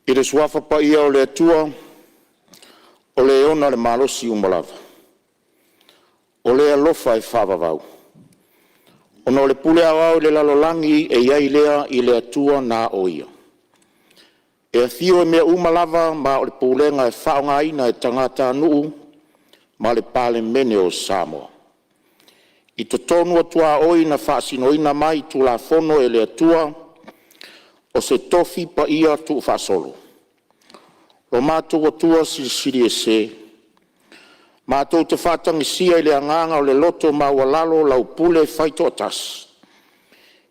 I le Suafa paia o le Atua o Le ona le malosi uma lava, o Le alofa e faavavau, ona o le pule aoao i le lalolagi e i ai lea i le Atua na o Ia, e afio i mea uma lava ma o le pulega e faaaogaina e tagatanuu ma le Palemene o Samoa. I totonu o tuaoi na faasinoina mai Tulafono e le Atua o se tofi paia tuufaasolo lo matou Atua Silisili Ese, matou te faatagisia i le agaga o le loto maualalo lau pule faitoatasi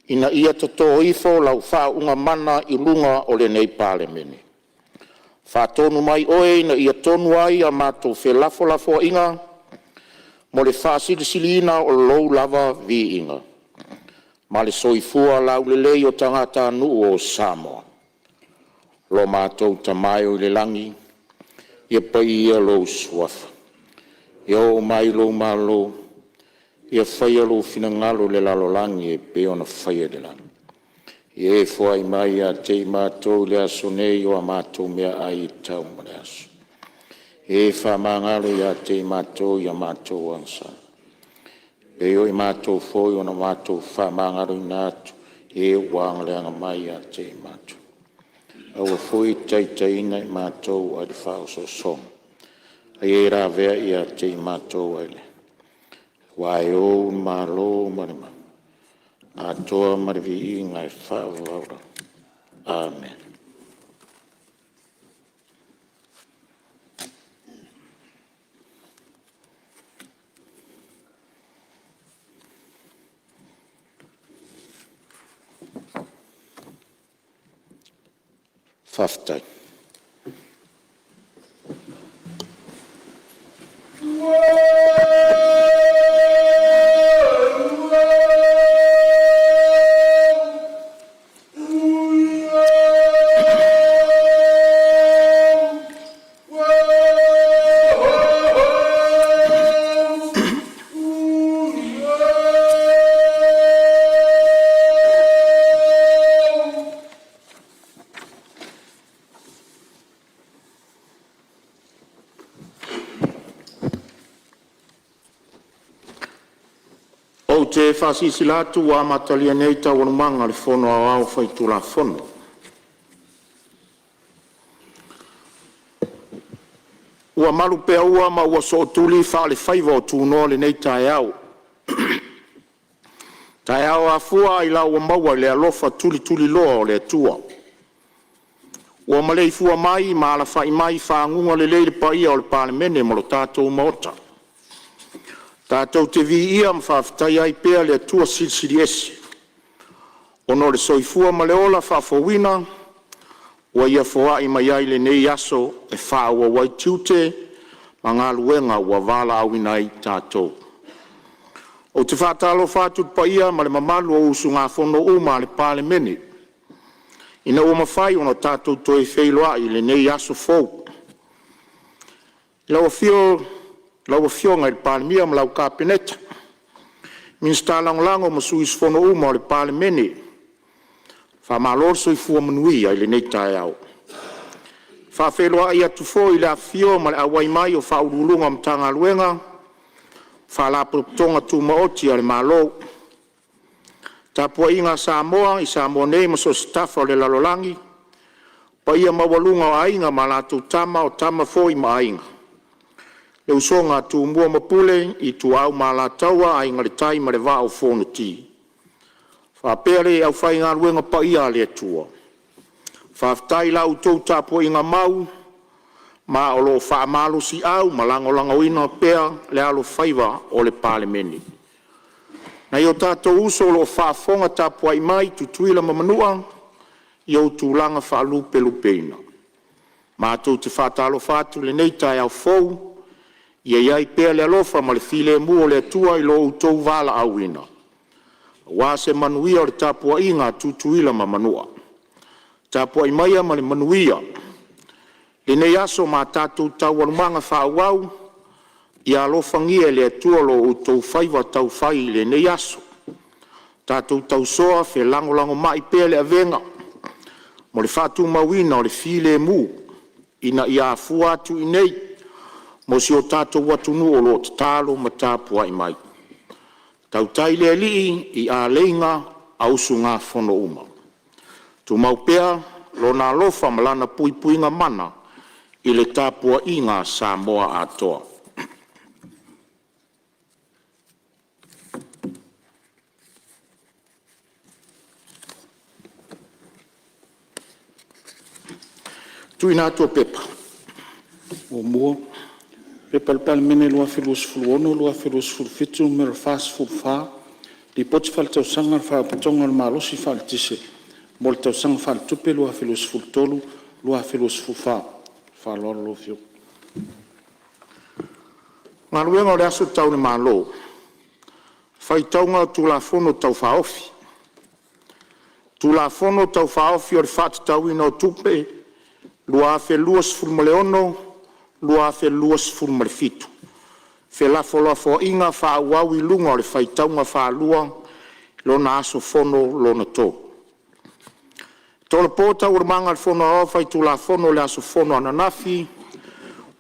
ina ia toto ifo lau faauuga mana i luga o lenei Palemene. Faatonu mai Oe ina ia tonu ai a matou felafolafoaiga mo le faasilisiliina o Lou lava viiga ma le soifua laulelei o tagatanuu o Samoa. Lo matou Tama e i le lagi, ia paia lou Suafa, ia oo mai lou Malo, ia faia lou finagalo i le lalolagi e pei ona faia i le lagi. Ia e foai mai ia te i matou i le aso nei o a matou meaai e tatau mo le aso. Ia e faamagalo ia te i matou i a matou agasala, e pei o i matou foi ona matou faamagaloina atu e ua agaleaga mai ia te i matou. Aua foi e te taitaiina i matou ae le faaosoosoga, a ia e lavea ia te i matou ae le. Aua e Ou le Malo ma le atoa ma le viiga e faavavau. Amene. Faafetai. Ou te faasilasila atu ua amatalia nei Taualumaga a le Fono Aoao Faitulafono. Ua malupeaua ma ua sootuli faalefaiva o tunoa lenei taeao, taeao afua ailao ua maua i le alofa tulituliloa o le Atua. Ua maleifua mai ma alafai mai i faguga lelei le paia o le Palemene ma lo tatou Maota. Tatou te viia ma faafetaia ai pea le Atua Silisili Ese, ona o le soifua ma le ola faafouina ua Ia foai mai ai i lenei aso e faaauau ai tiute ma galuega ua valaauina ai tatou. Ou te faatalofa atu i le paia ma le mamalu o usugafono uma a le Palemene ina ua mafai ona tatou toe feiloai i lenei aso fou. I lau afio lau Afioga i le Palemia ma lau Kapeneta, Minisita Lagolago ma sui usufono uma o le Palemene, faamalo le soifua manuia i lenei taeao. E faafeiloai atu foi i le afifio ma le auai mai o Ofisa Sili o Pulega o Matagaluega ma Faalapotopotoga Tumaoti a le Malo. Le tapuaiga a Samoa i Samoa nei ma so o se tafa o le lalolagi, paia maualuga o Aiga ma latou Tama, o Tama foi ma Aiga, le usoga a Tumua ma Pule, Ituau ma Alataua, Aiga i le Tai ma le Vaa o Fonoti, faapea le aufaigaluega paia a le Atua. Faafetai i la outou tapuaiga mau ma o lo o faamalosiau ma lagolagoina pea le alofaiva o le Palemene. Nai o tatou uso o lo o faafofoga tapuai mai i Tutuila ma Manua, i ou tulaga faalupelupeina, matou te faatalofa atu i lenei taeao fou, ia i ai pea le alofa ma le filemu o le Atua i lo outou valaauina. Aua se manuia o le tapuaiga a Tutuila ma Manua. Tapuai maia ma le manuia lenei aso ma a tatou taualumaga faaauau, ia alofagia e le Atua lo outou faiva taufai i lenei aso. Tatou tausoa felagolagomai pea le avega mo le faatumauina o le filemu ina ia afua atu i inei mo si o tatou atunuu o lo o tatalo ma tapuai mai. Tautai le Alii i aleiga a usugafono uma, tumau pea Lona alofa ma Lana puipuiga mana i le tapuaiga a Samoa atoa. TUUINA ATU o Pepa. 1. P.P.2026/2027 Nu.44, Lipoti Faaletausaga a le Faalapotopotoga o le Malosi Faaeletise mo le Tausaga Faaletupe 2023/2024. Ma le faaaloalo lau Afioga. Galuega o le Aso Tau i le Malo, Faitauga o Tulafono Tau Faaofi. Tulafono Tau Faaofi o le Faatatauina o Tupe 2026/2027, felafolafoaiga faaauau i luga o le faitauga faalua i lona aso fono lona 3. E tolopo Taualumaga a le Fono Aoao Faitulafono i le aso fono ananafi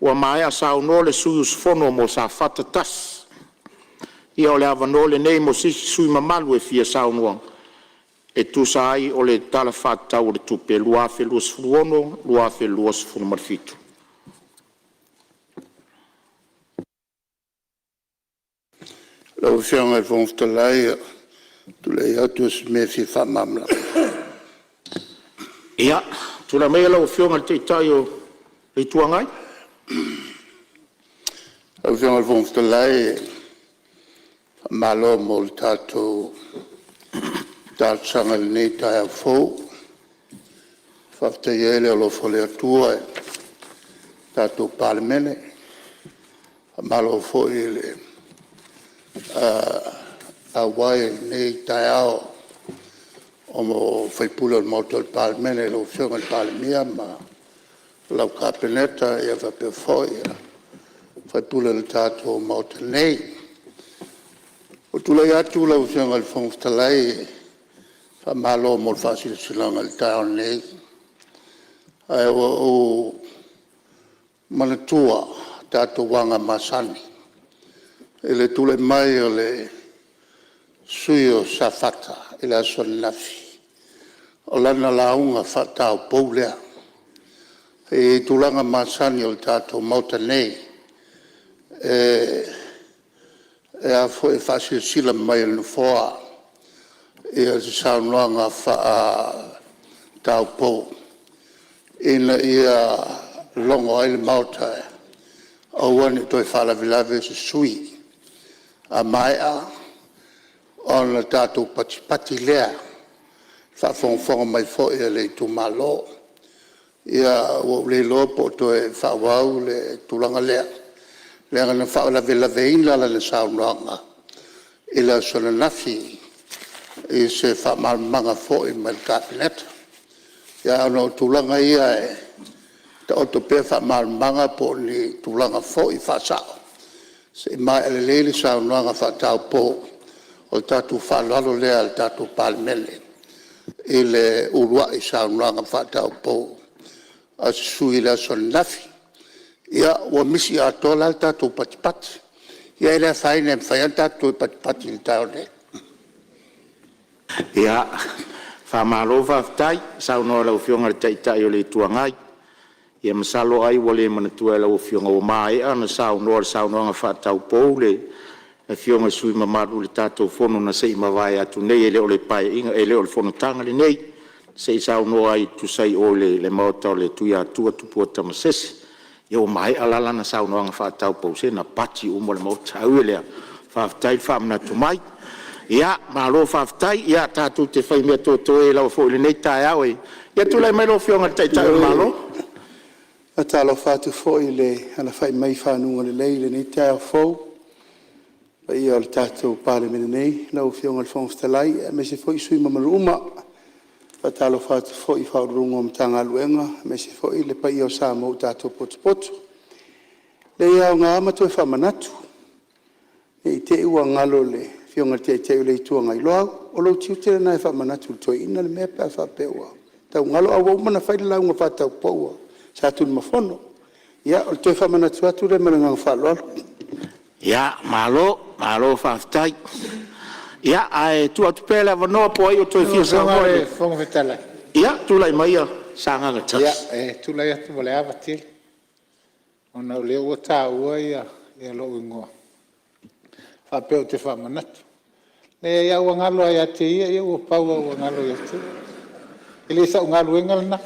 ua maea saunoa le sui usufono mo Safata 1. Ia o le avanoa lenei mo se isi sui usufono mamalu e fia saunoa e tusa ai o le Tala Faatatau o le Tupe 2026/2027. Lau Afioga i le Fofoga Fetalai ou te tulai atu o se mea e fia faamalamalama. Ia, tulai maia lau Afioga i le Taitai o le Itu Agai. Lau Afioga i le Fofoga Fetalai, faamalo mo le tatou talosaga i lenei taeao fou. E faafetaia ai le alofa o le Atua i le tatou Palemene. Faamalo foi i le auai i lenei taeao o sui usufono o le Maota o le Palemene i lau Afioga i le Palemia ma lau Kapeneta faapea foi sui usufono o le tatou Maota nei. Ua ou tulai atu lau Afioga i le Fofoga Fetalai, faamalo mo le faasilasilaga i le taeao nei. Ae ua ou manatua tatou aga masani i le tulai mai o le sui usufono o Safata i le aso ananafi, o lana lauga faataupou lea. I tulaga masani o le tatou Maota nei, e faasilasila mai e le Nofoa se saunoaga faataupou ina ia logo ai le Maota e aua ne i toe faalavelave se sui usufono. A maea ona tatou patipati lea i le faafogafoga mai foi a le itumalo. Ia ua ou le iloa po o toe faaauau le tulaga lea, leaga na faalavelaveina lana saunoaga i le aso ananafi i se faamalamalamaga foi mai le Kapeneta. Ae ona o tulaga ia e taoto pea faamalamalamaga po o ni tulaga foi faasao se i maea lelei le saunoaga faataupou. O le tatou faaaloalo lea le tatou Palemene i le uluai saunoaga faataupou a se sui usufono i le aso ananafi. Ia ua misi atoa la le tatou patipati. Ia e le afaina e mafai lava ona tatou toe patipati i le taeao nei. Ia, faamalo faafetai saunoa i lau Afioga i le Taitai o le Itu Agai. Ia masalo ai ua le manatua e lau Afioga ua maea ona saunoa i le saunoaga faataupou le Afioga i le sui usufono mamalu i le tatou fono na se i mavae atu nei, e le o le Paeaiga, e le o le fonotaga lenei, se i saunoa ai e tusa ai o le maota o le Tuiatua Tupua Tamasese. Ia ua maea la lana saunoaga faataupou, se na pati uma le Maota. Ae ui i lea, faafetai le faamanatu mai. Ia malo faafetai. Ia tatou te faimea totoe ai lava foi i lenei taeao. Ia tulai mai lau Afioga i le Taitai o le Malo. Ioe. E faatalofa atu foi i le alafai mai i fanuga lelei i lenei taeao fou paia o le tatou Palemene nei, lau Afioga i le Fofoga Fetalai aemaise foi sui usufono mamalu uma. E faatalofa atu foi i Ofisa Sili o Pulega o Matagaluega aemaise foi le paia o Samoa ua tatou potopoto. E leai e aoga lava ma toe faamanatu ne i te i ua galo i le Afioga i le Taitai o le Itu Agai. Loau, o lou tiute lena e faamanatu i le toeaina le mea pe a faapea ua tau galo, ae ua uma ona fai le lauga faataupou a Satunumafono. Ia, o le toe faamanatu atu lea ma le agaga faaaloalo. Ia, malo, malo faafetai. Ia, ae tuu atu pea le avanoa po o ai o toe fia Lau saunoa. Afioga i le Fofoga Fetalai… Ia, tulai maia Sagaga 1. Ia, e tulai atu ma le ava tele ona o lea ua taua lou igoa faapea ou te faamanatu. Leai a ua galo lava ia te ia, ua pau lava ua galo ia te ia. E le sau galuega lena.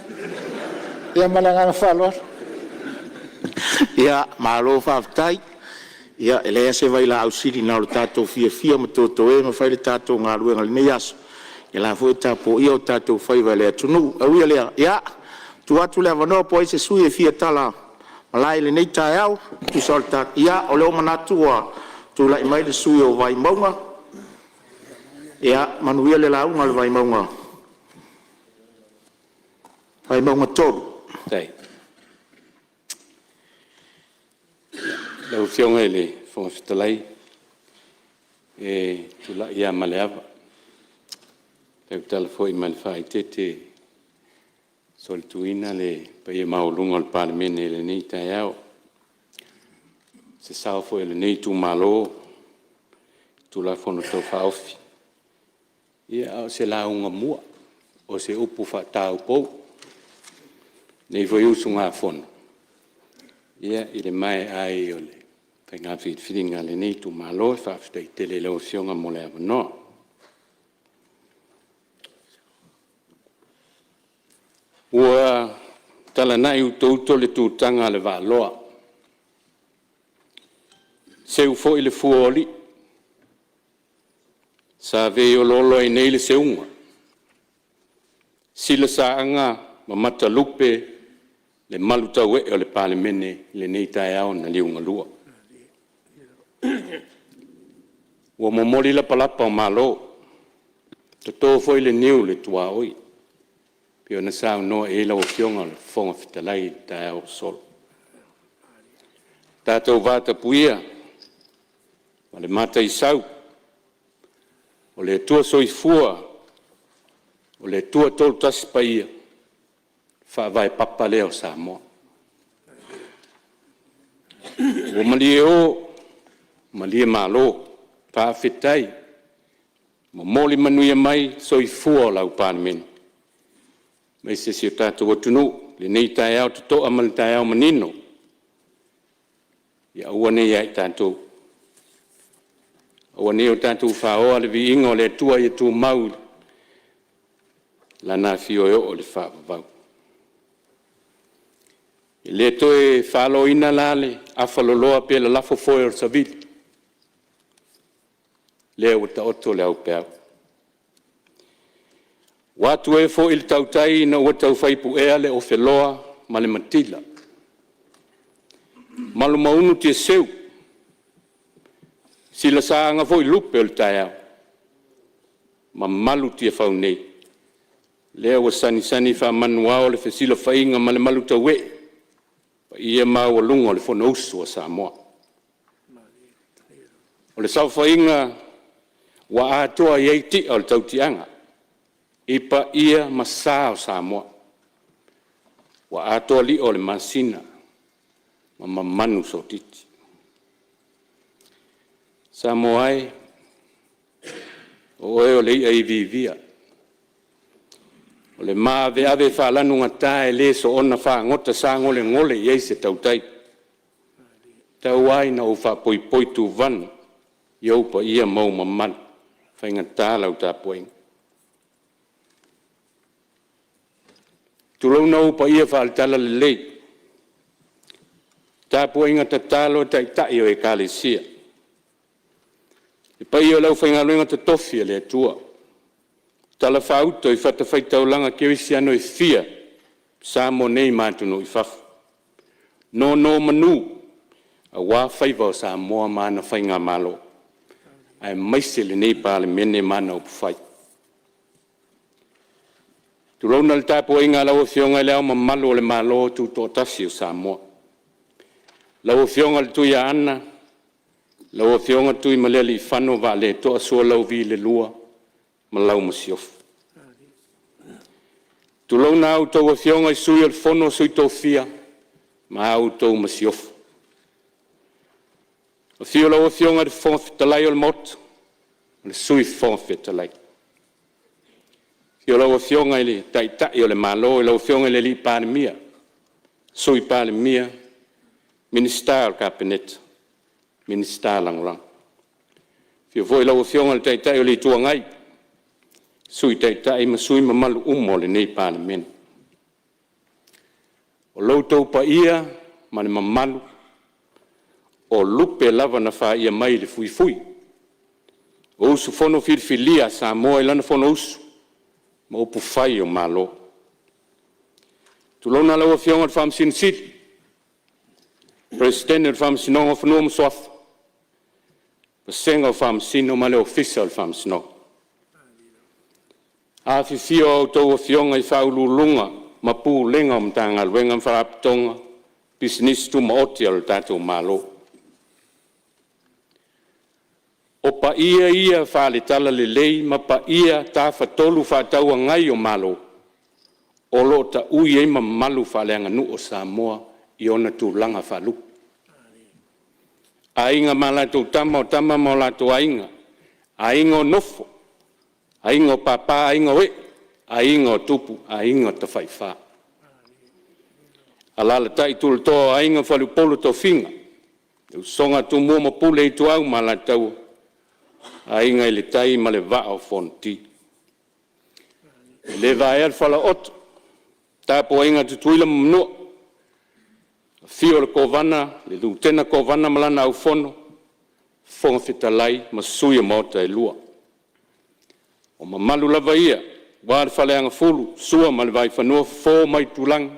Ia ma le agaga faaaloalo. Ia, malo faafetai. Ia e leai lava se vailaau sili na o lo tatou fiafia ma totoē ma fai le tatou galuega i lenei aso, ia la foi e tapuaia o tatou faiva e le atunuu. Ae ui i lea, ia tuu atu le avanoa po o ai se sui usufono e fia talamalae i lenei taeao. Ia, o lea ua manatu ua tulai mai le sui usufono mo Vaimauga. Ia manuia le lauga a le Vaimauga 3. Lau Afioga i le Fofoga Fetalai, e tulai lava ma le ava e tautala foi ma le faaeteete e solituina le paia maualuga o le Palemene i lenei taeao. O se sao foi o lenei itumalo i le Tulafono Tau Faaofi, a o se lauga mua, o se upu faataupou a lenei foi usugafono i le maea ai o le faiga filifiliga a lenei itumalo. Faafetai tele i lau Afioga mo le avanoa. Ua talanai utouto le tutaga a le vaaloa, seu foi le fua o alii, sa veioloolo ai nei le seuga, silasaaga ma matalupe le malutauee o le Palemene i lenei taeao na liugalua. Ua momoli lapalapa o Malo, toto foi le niu i le tuaoi e pei ona saunoa i ai lau Afioga i le Fofoga Fetalai i le taeao ua sola. Tatou vatapuia ma le mataisau, o le Atua Soifua, o le Atua Toatasi Paia, Faavae papa lea o Samoa. Ua malie o, malie malo, faafetai momoli manuia mai soifua o lau Palemene aemaise si o tatou atunuu i lenei taeao toto'a ma le taeao manino. Ia aua ne i ia i tatou, aua ne i o tatou faoa le viiga o le Atua ia tumau i Lana afio e oo i le faavavau. E le toe faloina la le afaloloa pe lalafo foe o le savili, lea ua taoto le aupeau. Ua atuē foi le tautai ina ua taufai puea le ofeloa ma le matila, malumaunu tiaseu, silasaaga foi lupe o le taeao, mamalu Tiafau nei, lea ua sanisani faamanuao le fesilafaiga ma le malutauee i paia maualuga o le Fonousu a Samoa. O le saofaiga ua atoa i ai ti'a o le tautiaga i paia ma sa o Samoa, ua atoa lio o le masina ma mamanu sotiti. Samoa e, o oe o le i'a iviivia, o le maaveave faalanugata e le soona fagota sagolegole i ai se tautai, tau lava ina ou faapoipoi tuvana i ou paia ma ou mamalu, e faigata lau tapuaiga. Tulouna ou paia faale-Talalelei, tapuaiga tatalo a Taitai o Ekalesia, le paia o le aufaigaluega totofi a le Atua o talafaauto i fatafaitaulaga kerisiano e fia i Samoa nei ma atunuu i fafo, nonomanu aua faiva o Samoa ma ana faigamalo. aemaise lenei Palemene ma ana upufai. Tulouna le tapuaiga a lau Afioga i Le Ao Mamalu o le Malo Tutoatasi o Samoa, lau Afioga i le Tuiaana lau Afioga Tuimalealiifano Vaaleto'a Sualauvi II ma lau Masiofo. Tulouna a outou Afioga i Sui o le Fono a Sui Tofia ma a outou Masiofo. Afio lau Afioga i le Fofoga Fetalai o le Maota ma le Sui Fofoga Fetalai. Afio lau Afioga i le Taitai o le Malo lau Afioga i le Palemia, Sui Palemia, Minisita o le Kapeneta, Minisita Lagolago. Afio foi lau Afioga i le Taitai o le Itu Agai, Sui Taitai ma sui usufono mamalu uma o lenei Palemene. O lo outou paia ma le mamalu o lupe lava na faia mai le fuifui o usufono filifilia a Samoa i lana Fonousu ma upufai o Malo. Tulouna lau Afioga i le Faamasino Sili, Peresetene o le Faamasinoga o Fanua ma Suafa vasega o Faamasino ma le Ofisa o le Faamasinoga. Afifio a outou Afioga i Faauluuluga ma Pulega o Matagaluega ma Faalapotopotoga, Pisinisi Tumaoti a le tatou Malo. O paia ia faale-Talalelei ma paia Tafatolu Fefaatauagai o Malo o lo o taui ai mamalu faaleaganuu a Samoa i ona tulaga faalupe. Aiga ma latou Tama, o Tama ma o latou Aiga, Aiga o Nofo, Aiga o Papa, Aiga o Ee, Aiga o Tupu, Aiga Tafaifa. Alaalatai tulatoa o Aiga, Faleupolu o tofiga, le Usoga a Tumua ma Pule, Ituau ma Alataua, Aiga i le Tai ma le Vaa o Fonoti. E le vaea le falaooto i le tapuaiga a Tutuila ma Manua, afio le Kovana, le Lutena Kovana ma lana Aufono, Fofoga Fetalai ma Sui o Maota e Lua. O mamalu lava ia aua le Faleagafulu, Sua ma le Vaifanua, Fofo ma Aitulagi,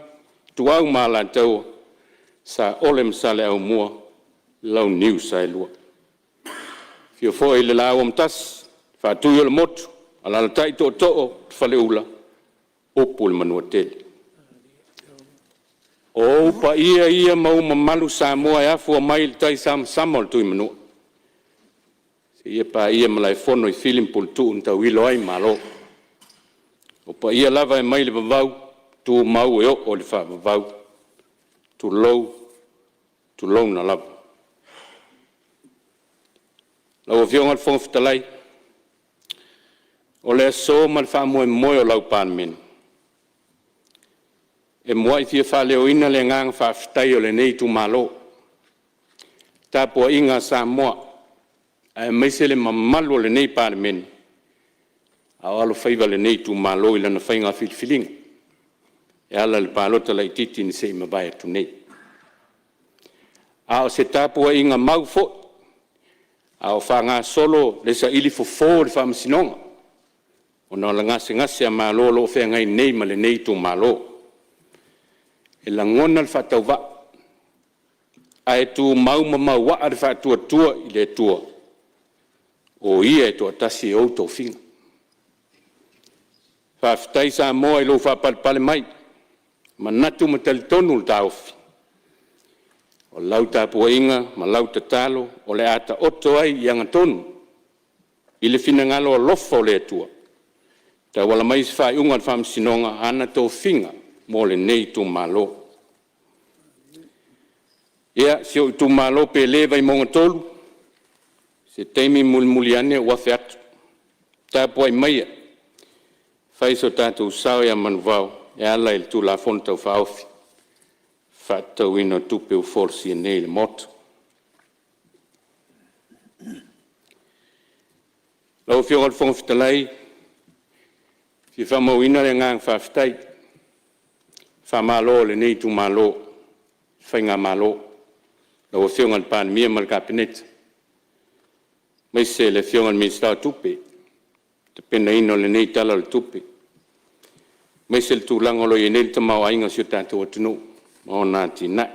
Ituau ma Alataua, Saole ma Saleaaumua, Launiu Saelua. Afio foi le Laau Amotasi, Faatui o le Motu, alaalatai Tootoo o le Faleula, upu i le Manuatele. O ou paia ia ma mamalu Samoa e afua mai i le taisamasama o le Tuimanua seia paia Malaefono i Fili ma Puletuu na tauilo ai Malo. O paia lava e mai le vavau tumau e oo i le faavavau. Tulou, tulouna lava. Lau Afioga i le Fofoga Fetalai, o le aso ma le faamoemoe o lau Palemene, e mua'i fia faaleoina le agaga faafetai o lenei itumalo i le tapuaiga a Samoa aemaise le mamalu o lenei Palemene a o alofaiva lenei itumalo i lana faiga filifiliga e ala i le palota laitiiti na se i mavae atu nei. A o se tapuaiga mau foi a o faagasolo le saili fofo o le Faamasinoga ona o le gasegase a malo o lo o feagai nei ma lenei itumalo. E lagona le faatauvaa ae tumau ma mauaa le faatuatua i le Atua o Ia e toatasi e ou tofiga. Faafetai Samoa i lou faapalepale mai, e manatu ma talitonu le taofi, o lau tapuaiga ma lau tatalo o le a taoto ai i agatonu i le finagalo alofa o le Atua e tauala mai i se faaiuga a le Faamasinoga ana tofiga mo lenei itumalo. Ia, si ou itumalo pele Vaimauga 3, se taimi mulimuli ane ou afe atu, tapuai maia se i fai so tatou sao ia Manuvao e ala i le Tulafono Tau Faaofi o le Faatatauina o Tupe ua folasia nei i le Maota. Lau Afioga i le Fofoga Fetalai, e fia faamauina le agaga faafetai i le faamalo a lenei itumalo i le Faigamalo, lau Afioga i le Palemia ma le Kapeneta aemaise le Afioga i le Minisita o Tupe i le tapenaina o lenei Tala o le Tupe, aemaise le tulaga o lo o i ai nei le tamaoaiga o si o tatou atunuu ma ona atinae.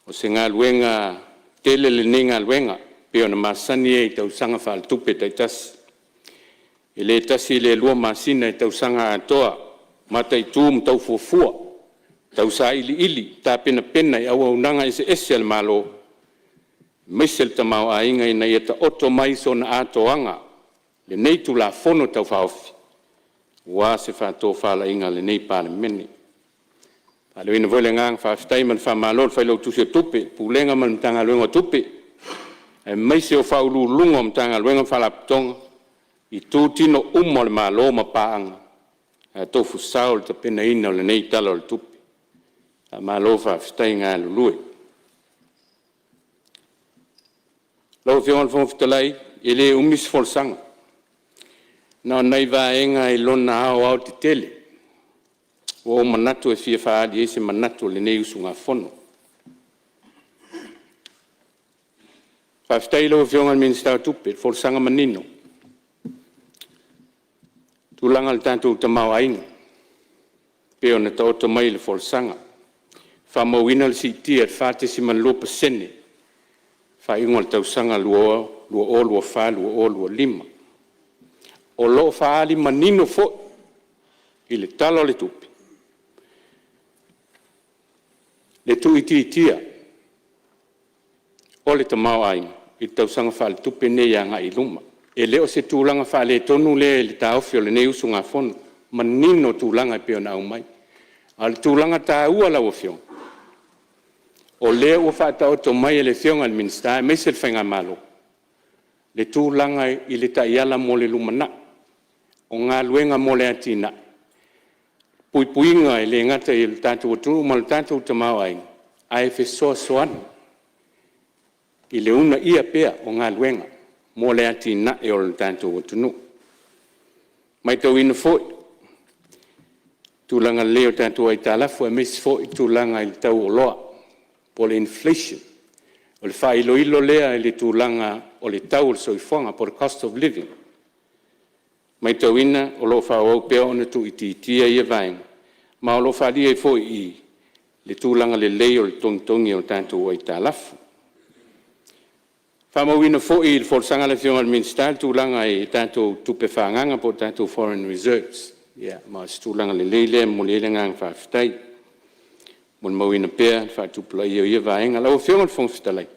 O se galuega tele lenei galuega e pei ona masani ai i tausaga faaletupe taitasi. E le tasi le lua masina i tausaga atoa mataitu ma tau fuafua, tau sailiili tapenapena i auaunaga eseese a le Malo aemaise le tamaoaiga ina ia taoto mai i sona atoaga lenei Tulafono Tau Faaofi aua se faatofalaiga a lenei Palemene. E faaleoina foi le agaga faafetai ma le faamalo i le Failautusi o Tupe, Pulega ma le Matagaluega o Tupe aemaise o Faauluuluga o Matagaluega ma Faalapotopotoga i itutino uma o le Malo ma paaga sa tofu sao i le tapenaina o lenei Tala o le Tupe. Faamalo faafetai galulue. Lau Afioga i le Fofoga Fetalai e le umi se folasaga, na o nai vaega i lona aoaotetele ua ou manatu e fia faaali ai se manatu o lenei usugafono. Faafetai i lau Afioga i le Minisita o Tupe i le folasaga manino i le tulaga o le tatou tamaoaiga pei ona taoto mai i le folasaga. Faamauina le siitia i le 4.2% i le faaiuga o le tausaga 2024/2025. O lo o faaali manino foi i le Tala o le Tupe le tuuitiitia o le tamaoaiga i le tausaga faaletupe lenei agai i luma. E le o se tulaga faaletonu lea i le taofi o lenei usugafono, manino tulaga e pei ona aumai. A o le tulaga taua lau Afioga, o lea ua faataoto mai e le Afioga i le Minisita aemaise le Faigamalo le tulaga i le taiala mo le lumanai, o galuega mo le atinae, puipuiga e le gata i le tatou atunuu ma le tatou tamaoaiga ae fesoasoani i le uunaia pea o galuega mo le atinae o le tatou atunuu. Maitauina foi tulaga lelei o tatou aitalafu aemaise foi tulaga i le tau o oloa po o le inflation. O le faailoilo lea i le tulaga o le tau o le soifuaga po o le cost of living. Maitauina o lo o faaauau pea ona tuuitiitia ia vaega ma o lo o faaalia ai foi i i le tulaga lelei o le togitogi o tatou aitalafu. Faamauina foi i le folasaga a le Afioga i le Minisita le tulaga i tatou tupe faaagaga po o tatou foreign reserves, ma o se tulaga lelei lea e momoli ai le agaga faafetai. E molimauina pea le faatupulaia o ia vaega. Lau Afioga i le Fofoga Fetalai,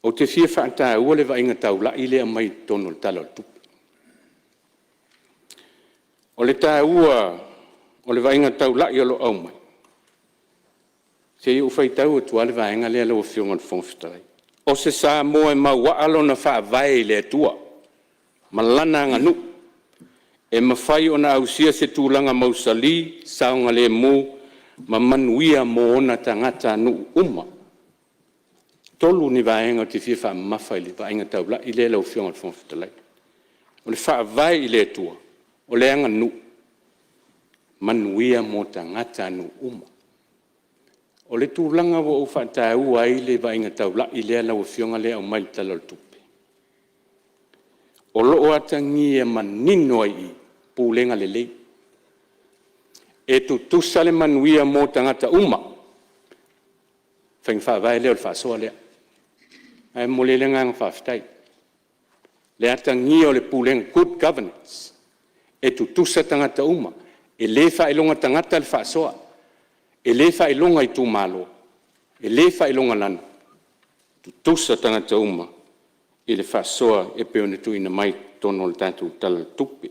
ou te fia faataua le vaaiga taulai lea e aumai i totonu o le Tala o le Tupe. O le taua o le vaaiga taulai o lo o aumai, se i ou faitau atu lava le vaega lea lau Afioga i le Fofoga Fetalai. O se Samoa e mauaa lona faavae i le Atua ma lana aganuu e mafai ona ausia se tulaga mausali, saogalemu ma manuia mo ona tagatanuu uma. E tolu ni vaega ou te fia faamamafa i le vaaiga taulai lea lau Afioga i le Fofoga Fetalai. O le faavae i le Atua, o le aganuu, manuia mo tagatanuu uma. O le tulaga ua ou faataua ai le vaaiga taulai lea lau Afioga lea e aumai i le Tala o le Tupe, o lo o atagia manino ai i i pulega lelei. E tutusa le manuia mo tagata uma, faiga faavae lea o le faasoa lea. Ae momoli ai le agaga faafetai, le atagia o le pulega, good governance, e tutusa tagata uma, e le faailoga tagata le faasoa, e le faailoga itumalo, e le faailogalanu, tutusa tagata uma i le faasoa e pei ona tuuina mai i totonu o le tatou Tala o le Tupe.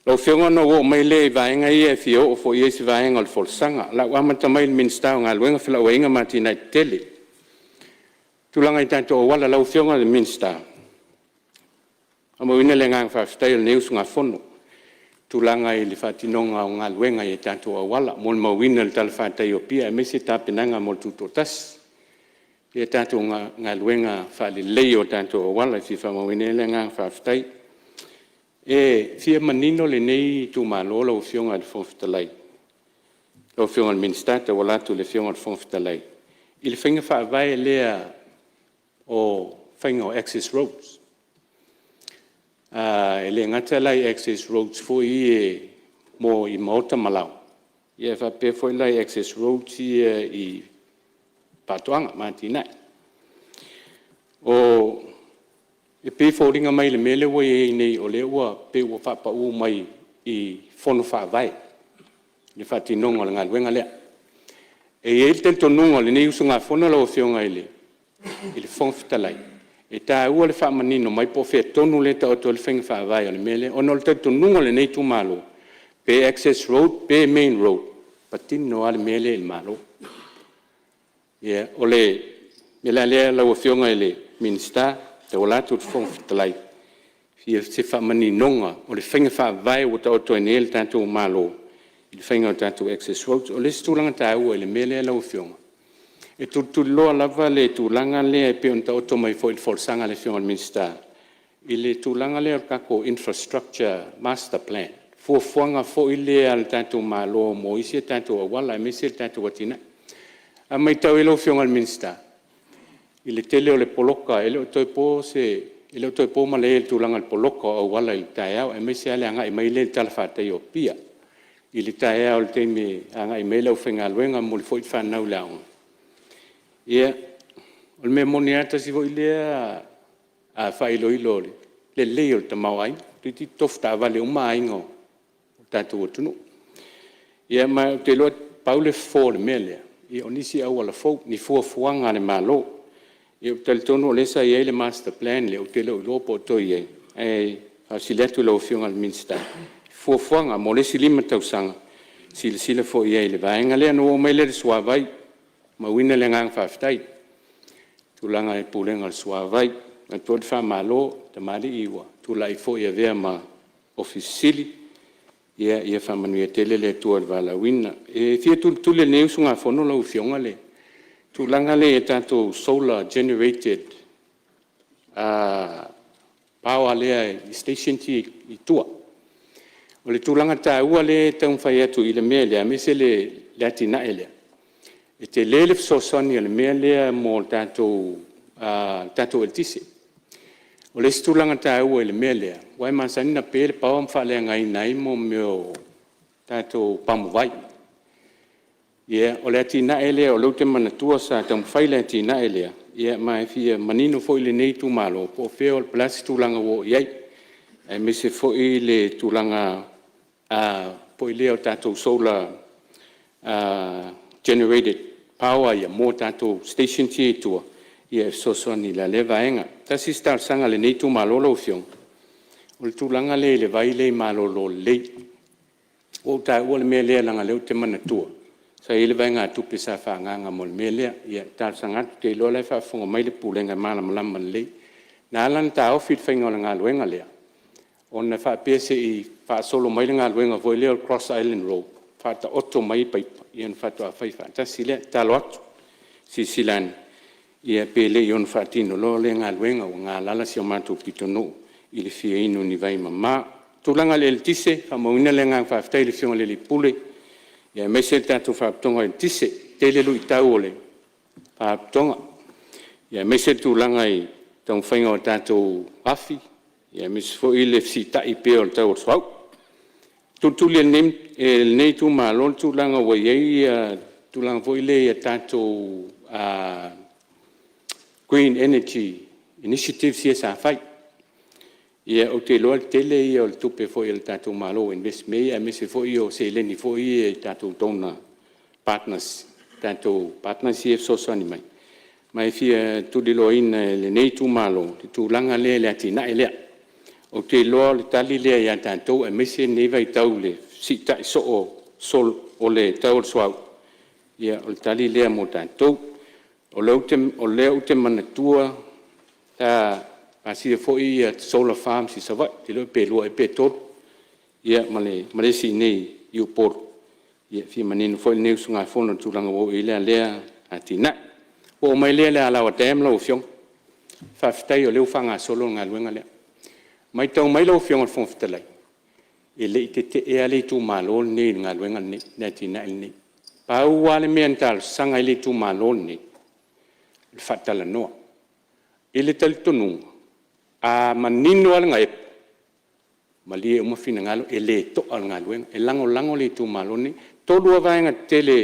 Lau Afioga ona ou oo mai lea i vaega ia e fia oo foi i ai se vaega o le folasaga. O le a ou amata mai i le Minisita o Galuega, Felauaiga ma Atinae Eseese. Tulaga i tatou auala, lau Afioga i le Minisita, faamauina le agaga faafetai o lenei usugafono i tulaga i le faatinoga o galuega i tatou auala. Molimauina le talafatai o Apia aemaise tapenaga mo le Tutoatasi i tatou galuega faaleleia o tatou auala. E fia faamauina ai le agaga faafetai. E fia manino lenei itumalo lau Afioga i le Fofoga Fetalai, lau Afioga i le Minisita e tauala atu i le Afioga i le Fofoga Fetalai i le faiga faavae lea o faiga o access roads. E le gata la i access roads foi ia i maota ma laoa ae faapea foi la i access roads ia i faatoaga ma atinae. E pei e foliga mai i le mea lea ua i ai nei o lea ua pei ua faapau mai i Fono Faavae le faatinoga o le galuega lea. E i ai le talitonuga o lenei usugafono lau Afioga i le Fofoga Fetalai, e taua le faamanino mai po o fea tonu lea e taoto ai le faiga faavae o le mea lea. Ona o le talitonuga o lenei itumalo, pe access road pe main road, e patino lava le mea lea i le Malo. O le mea la lea lau Afioga i le Minisita e tauala atu i le Fofoga Fetalai, e fia o se faamaninoga o le faiga faavae ua taoto ai nei le tatou Malo i le faiga o tatou access roads. O le isi tulaga taua i le mea lea lau Afioga, e tulituliloa lava le tulaga lea e pei ona taoto mai foi i le folasaga a le Afioga i le Minisita i le tulaga lea o le tatou infrastructure master plan, fuafuaga foi lea a le tatou Malo mo isi a tatou auala aemaise le tatou atinae. A maitau i ai lau Afioga i le Minisita i le tele o le poloka, e le o toe po malae i le tulaga o le poloka o auala i le taeao aemaise lava le agai mai lea i le talafatai o Apia i le taeao i le taimi e agai mai ai le aufaigaluega, e momoli foi le fanau i le aoga. Ia, o le mea moni lava tasi foi lea faailoilo o le lelei o le tamaoaiga, toeitiiti tofu taavale uma aiga o le tatou atunuu. Ia ma ou te iloa pau le fofo o le mea lea, o nisi auala fou, ni fuafuaga a le Malo. Ou te talitonu o lea sa i ai le master plan lea, ou te le o iloa po o toe i ai, ae faafesili atu i lau Afioga i le Minisita i fuafuaga mo le isi 5 tausaga e silasila foi i ai i le vaega lea. Ona ou oo mai lea i le suavai. E faamauina le agaga faafetai i le tulaga i le Pulega o le Suavai. E avatu foi le faamalo i tamalii ua tulai foi e avea ma Ofisa Sili, ia faamanuia tele le Atua i le valaauina. E fia tulituli e lenei usugafono lau Afioga le tulaga lea i tatou solar generated power lea i stations ia e i tua. O le tulaga taua lea e taumafai atu i le mea lea aemaise le atinae lea, e tele le fesoasoani a le mea lea mo le tatou eletise. O le isi tulaga taua i le mea lea, aua e masani ona pe le power ma faaleagaina ai mea o tatou pamuvai. Ia, o le atinae lea o lea ou te manatua sa taumafai le atinae lea, ma e fia manino foi lenei itumalo po o fea po o le a se tulaga ua oo i ai, aemaise foi le tulaga foi lea o tatou solar generated power ia mo tatou stations ia e i tua e fesoasoani i la lea vaega. Tasi isi talosaga a lenei itumalo lau Afioga, o le tulaga lea i le vai lea i Malololelei. Ua ou taua le mea lea leaga o lea ou te manatua sa i ai le vaegatupe sa faaagaaga mo le mea lea. Ia e talosaga atu ou te iloa o la e faafofoga mai le Pulega e malamalama lelei. Na ala ona taofi le faiga o le galuega lea ona e faapea se i faasolo mai le galuega foi lea o le cross island road faataoto mai paipa ona faatoa fai faatasi lea. E tatalo atu e silasila ane pe le i ono faatino loa lea galuega ua galala si o matou pitonuu i le fia inu i ni vai mama. O le tulaga i le eletise, e faamauina le agaga faafetai i le Afioga i le Ofisa Sili o Pulega aemaise le tatou Faalapotopotoga o le Eletise. E tele luitau o le Faalapotopotoga aemaise le tulaga i le taumafaiga o tatou afi aemaise foi le fesiitai pea o le tau o le suauu. E tulituli e lenei itumalo le tulaga ua i ai le tulaga foi lea i tatou green energy initiatives ia sa fai. Ou te iloa o le tele ia o le tupe foi a le tatou Malo ua invest i mea ia aemaise foi o seleni foi ia i tatou donor partners, tatou partners ia e fesoasoani mai. Ma e fia tuliloaina e lenei itumalo le tulaga lea i le atinae lea. Ou te iloa o le tali lea ia tatou aemaise lenei vaitau i le fesiitai soo o le tau o le suauu, ia o le tali lea mo tatou. O lea ou te manatua sa pasia foi solar farms i Savaii, ou te le iloa pe lua ea pe tolu, ia ma le isi i inei i Upolu. E fia manino foi lenei usugafono i le tulaga ua oo i ai lea atinae. Ona ou oo mai lea i le Alaoa Dam lau Afioga, faafetai o lea ua faagasolo le galuega lea. Maitau mai lau Afioga i le Fofoga Fetalai, e le i tetee lava le itumalo lenei i le galuega lenei, le atinae lenei. Pau lava le mea na talosaga ai le itumalo lenei, o le faatalanoa. I le talitonuga, a manino lava le gaepe, malie uma finagalo e le to'a le galuega. E lagolago le itumalo lenei. E tolu lava vaega tetele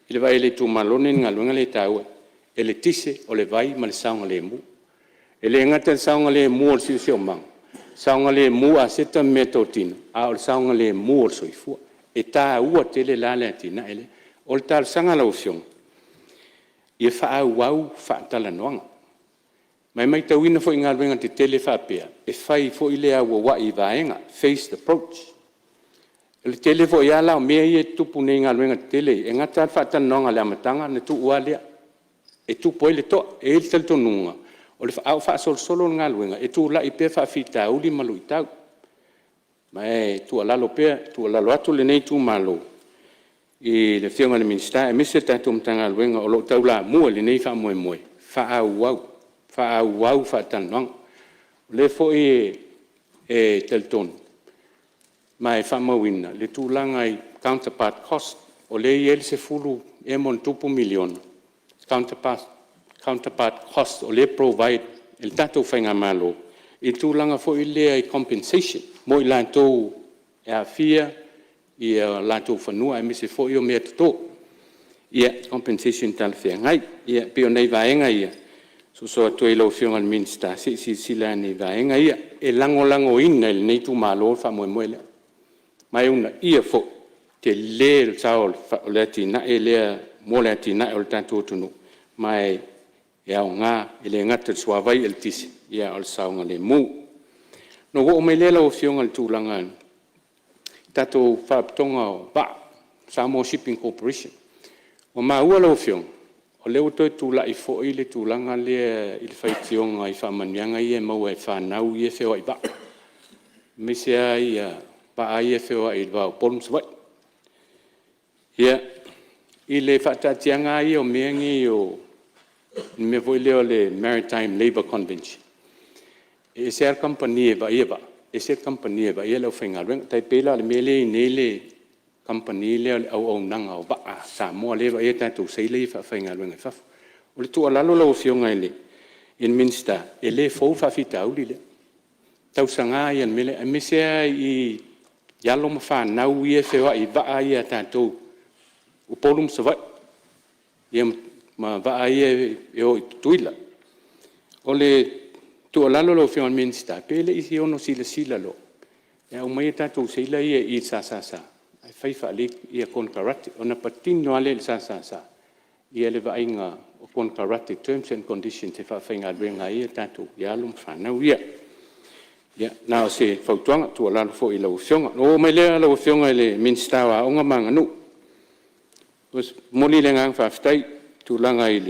i le vaai a le itumalo lenei i le galuega lea e taua ai, eletise, o le vai ma le saogalemu. E le gata i le saogalemu o le siosiomaga, saogalemu aseta ma meatotino, a o le saogalemu o le soifua. E taua tele la le atinae lea. O le talosaga i lau Afioga, ia faaauau faatalanoaga. Ma e matauina foi i galuega tetele faapea, e fai foi le auauai i vaega, phased approach. O le tele foi lava la o mea ia e tutupu nei i galuega tetele ia, e gata lava le faatalanoaga i le amataga ona tuu lava lea, e tupu ai le to'a. E i ai le talitonuga, a o faasolosolo le galuega, e tulai pea faafitauli ma luitau. Ma e tuualalo pea, e tuualalo atu lenei itumalo i le Afioga i le Minisita aemaise le tatou Matagaluega o lo o taulamua i lenei faamoemoe, faaauau, faaauau faatalanoaga. O lea foi e talitonu ma e faamauina le tulaga i counterpart cost, o lea e i ai le $10 ea ma ona tupu miliona counterpart cost o lea e provide e le tatou faigamalo i le tulaga foi lea i compensation mo i latou e aafia o latou fanua aemaise foi o meatoto, compensation talafeagai. Ia pei o nai vaega ia e soso atu ai i lau Afioga i le Minisita se i silasila ane i vaega ia. E lagolagoina e lenei itumalo le faamoemoe lea, ma e uunaia foi, e tele le sao o le atinae lea mo le atinae o le tatou atunuu, ma e aoga e le gata i le suavai, eletise, a o le saogalemu. Ona ou oo mai lea lau Afioga i le tulaga i le tatou Faalapotopotoga o Vaa, Samoa Shipping Corporation. Ua maua lau Afioga, o lea ua toe tulai foi le tulaga lea i le faitioga i faamanuiaga ia e maua e fanau ia e feoai vaa, aemaise lava vaa ia e feoai i le va o Upolu ma Savaii. Ia, i le faataatiaga lava ia o mea nei o le mea foi lea o le Maritime Labour Convention, e ese lava le kamupani e vaaia vaa, ese le kamupani e vaaia le aufaigaluega. E tai pei la o le mea lea e i ai nei le kamupani lea o le Auaunaga o Vaa a Samoa lea e vaaia tatou seila ia faafaigaluega i fafo. O le tuualalo lau Afioga i le Minisita, e le fou le faafitauli lea, o tausaga ia o le mea lea, aemaise lava i alo ma fanau ia e feoai i vaa ia a tatou i Upolu ma Savaii, ia ma vaa ia e o i Tutuila. O le tuualalo lau Afioga i le Minisita, pe le i ono silasila loa e aumai tatou seila ia i le SSS ae fai faalelei konekarate, ona patino lava lea i le SSS le vaaiga o konekarate, terms and conditions e faafaigaluega ai tatou alo ma fanau ia. Ia na o se fautuaga tuualalo foi i lau Afioga. Ona ou oo mai lea lau Afioga i le Minisita o Aoga ma Aganuu. E momoli le agaga faafetai i le tulaga i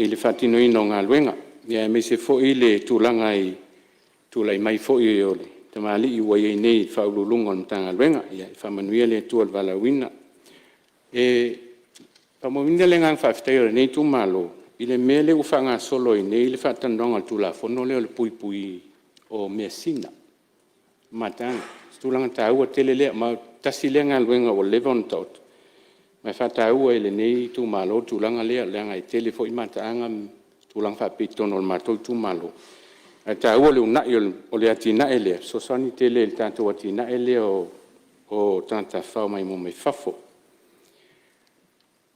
le faatinoina o galuega, aemaise foi le tulaga i le tulai mai foi o le tamalii ua i ai nei i le Faauluuluga o le Matagaluega. Ia faamanuia le Atua i le valaauina. E faamauina le agaga faafetai o lenei itumalo i le mea lea ua faagasolo ai nei le faatalanoaga o le Tulafono lea o le Puipuia o Measina mataaga. O se tulaga taua tele lea, ma e tasi lea galuega ua leva ona taoto ma e faataua e lenei itumalo le tulaga lea leaga e tele foi mataaga ma tulaga faapea i totonu o le matou itumalo. Ae taua le uunai o le atinae lea e fesoasoani tele i le tatou atinae lea o tagata tafafao maimoa mai fafo. O le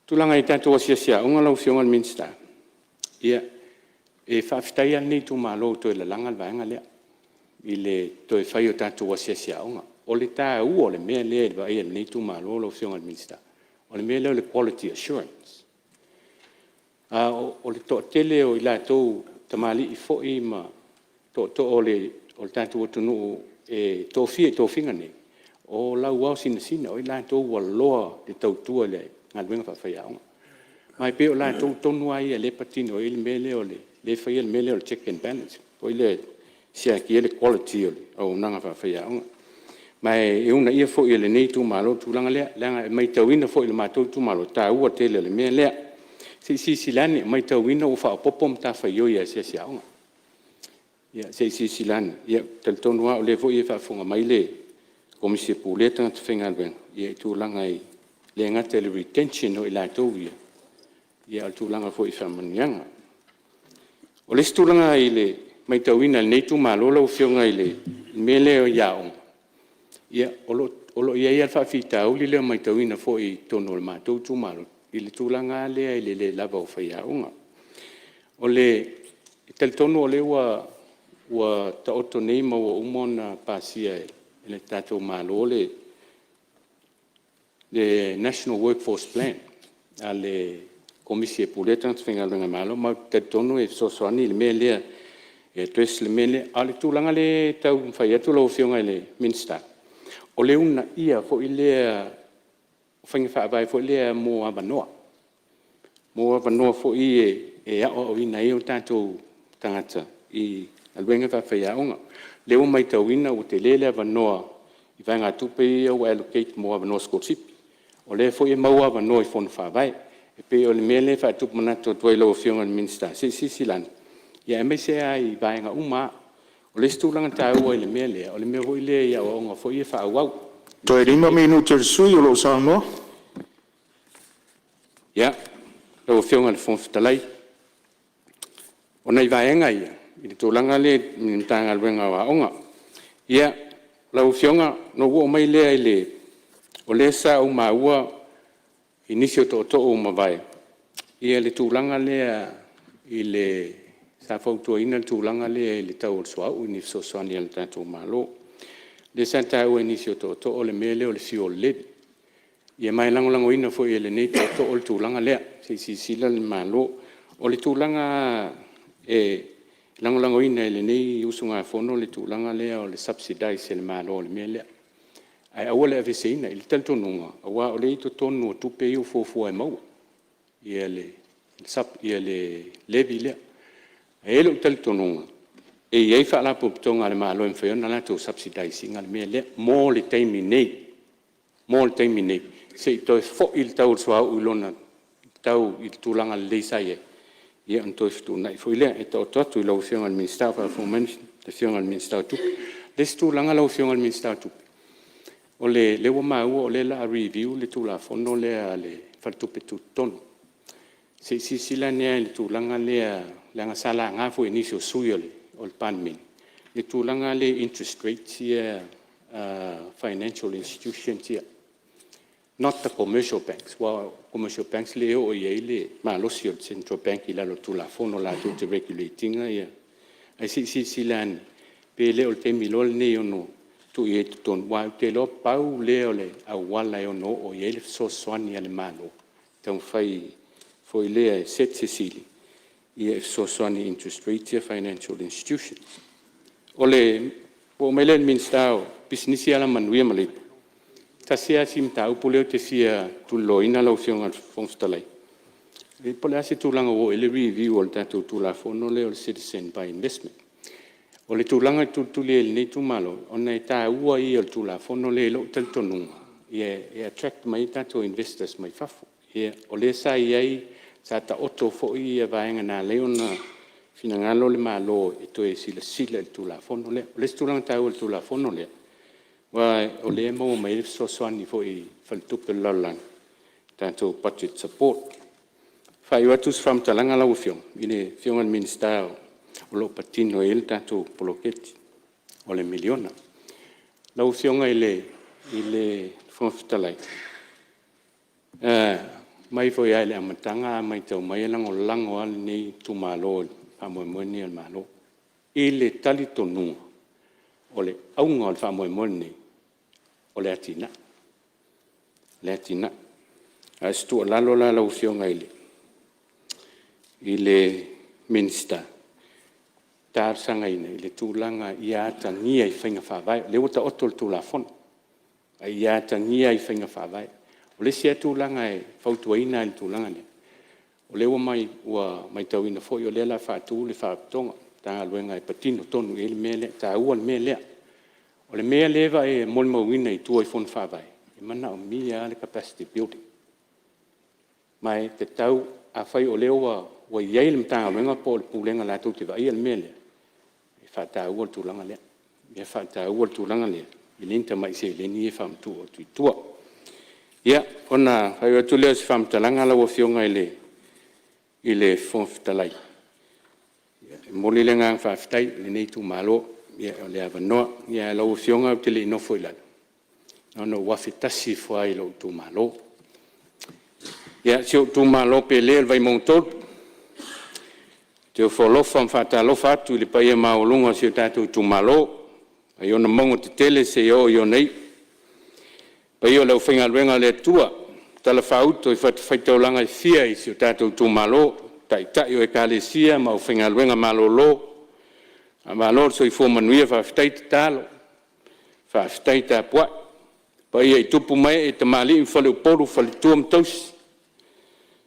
tulaga i tatou asiasi aoga lau Afioga i le Minisita, ia e faafetai lava lenei itumalo ua toe lalaga le vaega lea i le toe fai o tatou asiasi aoga. O le taua o le mea lea i le vaai a lenei itumalo lau Afioga i le Minisita, o le mea lea o le quality assurance. O le toatele o i latou o tamalii foi ma tootoo o le tatou atunuu e tofia i tofiga nei, o lauaosinasina, o i latou ua loa le tautua i le galuega faafaiaoga. Ma e pei o latou tonu lava ia lea e patino i ai le mea lea o le faia le mea lea o le check and balance foi lea e siaki ai le quality o le auaunaga faafaiaoga. Ma e uunaia foi e lenei itumalo le tulaga lea, leaga e matauina foi e le matou itumalo le taua tele o le mea lea. Se i silasila ane, matauina ua faaopoopo matafaioi a asiasi aoga. Ia se i silasila ane, ou te talitonu lava o lea foi e faafofoga mai le Komisi e Pulea Tagata Faigaluega i tulaga e le gata i le retention o i latou ia, a o le tulaga foi i faamanuiaga. O le isi tulaga i le matauina e lenei itumalo lau Afioga i le mea lea i aoga, ia o lo o i ai lava le faafitauli lea e matauina foi i totonu o le matou itumalo i le tulaga lava lea i le le lava o faiaoga. O le E talitonu o lea ua taoto nei ma ua uma ona pasia e le tatou Malo le National Workforce Plan a le Komisi e Pulea Tagata Faigaluega a le Malo, ma ou te talitonu e fesoasoani le mea lea e address le mea lea. A o le tulaga lea e taumafai atu lau Afioga i le Minisita, o le uunaia foi lea o faiga faavae foi lea mo avanoa, mo avanoa foi e aoaoina ai o tatou tagata i galuega faafaiaoga. O lea ua maitauina ua tele le avanoa i vaegatupe ia ua allocate mo avanoa sikolasipi. O lea foi e maua avanoa i fono faavae. E pei o le mea lea e faatupu manatu atu ai i lau Afioga i le Minisita, se i silasila ane aemaise lava i vaega uma lava. O le isi tulaga taua i le mea lea, o le mea foi lea i aoaoga foi ia faaauau. Toe 5 minute o le sui usufono o lo o saunoa. Ia, lau Afioga i le Fofoga Fetalai, o nai vaega ia i le tulaga lea i le Matagaluega o Aoga. Ia, lau Afioga ona ou oo mai lea i le… O lea sa ou maua i nisi o tootoo ua mavae le tulaga lea sa fautuaina le tulaga lea i le tau o le suauu i ni fesoasoani a le tatou Malo. O lea sa taua e nisi o tootoo le mea lea o le fuel levy. Ia ma e lagolagoina foi e lenei tootoo le tulaga lea, se i silasila le Malo. O le tulaga e lagolagoina e lenei usugafono le tulaga lea o le subsidize e le Malo o le mea lea, ae aua le aveeseina i le talitonuga aua o lea e i totonu o tupe ia ua fuafua e maua le levy lea. Ae i ai lou talitonuga e i ai Faalapotopotoga a le Malo e mafai ona latou subsidize ina le mea lea mo le taimi nei, mo le taimi nei, se i toe foi le tau o le suauu i lona tau i le tulaga lelei sa i ai, ia ona toe fetuunai foi lea. E taoto atu i lau Afioga i le Minisita a o faafofoga mai le Afioga i le Minisita o Tupe. O le isi tulaga lau Afioga i le Minisita o Tupe, o lea ua maua o lea o le a review le Tulafono lea a le Faletupe Tutotonu. Se i silasila ane lava i le tulaga lea leaga sa laga foi e nisi o sui usufono o le Palemene le tulaga lea i interest rates ia a financial institutions ia, not the commercial banks aua o commercial banks lea e oo i ai le malosi o le Central Bank i lalo o le Tulafono latou te regulate ina ae se i silasila ane pe le o le taimi loa lenei e ono tuu i ai i totonu aua ou te iloa pau lea o le auala e ono oo i ai le fesoasoani a le Malo e taumafai foi lea e set se sili e fesoasoani i interest rates ia a financial institutions. Ona ou oo mai lea i le Minisita o Pisinisi, Alamanuia ma Leipa, e tasi lava si mataupu lea ou te fia tuliloaina lau Afioga i le Fofoga Fetalai, po o le a se tulaga ua oo i ai le review o le tatou Tulafono lea o le Citizen by Investment. O le tulaga e tulituli ai e lenei itumalo ona e taua ia o le Tulafono lea i lou talitonuga e attract mai ai tatou investors mai fafo. O lea sa i ai, sa taoto foi vaega na ala ai ona finagalo le Malo e toe silasila i le Tulafono lea. O le isi tulaga taua i le Tulafono lea, aua o lea e maua mai ai le fesoasoani foi i le Faletupe o le Lalolagi, le tatou budget support. E faaiu atu se faamatalaga lau Afioga i le Afioga i le Minisita o lo o patino i ai le tatou poloketi o le miliona. Lau Afioga i le Fofoga Fetalai, mai foi lava i le amataga a maitau mai e lagolago lava lenei itumalo i le faamoemoe lenei o le Malo, i le talitonuga o le auga o le faamoemoe lenei o le atinae, o le atinae. A o se tuualalo la lau Afioga i le Minisita, e talosagaina i le tulaga ia atagia i faiga faavae, o lea ua taoto le Tulafono a ia atagia i faiga faavae. O le isi lava tulaga e fautuaina i le tulaga lea, o lea ua maitauina foi o lea o le a faatu le Faalapotopotoga, le Matagaluega e patino tonu i ai le mea lea, e taua le mea lea. O le mea lea e molimauina i tua i fono faavae, e manaomia lava le capacity building. Ma e tatau, afai o lea ua i ai le Matagaluega po o le Pulega latou te vaaia le mea lea, e faataua le tulaga lea, e faataua le tulaga lea, e le ni tamai seleni ia e faamatuu atu i tua. Ia, ona faaiu atu lea o se faamatalaga lau Afioga i le Fofoga Fetalai, e momoli le agaga faafetai o lenei itumalo mo le avanoa. Ae lau Afioga ou te le i nofo i lalo, na ona ou afe tasi ifo lava i lou itumalo. Ia, si ou itumalo pele o le Vaimauga 3, ou te ofo alofa ma faatalofa atu i le paia maualuga o si o tatou itumalo mai ona mauga tetele seia oo i ona i'u, paia o le aufaigaluega a le Atua o talafaauto i fatafaitaulaga e fia i si o tatou Itumalo, Taitai o Ekalesia ma aufaigaluega malolo, faamalo le soifua manuia faafetai tatalo, faafetai tapuai. Paia i tupu ma ee, tamalii ma faleupolu, faletua ma tausi,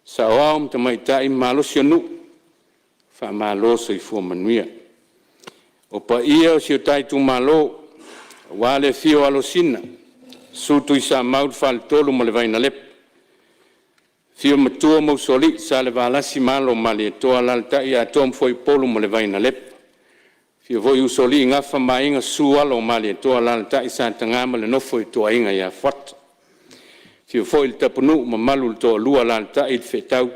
sa'oao ma tamaitai ma malosi o nuu, faamalo le soifua manuia. O paia o si o ta Itumalo aua le afio o Alosina, Susu Tuisamau, le Faletolu ma le Vainalepa, afio Matua ma Usoalii, Salevalasi ma alo o Malietoa, alaalatai Atoa ma Fuaiupolu ma le Vainalepa, afio foi Usoalii, Gafa ma Aiga, Susu Alo o Malietoa, alaalatai Sataga ma le nofo a ituaiga ia Fuata. Afio foi le Tapunuu, mamalu i le Toalua, alaalatai le Feetau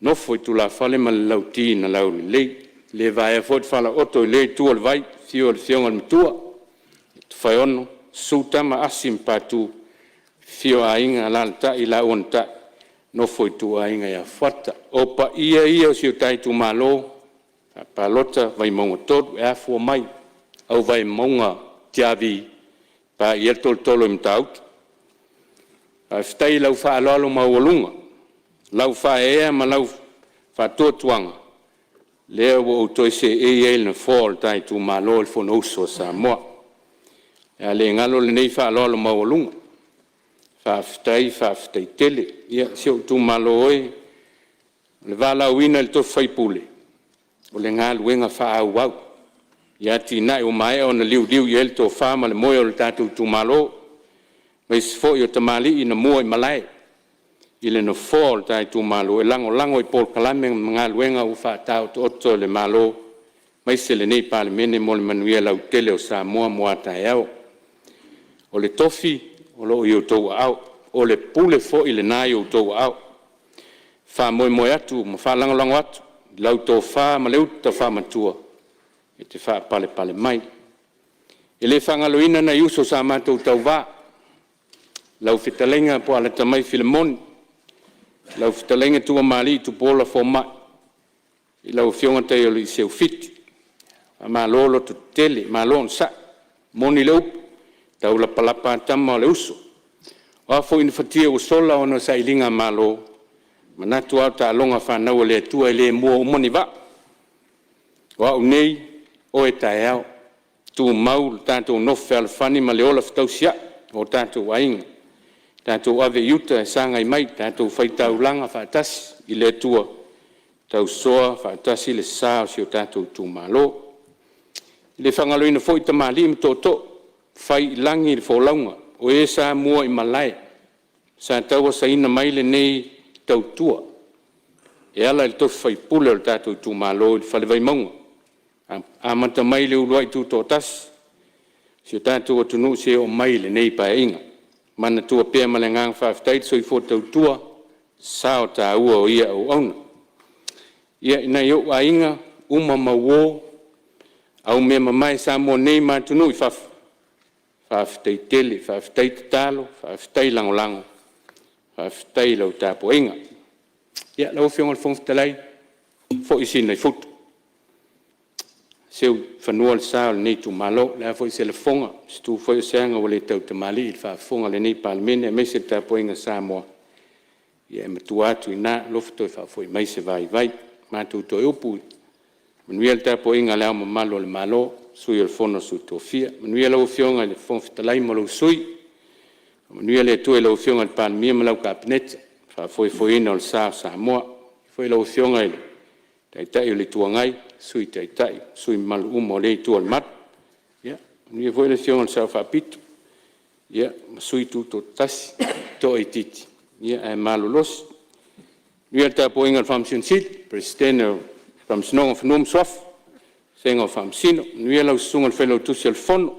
nofo a tulafale ma le Lauti na Laulelei. E le vaea foi le falaooto i lea itu o le vai, afio le Afioga i le Matua ia Tofaeono, Susu Tama Asi ma Patu, afifio Aiga, alaalatai laua na Tai, nofo a ituaiga ia Fuata. O paia ia o si o ta itumalo faapalota Vaimauga 3 e afua mai le au Vaimauga tiavi paia le tolotolo i Matautu. Faafetai i lau faaaloalo maualuga, lau faaeaea ma lau faatuatuaga lea ua ou toe seei ai i le nofoa o le ta itumalo i le Fonousu a Samoa. O le a le galo lenei faaaloalo maualuga, faafetai faafetai tele. Ia si ou itumalo e, o le valaauina i le tofi faipule o le galuega faaauau i atinae ua maea ona liuliu i ai le tofa ma le moe o le tatou itumalo aemaise foi o tamalii na muaimalae i le nofoa o le ta itumalo e lagolago i polokalame ma galuega ua faataotooto e le Malo aemaise lenei Palemene mo le manuia lautele o Samoa mo a taeao. O le tofi o lo o i outou aao, o le pule foi lena e i outou aao. E faamoemoe atu ma faalagolago atu i lau tofa ma le uta faamatua e te faapalepale mai. E le faagaloina nai uso sa matou tauva, lau Fetalaiga Puaalatamaia Filemoni, lau Fetalaiga Tuamalii Tupuola Fomaa, lau Afioga Taialii Seufitu. Faamalo lototetele, malo onosai. E moni le upu, e taulapalapa lava tama a o le uso. O a foi ni fatia ua sola ona o sailigamalo, e manatu lava o taaloga fanau a le Atua e le mua uma ni vaa. O au nei, oe taeao, tumau lo tatou nofo fealofani ma le ola fetausiai ma o tatou aiga. Tatou ave i uta e sagai mai, tatou faitaulaga faatasi i le Atua, tausoa faatasi le sa o si o tatou itumalo. E le faagaloina foi tamalii ma tootoo ua fai i lagi le folauga, o e sa muaimalae sa tauasaina mai lenei tautua e ala i le tofi faipule o le tatou itumalo i le Fale Vaimauga, amata mai le uluai tutoatasi o si o tatou atunuu seia oo mai i lenei Paeaiga. Manatua pea ma le agaga faafetai le soifua tautua ma sao taua o ia auauna. Ia, nai ou aiga, uma ma uo, aumeamamae i Samoa nei ma atunuu i fafo, faafetai tele, faafetai tatalo, faafetai lagolago, faafetai i lau tapuaiga. Ia lau Afioga i le Fofoga Fetalai, foi Sina i futu, seu i fanua le sa o lenei itumalo. O le a foi se lafoga, se tu foi ao se aga ua le tautamalii i le faafofoga a lenei Palemene aemaise le tapuaiga a Samoa, ia e matua atu i ina, alofa toe faafoi mai se vaivai. Matou toe upu, manuia le tapuaiga a Le Ao Mamalu o le Malo, Sui o le Fono a Sui Tofia. Manuia lau Afioga i le Fofoga Fetalai ma lou Sui. Faamanuia le Atua i lau Afioga i le Palemia ma lau Kapeneta i le faafoefoeina o le sa o Samoa. Faapea foi lau Afioga i le Taitai o le Itu Agai, Sui Taitai ma sui usufono mamalu uma o lea itu o le malu. Ia manuia foi le Afioga i le Sao Faapito ma Sui Tutoatasi, toaitiiti ae malolosi. Manuia le tapuaiga a le Faamasino Sili, Peresetene o le Faamasinoga o Fanua ma Suafa vasega o Faamasino. Manuia lau Susuga i le Failautusi o le Fono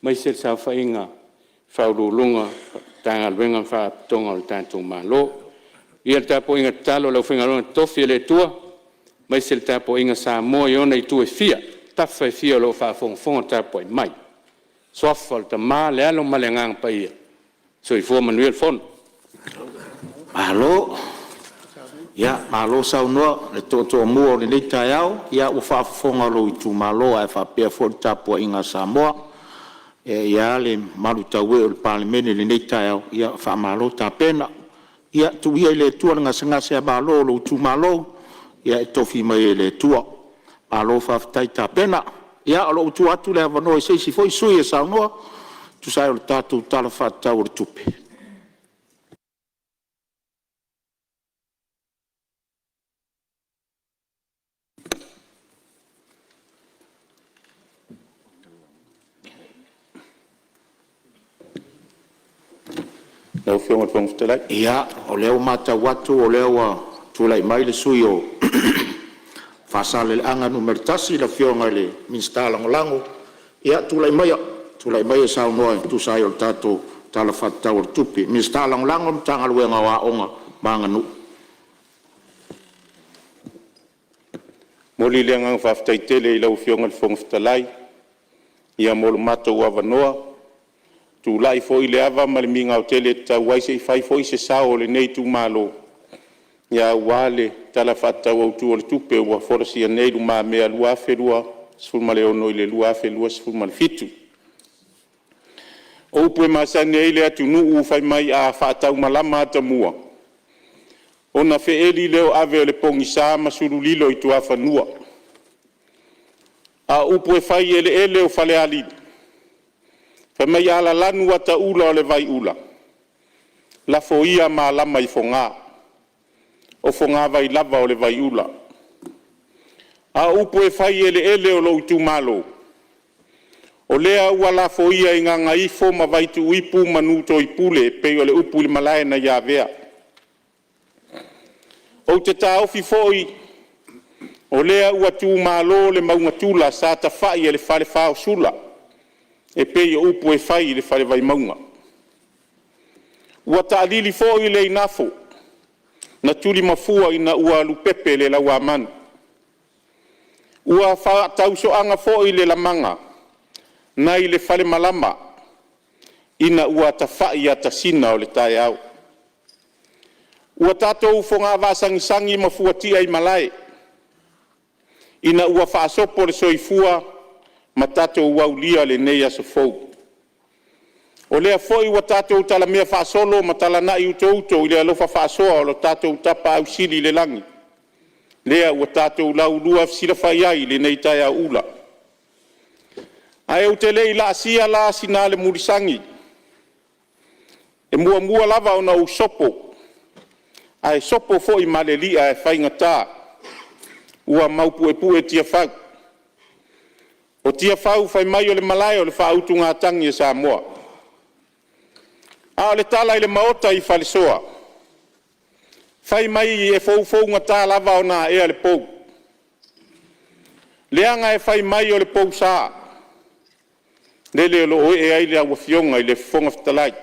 aemaise le saofaiga a Ofisa Sili o Pulega o Matagaluega ma Faalapotopotoga a le tatou Malo. Manuia le tapuaiga tatalo a le aufaigaluega totofi a le Atua aemaise le tapuaiga a Samoa i ona itu e fia, tafa e fia o lo o faafogafoga tapuai mai. I le Suafa o le Tama le Alo ma le Agaga Paia. Soifua ma ia manuia le fono. Malo. Ia malo saunoa i le toatoamua o lenei taeao, ua faafofoga lou itumalo ae faapea foi le tapuaiga a Samoa. E i ai lava le malutauee o le Palemene i lenei taeao, ia faamalo tapena. Ia tuu ia i le Atua le gasegase malo o lou itumalo e tofi mai e le Atua. Malo faafetai tapena. Ia o lo o ua tuu atu le avanoa i se isi foi sui usufono e saunoa e tusa ai o le tatou Tala Faatatau o le Tupe. Lau Afioga i le Fofoga Fetalai. Ia, o lea ua matau atu o lea ua tulai mai le sui usufono mo Faasaleleaga 1, le Afioga i le Minisita Lagolago. Ia, tulai maia e saunoa e tusa ai o le tatou Tala Faatatau o le Tupe, le Minisita Lagolago o le Matagaluega o Aoga ma Aganuu. E momoli le agaga faafetai tele i lau Afioga i le Fofoga Fetalai mo lo matou avanoa. E tulai foi i le ava ma le migao tele e tatau ai se i fai foi se sao o lenei itumalo aua le Tala Faatatau Autu o le Tupe ua folasia nei i lumamea 2026/2027. O upu e masani ai le atunuu fai mai a faataumalama atamua, ona feeli lea o ave o le pogisa ma sulu lilo i tuafanua. A o upu e fai i eleele o Falealili, fai mai a lalanu ataula o le vaiula, lafo ia malama i Fogaa, o fogavai lava o le vaiula. A o upu e fai i eleele o lou itumalo, o lea ua lafoia i gagaifo ma vaituuipu ma nutooipule e pei o le upu i le malae nai Avea. Ou te taofi foi o lea ua tumalo le mauga tula sa tafai e le Falefa o Sula e pei o upu e fai i le Fale Vaimauga. Ua taalili foi le igafo na tulimafua ina ua lupepe le lauamanu. Ua faatausoaga foi le lamaga nai le falemalama ina ua tafai atasina o le taeao. Ua tatou fogavaa sagisagi ma fuatia i malae ina ua faasopo le soifua ma tatou aulia lenei aso fou. O lea foi ua tatou talamea faasolo ma talanai utouto i le alofa faasoa o lo tatou Tapaau Sili i le lagi, lea ua tatou laulua fesilafai ai i lenei taeao ula. Ae ou te le i laasia la sina alemulisagi, e muamua lava ona ou sopo, ae sopo foi ma le li'a e faigata ua maupuepue tiafau. O tiafau fai mai o le malae o le faautugatagi a Samoa. A o le tala i le Maota i Falesoa, fai mai e foufougata lava ona aea le pou, leaga e fai mai o le pousā, lele o lo o ee ai lau Afioga i le Fofoga Fetalai.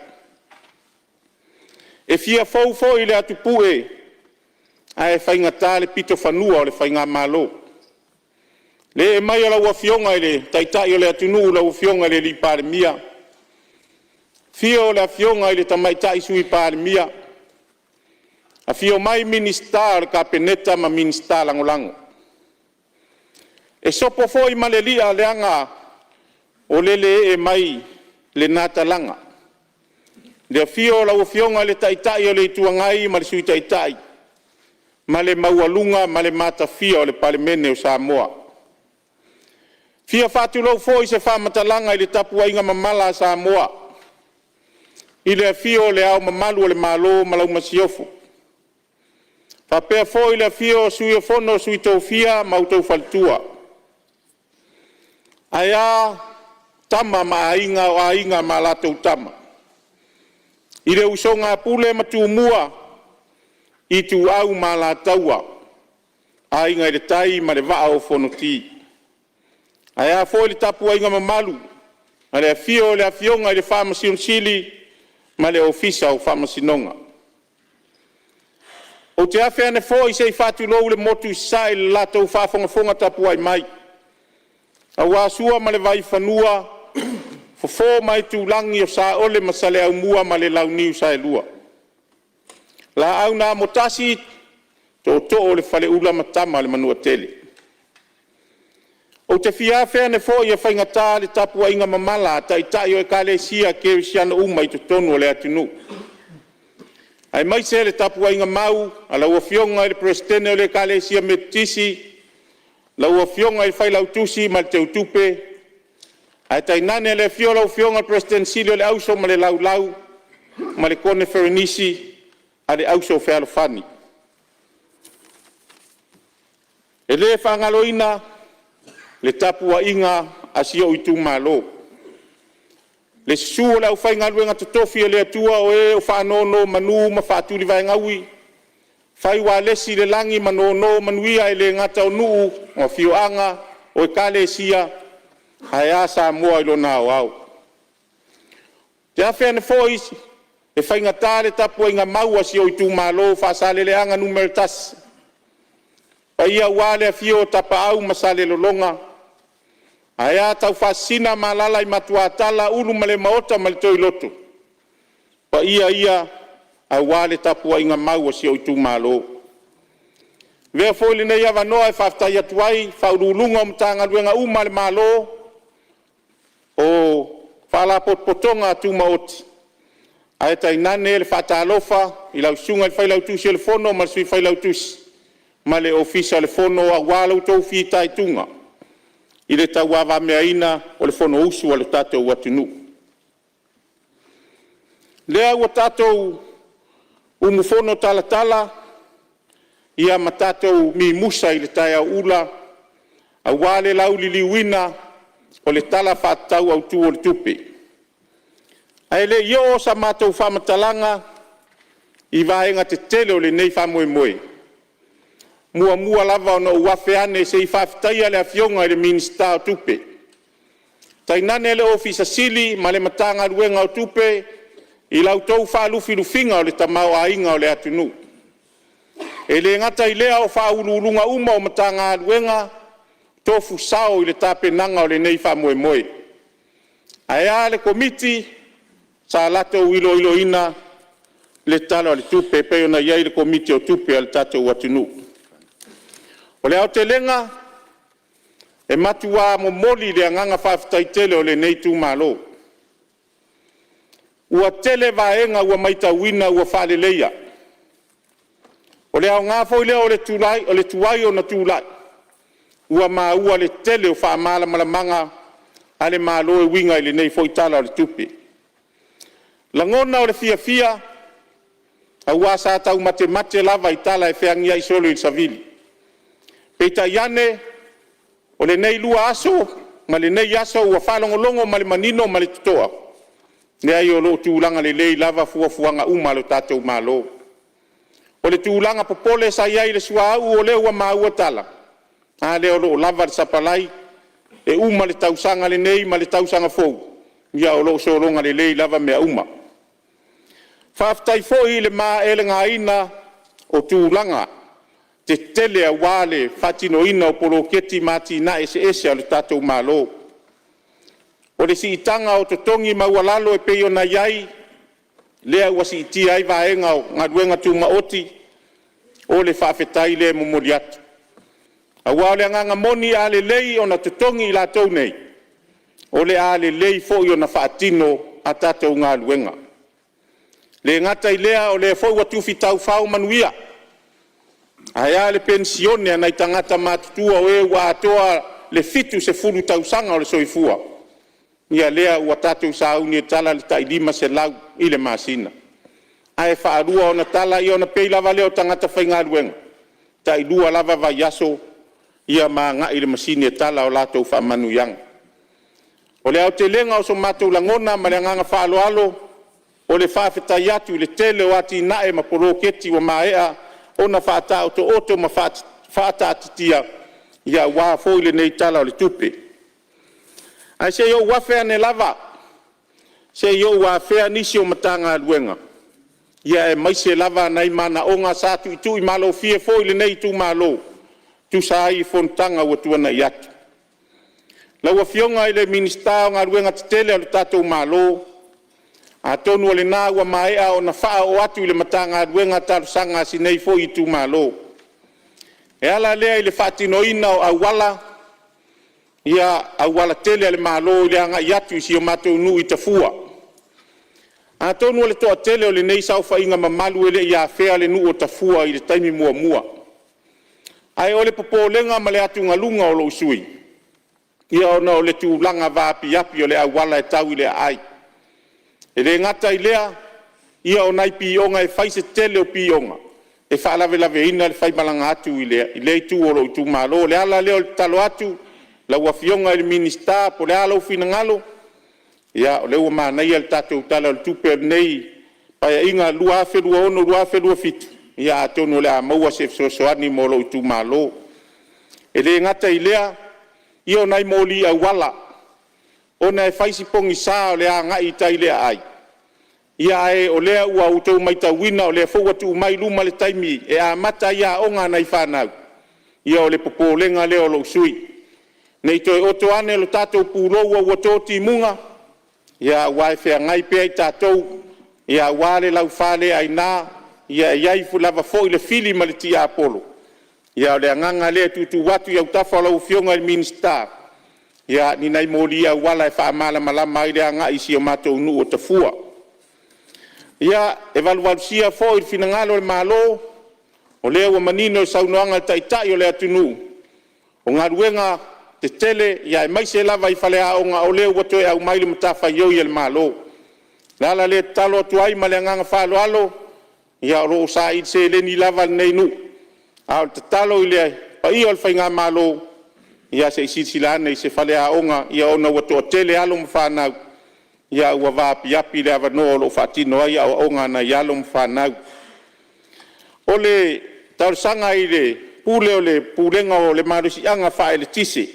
E fia fou foi le atupue ae faigata le pitofanua o le faigamalo. Le ee mai o lau Afioga i le Taitai o le atunuu lau Afioga i le Palemia, afio le Afioga i le Tamaitai Sui Palemia, afio mai Minisita o le Kapeneta ma Minisita Lagolago. E sopo foi ma le li'a leaga o lele e ee mai lena talaga, le afio o lau Afioga i le Taitai o le Itu Agai ma le Sui Taitai ma le maualuga ma le matafia o le Palemene o Samoa. E fia faatulou foi i se faamatalaga i le tapuaiga mamala a Samoa i le afio o Le Ao Mamalu o le Malo ma lau Masiofo, faapea foi le afio o le Sui o le Fono a Sui Tofia ma outou faletua. Ae a Tama ma Aiga, o Aiga ma latou Tama, i le usoga a Pule ma Tumua, Ituau ma Alataua, Aiga i le Tai ma le Vaa o Fonoti. Ae a foi le tapuaiga mamalu a le afio o le Afioga i le Faamasino Sili ma le Ofisa o Faamasinoga. Ou te afe ane foi se i faatulou le motu i Sasae i le latou faafogafoga tapuai mai, aua Sua ma le Vaifanua, Fofo ma Aitulagi, o Saole ma Saleaaumua ma le Launiu Saelua. Laau na Amotasi, Tootoo o le Faleula ma Tama a le Manuatele. Ou te fia afe ane foi e faigata le tapuaiga mamala a Taitai o Ekalesia Kerisiano uma i totonu o le atunuu, aemaise le tapuaiga mau a lau Afioga i le Peresetene o le Ekalesia Metotisi, lau Afioga i le Failautusi ma le Teutupe, ae tainane le afio o lau Afioga i le Peresetene Sili o le Auso ma le Laulau ma le Koneferenisi a le Auso Fealofani. E le faagaloina le tapuaiga a si ou itumalo, le susu o le aufaigaluega totofi a le Atua o e o faanonomanu ma faatulivaegaui, fai ualesi i le lagi ma nonomanuia e le gata o nuu, o afioaga, o Ekalesia, ae a Samoa i lona aoao. Ou te afe ane foi e faigata le tapuaiga mau a si ou itumalo o Faasaleleaga 1, paia aua le afio o Tapaau ma Salelologa, ae a Taufaasisina ma alaala i Matuatala, Ulumalemaota ma le Toiloto. O paia ia aua le tapuaiga mau a si ou itumalo. Avea foi lenei avanoa e faafetai atu ai i Ofisa Sili o Pulega o Matagaluega uma a le Malo, o Faalapotopotoga Tumaoti, ae tainane le faatalofa i lau Susuga i le Failautusi o le Fono ma le Sui Failautusi ma le Ofisa o le Fono aua lo outou fitaituga i le tauavameaina o le Fonousu a le tatou atunuu. Lea ua tatou umufono talatala ma tatou mimusa i le taeao ula aua le lauliliuina o le Tala Faatatau Autu o le Tupe. Ae le i oo sa matou faamatalaga i vaega tetele o lenei faamoemoe, e muamua lava ona ou afe ane se i faafetaia le Afioga i le Minisita o Tupe, tainane le Ofisa Sili ma le Matagaluega o Tupe i la outou faalufilufiga o le tamaoaiga o le atunuu. E le gata i lea o Ofisa Sili o Pulega uma o Matagaluega, tofu sao i le tapenaga o lenei faamoemoe. Ae a le Komiti sa latou iloiloina le Tala o le Tupe e pei ona i ai le Komiti o Tupe a le tatou atunuu. O le aotelega, e matua momoli le agaga faafetai tele o lenei itumalo. Ua tele vaega ua matauina ua faaleleia. O le aoga foi lea o le tuai ona tulai, ua maua le tele o faamalamalamaga a le Malo e uiga i lenei foi Tala o le Tupe. Lagona o le fiafia, aua sa taumatemate lava i tala e feagiai solo i le savili. Peitai ane, o lenei 2 aso ma lenei aso ua faalogologo ma le manino ma le totoa, leai o lo o tulaga lelei lava fuafuaga uma a lo tatou Malo. O le tulaga popole sa i ai i le suauu o lea ua maua tala, a lea o lo o lava le sapalai, e uma le tausaga lenei ma le tausaga fou, ia o lo o sologa lelei lava mea uma. Faafetai foi i le maeelegaina o tulaga tetele aua le faatinoina o poloketi ma atinae eseese a le tatou Malo. O le siitaga o totogi maualalo e pei ona i ai, lea ua siitia ai vaega o galuega tumaoti, o le faafetai lea e momoli atu. Aua o le agaga moni a lelei ona totogi i latou nei, o le a lelei foi ona faatino a tatou galuega. E le gata i lea o lea foi ua tufi taufao manuia, ae a le penisione a nai tagata matutua o e ua atoa le 70 tausaga o le soifua, ia lea ua tatou sauni e tala le tai $500 i le masina. Ae faalua ona tala ona pei lava lea o tagata faigaluega, e tai 2 lava vaiaso ma agai i le masini e tala a latou faamanuiaga. O le aotelega o so matou lagona ma le agaga faaaloalo, o le faafetai atu i le tele o atinae ma poloketi ua maea ona faataotooto ma faataatitia aua foi lenei Tala o le Tupe. Ae se i ou afe ane lava se i ou afea nisi o Matagaluega, aemaise lava nai manaoga sa tuutuumalofie foi i lenei itumalo e tusa ai i fonotaga ua tuanai atu. Lau Afioga i le Minisita o Galuega Tetele a le tatou Malo, atonu o lena ua maea ona faaoo atu i le Matagaluega talosaga a si nei foi itumalo. E ala lea i le faatinoina o auala, aualatele a le Malo i le agai atu i si o matou nuu i Tafua. Atonu o le toatele o lenei saofaiga mamalu e le i afea le nuu o Tafua i le taimi muamua. Ae o le popolega ma le atugaluga o lou sui usufono, ia ona o le tulaga vaapiapi o le auala e tau i le aai. E le gata i lea, ia o nai pioga e fai si tele o pioga e faalavelaveina le faimalaga atu i lea itu o lou itumalo. O le ala lea o le tatalo atu i lau Afioga i le Minisita po o le a lou finagalo, ia o lea ua manaia le tatou Tala o le Tupe o lenei Paeaiga 2026/2027, ia atonu o le a maua se fesoasoani mo lou itumalo. E le gata i lea, ia o nai moli auala, ona e fai si pogisa o le agai i tai i le aai, ae o lea ua outou matauina o lea foi ua tuu mai i luma le taimi e amata ai aoga a nai fanau, ia o le popolega lea o lou sui usufono, ne i toe oto ane lo tatou pulou ua to timuga, aua e feagai pea i tatou aua le laufa le aina, e i ai lava foi le fili ma le tiapolo. A o le agaga lea e tuutuu atu i autafa o lau Afioga i le Minisita, ni nai moli auala e faamalamalama ai le agai i si o matou nuu o Tafua. Ia, e valuvalusia foi le finagalo o le Malo, o lea ua manino i le saunoaga a le Taitai o le atunuu, o galuega tetele aemaise lava i faleaoga, o lea ua toe aumai le matafaioi a le Malo. O le ala lea e tatalo atu ai ma le agaga faaaloalo, ia o lo o saili seleni lava lenei nuu. A o le tatalo i le paia o le faigamalo, ia se i silasila ane i se faleaoga ona ua toatele alo ma fanau, ae ua vaapiapi le avanoa o lo o faatino ai aoaoga a nai alo ma fanau. O le talosaga i le Pule o le Pulega o le Malosiaga Faa-Eletise,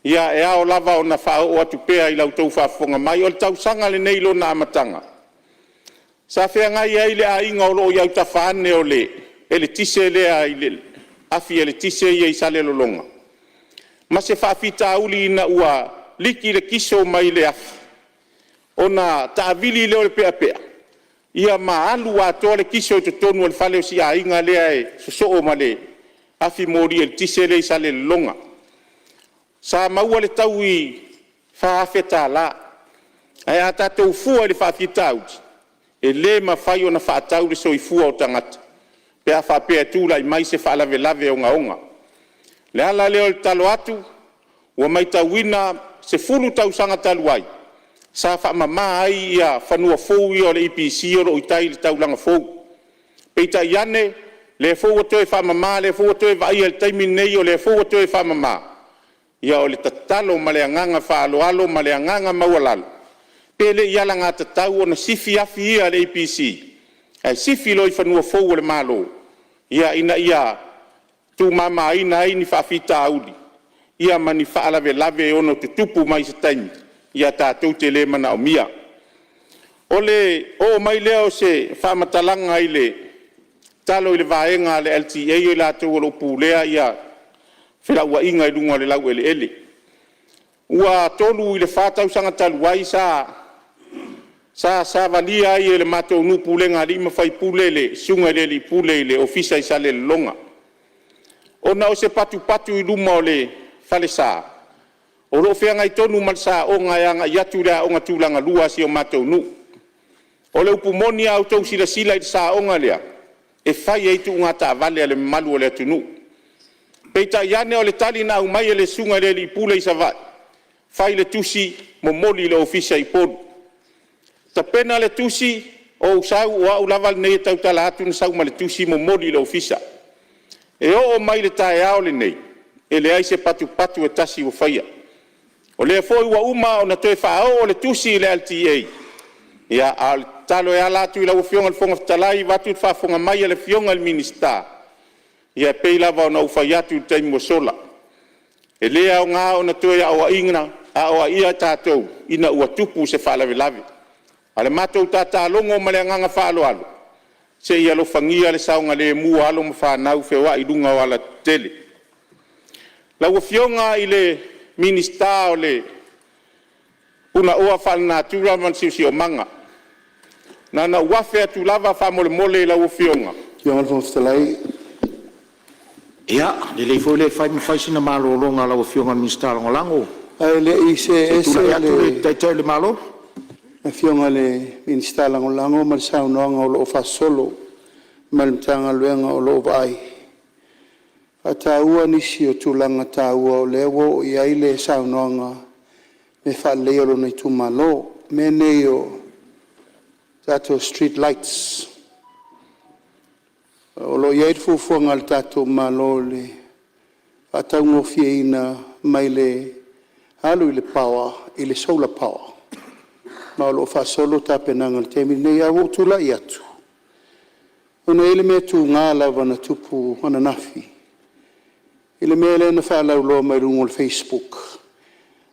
ia e ao lava ona faaoo atu pea i la outou faafofoga mai. O le tausaga lenei i lona amataga, sa feagai ai le aiga o lo o i autafa ane o le eletise lea i le afi eletise ia i Salelologa, ma se faafitauli ina ua liki le kiso mai le afi, ona taavili lea o le peapea ma alu atoa le kiso i totonu o le fale o si aiga lea e sosoo ma le afi moli eletise lea i Salelologa. Sa maua le taui e $4,000, ae a tatou fua i le faafitauli, e le mafai ona faatau le soifua o tagata pe a faapea e tulai mai se faalavelave ogaoga. O le ala lea o le tatalo atu, ua matauina i le 10 tausaga talu ai, sa faamama ai fanua fou ia o le EPC o lo o i tai i le taulaga fou. Peitai ane, o lea foi ua toe faamama, o lea foi ua toe vaaia i le taimi lenei o lea foi ua toe faamama. Ia o le tatalo ma le agaga faaaloalo ma le agaga maualalo, pe le i alagatatau ona sifi afi ia a le EPC ae sifi loa i fanua fou o le Malo, ina ia tuumamaina ai ni faafitauli ma ni faalavelave e ono tutupu mai i se taimi tatou te le manaomia. O le oo mai lea o se faamatalaga i le tatalo i le vaega a le LTA o i latou o lo o pulea felauaiga i luga o le laueleele. Ua 3 i le 4 tausaga talu ai sa savalia ai e le matou nuu, pulega a alii ma faipule le susuga i le alii pule i le ofisa i Salelologa, ona o se patupatu i luma o le falesa o lo o feagai tonu ma le saoga e agai atu i le aoga tulagalua a si o matou nuu. O le upu moni a outou silasila i le saoga lea, e fai ai tuuga taavale a le mamalu o le atunuu. Peitai ane o le tali na aumai e le susuga i le alii pule i Savaii, fai le tusi momoli i le ofisa i Upolu. Tapena le tusi, ou sau o au lava lenei e tautala atu na sau ma le tusi momoli i le ofisa. E oo mai i le taeao lenei, e leai se patupatu e tasi ua faia. O lea foi ua uma ona toe faaoo le tusi i le LTA, a o le tatalo e ala atu i lau Afioga i le Fofoga Fetalai vaeatu le faafofoga mai a le Afioga i le Minisita, ia e pei lava ona ou fai atu i le taimi ua sola, e le aoga ona toe aoaia tatou ina ua tupu se faalavelave. A o le matou tatalogo ma le agaga faaaloalo, se i alofagia le saogalemu o alo ma fanau feoai i luga o alatetele. Lau Afioga i le Minisita o le Punaoa Faalenatura ma le Siosiomaga, na ona ou afe atu lava faamolemole i lau Afioga. Lau Afioga i le Fofoga Fetalai… Ia, lelei foi le fai ma fai sina malologa a lau Afioga i le Minisita Lagolago, Ae le i se see i ese tulai atu le le Taitai o le Malo. Afioga i le Minisita Lagolago ma le saunoaga o lo o faasolo ma le Matagaluega o lo o vaai, e faataua nisi o tulaga taua o lea ua oo i ai le saunoaga i le faaleleia o lona itumalo. O mea nei o tatou street lights. O lo o i ai le fuafuaga a le tatou Malo i le faataugofieina mai le alu i le power i le solar power, ma o lo o faasolo tapenaga i le taimi lenei. Ae ua ou tulai atu, ona e i ai le mea tuga lava na tupu ananafi i le mea lea na faalauiloa mai luga o le facebook,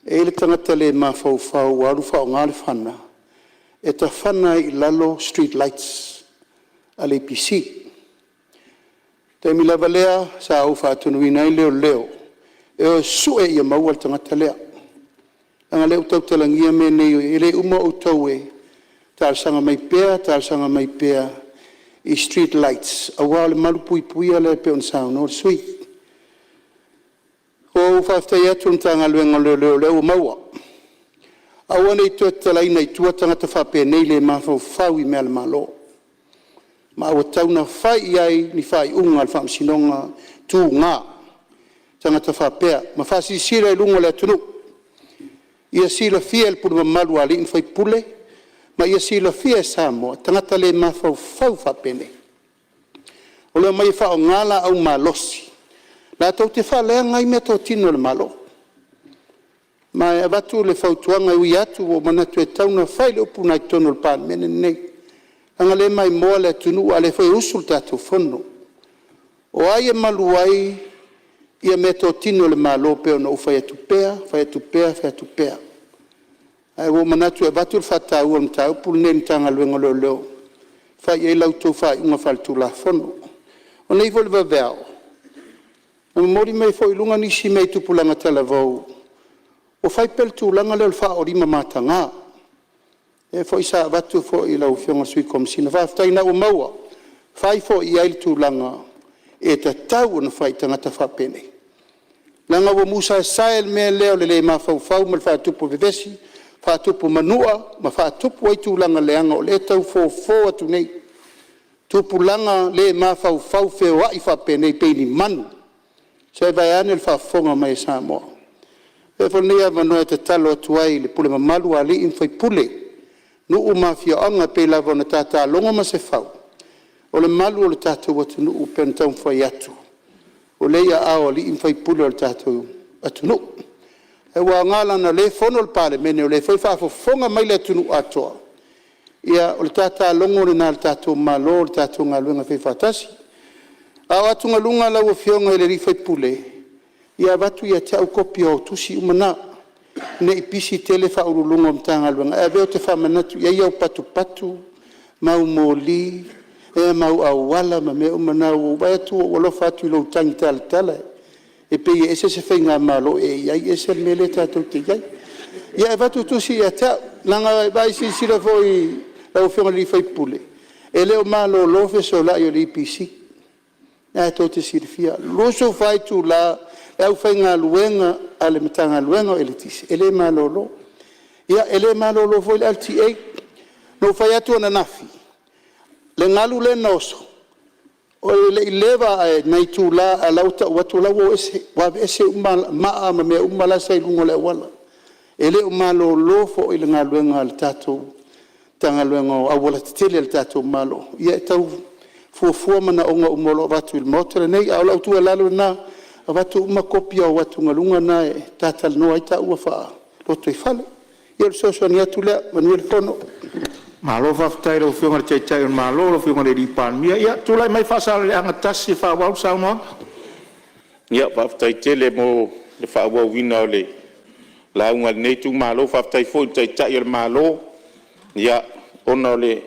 e i ai le tagata le mafaufau ua alu faaaoga le fana e tafana ai i lalo street lights a le EPC. O le taimi lava lea sa ou faatonuina ai leoleo e o e sue ina ia maua le tagata lea, leaga o lea ua tautalagia mea nei, e le uma outou e talosaga mai pea talosaga mai pea i street lights aua o le malupuipuia lea pei ona saunoa le sui usufono. Ua ou faafetai atu i le Matagaluega o Leoleo o lea ua maua, aua ne i toe tatalaina i tua tagata faapenei le mafaufau i mea a le Malo, ma ua tatau ona fai i ai ni faaiuga a le faamasinoga tuga, tagata faapea, ma faasilasila i luga o le atunuu. Ia silafia e le pule mamalu a alii ma faipule ma ia silafia e Samoa, tagata le mafaufau faapenei, o le omai e faaaoga laau malosi latou te faaleaga ai meatotino a le Malo. Ma e avatu le fautuaga, e ui atu ua ou manatu e tatau ona fai le upu lena i totonu o le Palemene lenei, leaga o lea e maimoa le atunuu a o lea foi e usu le tatou Fono. O ai e malu ai meatotino a le Malo e pei ona ou fai atu pea, fai atu pea, fai atu pea. Ae ua ou manatu e avatu le faataua i le mataupu lenei i le Matagaluega o Leoleo e fai i ai la outou faaiuga faaletulafono. O nei foi i le vaveao, na momoli mai foi i luga nisi mea i tupulaga talavou, ua fai pea o le tulaga lea o le faaoo mataga. O lea foi sa avatu foi i lau Afioga i le Sui Komesina, faafetai o lena ua maua, fai foi i ai le tulaga e tatau ona fai i tagata faapenei, leaga ua musa sae le mea lea o le le mafaufau ma le faatupu vevesi, faatupu manua ma faatupu ai tulaga leaga o lea e tau fofo atu nei, tupulaga le mafaufau feoai faapenei pei ni manu, se vaeane le faafofoga mai a Samoa. Avea foi lenei avanoa e tatalo atu ai i le pule mamalu a alii ma faipule, nuu ma afioaga pei lava ona tata logo Masefau, o le malu o le tatou atunuu pei ona taumafai atu, o lea e i aao o alii ma faipule o le tatou atunuu. Ae ua aoga leaga o lea e fono le Palemene o lea foi e faafofoga mai le atunuu atoa, ia o le tata logo lena a le tatou Malo o le tatou galuega e faifaatasi. A o atugaluga lau Afioga i le sui usufono, ia avatu ia te au kopi o au tusi uma na, ne i pisi tele Ofisa Sili o Pulega o Matagaluega, ae avea ou te faamanatu i ai au patupatu ma au moli ma au auala ma mea uma na. Ua ou vaai atu ua ou alofa atu i lou tagitalatala, e pei e ese se faigamalo o e i ai ese le mea lea tatou te i ai. Ia e avatu tusi ia te au, leaga a e silasila foi lau Afioga i le sui usufono, e le o malolo fesolai o le EPC, o lena tou te silafia, 24 itula le aufaigaluega a le Matagaluega o Eletise e le malolo. Ia e le malolo foi le LTA. Na ou fai atu ananafi, le galu lea na oso, e le i leva ae nai itula ae o la e ua tau atu o la e ua o ese, ua aveese uma maa ma mea uma la sa i luga o le auala. E le o malolo foi le galuega a le tatou Matagaluega o Aualatetele a le tatou Malo e tau fuafua manaoga uma o lo o avatu i le Maota lenei. A o lau tuualalo lena, avatu uma kopi o au atugaluga na ta te talanoa ai taua faa-lotoifale. Ia o le fesoasoani atu lea. Manuia le fono. Malo faafetai i lau Afioga i le Taitai o le Malo lau Afioga i le Palemia. Ia, tulai mai Faasaleleaga 1 e faaauau le saunoaga. Ia, faafetai tele mo le faaauauina o le lauga a lenei itumalo. Faafetai foi i le Taitai o le Malo, ona o le…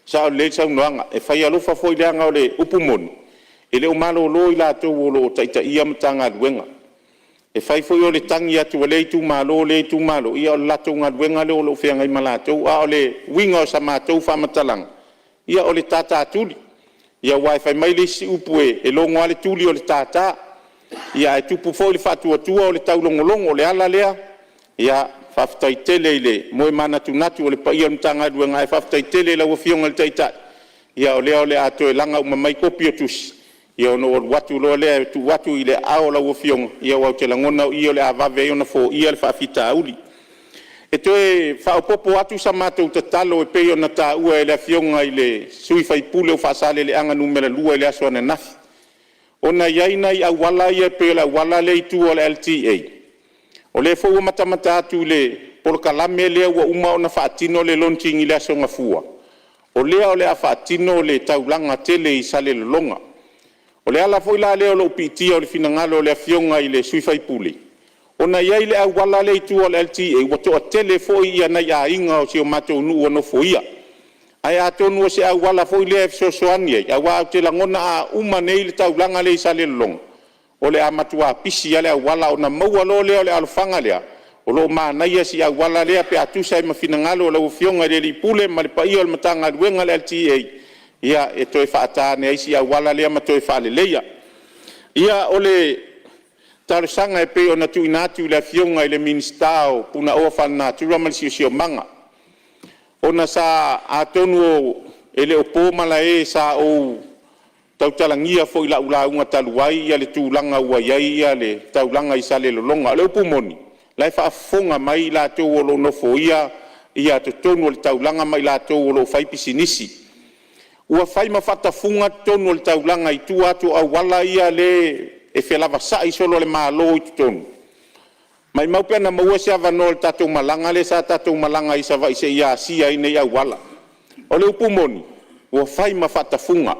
e sao lelei le saunoaga, e fai alofa foi leaga o le upu moni, e le o malolo i latou o lo o taitaia Matagaluega. E fai foi o le tagi atu a lea itumalo lea itumalo, ia o le latou galuega lea o lo o feagai ma latou. A o le uiga o sa matou faamatalaga, ia o le tātātuli. Aua fai mai le isi upu e logo lava le tuli o le tātā. Ae tupu foi le faatuatua o le taulogologo. O le ala lea, ia faafetai tele i le moe manatunatu o le paia o le Matagaluega, ae faafetai tele i lau Afioga i le Taitai, o lea o le a toe laga uma mai kopi o tusi, ona ou alu atu loa lea e tuu atu i aao o lau Afioga, aua ou te lagona o i o le a vave ai ona foia le faafitauli. E toe faaopoopo atu sa matou tatalo e pei ona taua e le Afioga i le sui usufono mo Faasaleleaga 2 i le aso ananafi, ona e i ai nai auala ia pei o le auala lea i tua o le LTA, o lea foi ua matamata atu i le polokalame lea ua uma ona faatino le launching i le aso Gafua, o lea o le a faatino le taulaga tele i Salelologa. O le ala foi la lea o lou piitia o le finagalo o le Afioga i le sui usufono, ona e i ai le auala lea i tua o le LTA, ua toatele foi nai aiga o si o matou nuu ua nofoia. Ae atonu o se auala foi lea e fesoasoani ai, aua ou te lagona a uma nei le taulaga lea i Salelologa, o le a matua pisi lava le auala, ona maua loa lea o le alofaga lea, o lo o manaia si auala lea pe a tusa ai ma finagalo o lau Afioga i le Ofisa Sili o Pulega ma le paia o le Matagaluega a le LTA, ia, e toe faata ane ai si auala lea ma toe faaleleia. Ia, o le talosaga e pei ona tuuina atu i le Afioga i le Minisita o Punaoa Faalenatura ma le Siosiomaga, ona sa… atonu e le o po malae sa ou tautalagia foi i lau lauga talu ai le tulaga ua i ai le taulaga i Salelologa. O le upu moni, o la e faafofoga mai i latou o lo o nofoia totonu o le taulaga ma i latou o lo o faipisinisi. Ua fai ma faatafuga totonu o le taulaga i tua atu o auala ia lea e felavasai solo e le Malo i totonu. Maumau pe ana maua se avanoa i le tatou malaga lea sa tatou malaga ai i Savaii se i asia ai nei auala. O le upu moni, ua fai ma faatafuga.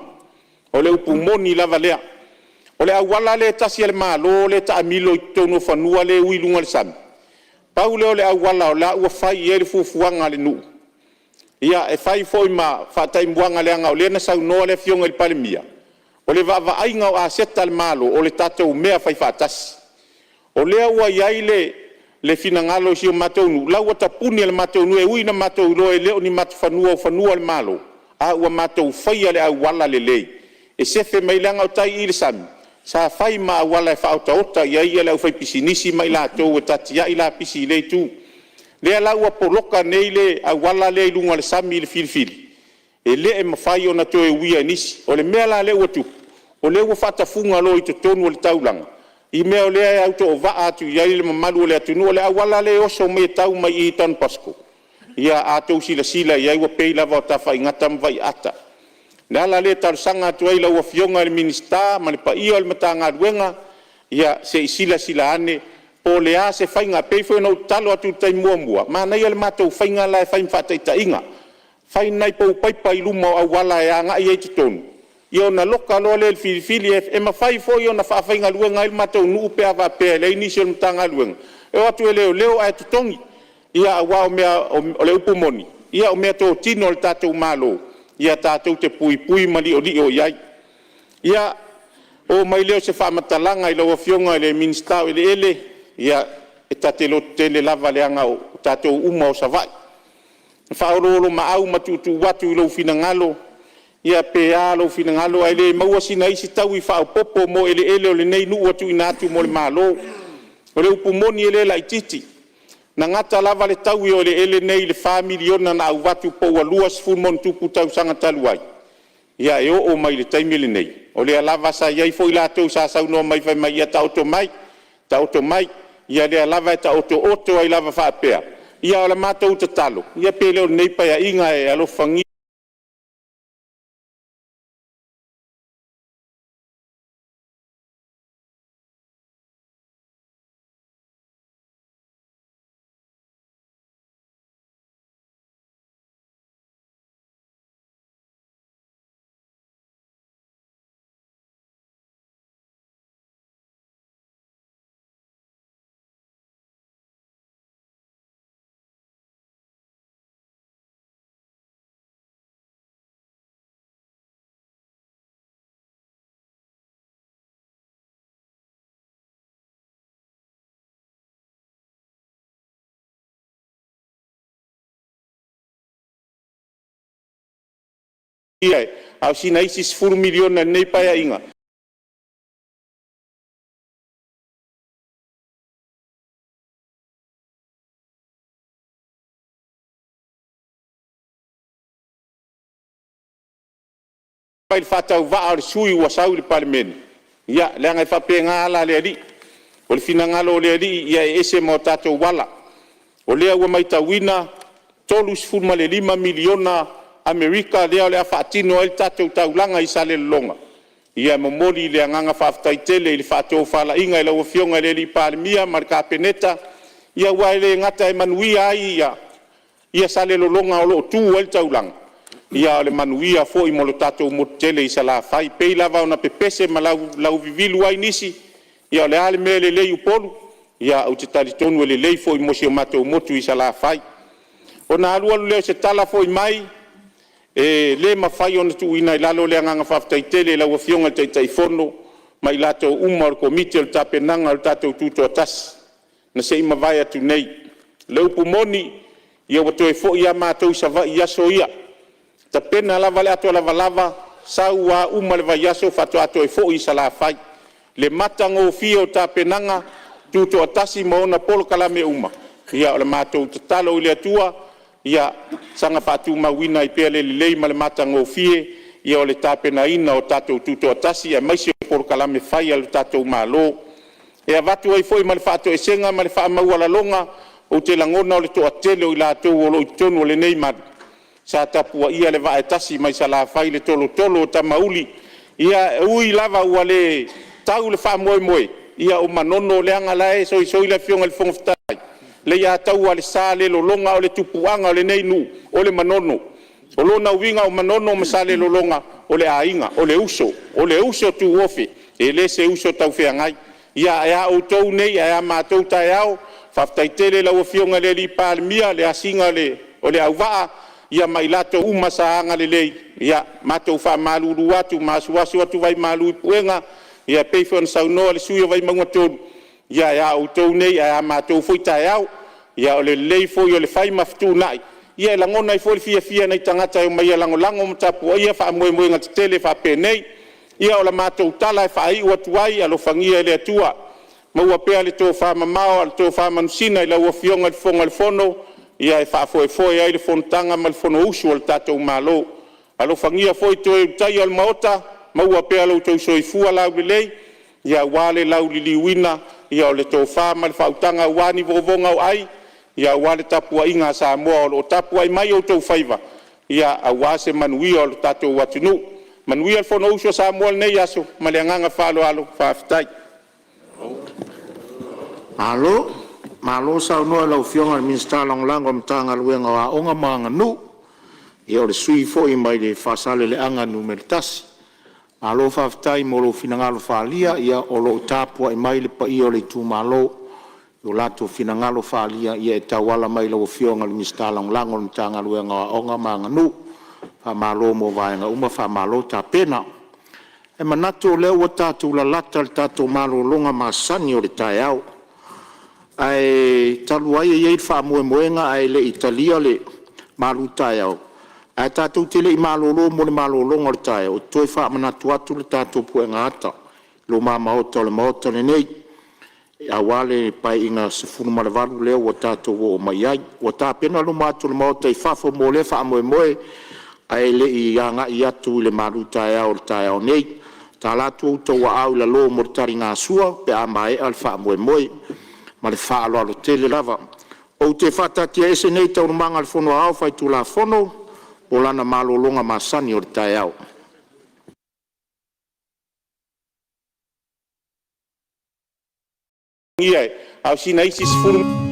O le upu moni lava lea. O le auala lea e tasi a le Malo lea e taamilo i totonu o fanua lea e ui i luga o le sami, pau lea o le auala o la e ua fai i ai le fuafuaga a le nuu, ia e fai foi ma faataimuaga leaga o lea na saunoa le Afioga i le Palemia, o le vaavaaiga o aseta a le Malo, o le tatou mea faifaatasi. O lea ua i ai le finagalo o si o matou nuu, o la ua tapuni e le matou nuu, e ui ina matou iloa e le o ni matou fanua o fanua o le Malo, a ua matou faia le auala lelei e sefe mai ai, leaga o tai i i le sami, sa fai ma auala e faaotaota i ai le aufaipisinisi ma i latou e tatiai lapisi i lea itu. O lea la ua poloka nei le auala lea i luga o le sami i le filifili, e le mafai ona toe uia e nisi. O le mea la lea ua tupu, o lea ua faatafuga loa i totonu o le taulaga, i mea o lea e autovaa atu i ai le mamalu o le atunuu. O le auala lea e oso mai e tau mai i i Don Bosco, ia a outou silasila i ai ua pei lava o Tafaigata ma Vaiaata. O le ala lea e talosaga atu ai i lau Afioga i le Minisita ma le paia o le Matagaluega, ia se i silasila ane po o le a se faiga. E pei foi ona ou tatalo atu i le taimi muamua, manaia le matou faiga la e fai ma faataitaiga, fai ni nai pou paipa i luma o auala e agai ai i totonu, ia ona loka loa lea i le filifili. E mafai foi ona faafaigaluega ai le matou nuu pe a faapea e leai nisi o le Matagaluega, e o atu e leoleo ae totogi. Aua o le upu moni, o meatotino a le tatou Malo, ia tatou te puipui ma liolio i ai. Ia, oo mai lea o se faamatalaga i lau Afioga i le Minisita o Eleele, ia, e ta te lototele lava leaga o tatou uma lava o Savaii. E faaoloolomaau ma tuutuu atu i lou finagalo, ia pe a lou finagalo ae le maua sina isi taui faaopoopo mo eleele o lenei nuu ua tuuina atu mo le Malo. O le upu moni e le laitiiti, na gata lava le taui o eleele nei i le $4 miliona na avatu po ua 20+ tausaga talu ai, ia e oo mai i le taimi lenei, o lea lava sa i ai foi latou sa saunoa mai fai mai, ia taoto mai, taoto mai, ia lea lava e taotooto ai lava faapea. Ia a o le matou tatalo, ia pe le o lenei Paeaiga e alofagia a o sina isi $10 miliona i lenei Paeaiga. i le faatauvaa o le sui usufono ua sau i le Palemene, ia, leaga e faapena ala a le Alii. O le finagalo o le Alii e ese ma o tatou ala. O lea ua matauina e $35 miliona Amerika lea o le a faatino ai le tatou taulaga i Salelologa, ia e momoli le agaga faafetai tele i le faatofalaiga i lau Afioga i le Palemia ma le Kapeneta, aua e le gata e manuia ai Salelologa o lo o tu ai le taulaga, a o le manuia foi mo le tatou motu tele i Salafai. E pei lava ona pepese ma lauvivilu ai nisi, ia o le a le mea e lelei i Upolu? Ia ou te talitonu e lelei foi mo si o matou motu i Salafai. Ona alu alu lea o se tala foi mai, e le mafai ona tuuina i lalo le agaga faafetai tele i lau Afioga i le Taitaifono ma i latou uma o le Komiti o le tapenaga o le tatou Tutoatasi na se i mavae atu nei. O le upu moni, ia ua toe foi lava matou i Savaii i aso ia, e tapena lava le ato lavalava, sau lava uma le vaiaso faatoa toe foi i Salafai. Le matagofie o tapenaga, Tutoatasi ma ona polokalame uma, ia o le matou tatalo i le Atua, ia saga faatumauina ai pea le lelei ma le matagofie o le tapenaina o tatou Tutoatasi, aemaise o polokalame fai a le tatou Malo. E avatu ai foi ma le faatoesega ma le faamaualaloga, ou te lagona o le toatele o i latou o lo o i totonu o lenei malu, sa tapuaia le vaa e tasi mai Salafai i le tolotolo o tamauli. Ia, e ui lava ua le tau le faamoemoe, ia o Manono leaga o la e soisoi le Afioga i le Fofoga Fetalai, Leiataua le Salelologa o le tupuaga o lenei nuu, o le Manono. O lona uiga o Manono ma Salelologa, o le aiga, o le uso, o le uso tuofe, e le se uso taufeagai. Ia ae a outou nei ae a matou taeao, faafetai tele i lau Afioga i le Palemia i le asiga o le auvaa ma i latou uma sa agalelei, ia matou faamalulu atu ma asuasu atu vaimalu i puega e pei foi ona saunoa le sui usufono o Vaimauga 3, ia ae a outou nei ae a matou foi taeao. Ia o le lelei foi o le fai ma fetuunai, ia e lagona ai foi le fiafia e nai tagata e omai e lagolago ma tapuaia faamoemoega tetele faapenei. Ia o le matou tala e faaiu atu ai, alofagia e le Atua maua pea le tofamamao a o le tofa manusina i lau Afioga i le Fofoga o le Fono e faafoefoe ai le fonotaga ma le fonousu a le tatou Malo. Alofagia foi toe Ulutaia o le Maota, maua pea lo outou soifua laulelei aua le lauliliuina o le tofa ma le faautaga aua ni vovoga o ai, aua le tapuaiga a Samoa o lo o tapuai mai outou faiva aua se manuia o le tatou atunuu. Manuia le Fonousu a Samoa i lenei aso. Ma le agaga faaaloalo. Faafetai. Malo, malo saunoa i lau Afioga i le Minisita Lagolago o le Matagaluega o Aoga ma Aganuu. Ia o le sui usufono foi mai le Faasaleleaga 1. Malo faafetai mo lou finagalo faaalia, o lo o tapuai mai le paia o le itumalo i o latou finagalo faaalia e tauala mai i lau Afioga i le Minisita Lagolago o le Matagaluega o Aoga ma Aganuu. Faamalo mo vaega uma, faamalo tapena. E manatu o lea ua tatou lalata i le tatou malologa masani o le taeao. Ae talu ai e i ai le faamoemoega ae le i talia le malutaeao, ae tatou te le i malolo mo le malologa o le taeao, ou te toe faamanatu atu le tatou puega ata i luma maota o le Maota lenei, aua le Paeaiga XVIII lea ua tatou oo mai ai. Ua tapena luma atu o le Maota i fafo mo lea faamoemoe, ae le i agai atu i le malutaeao i le taeao nei. E tatalo atu i o outou aao i lalo mo le taligasua pe a maea le faamoemoe. Ma le faaaloalo tele lava. Ou te faataatiaese nei Taualumaga a le Fono Aoao Faitulafono mo lana malologa masani o le taeao. A o sina isi 10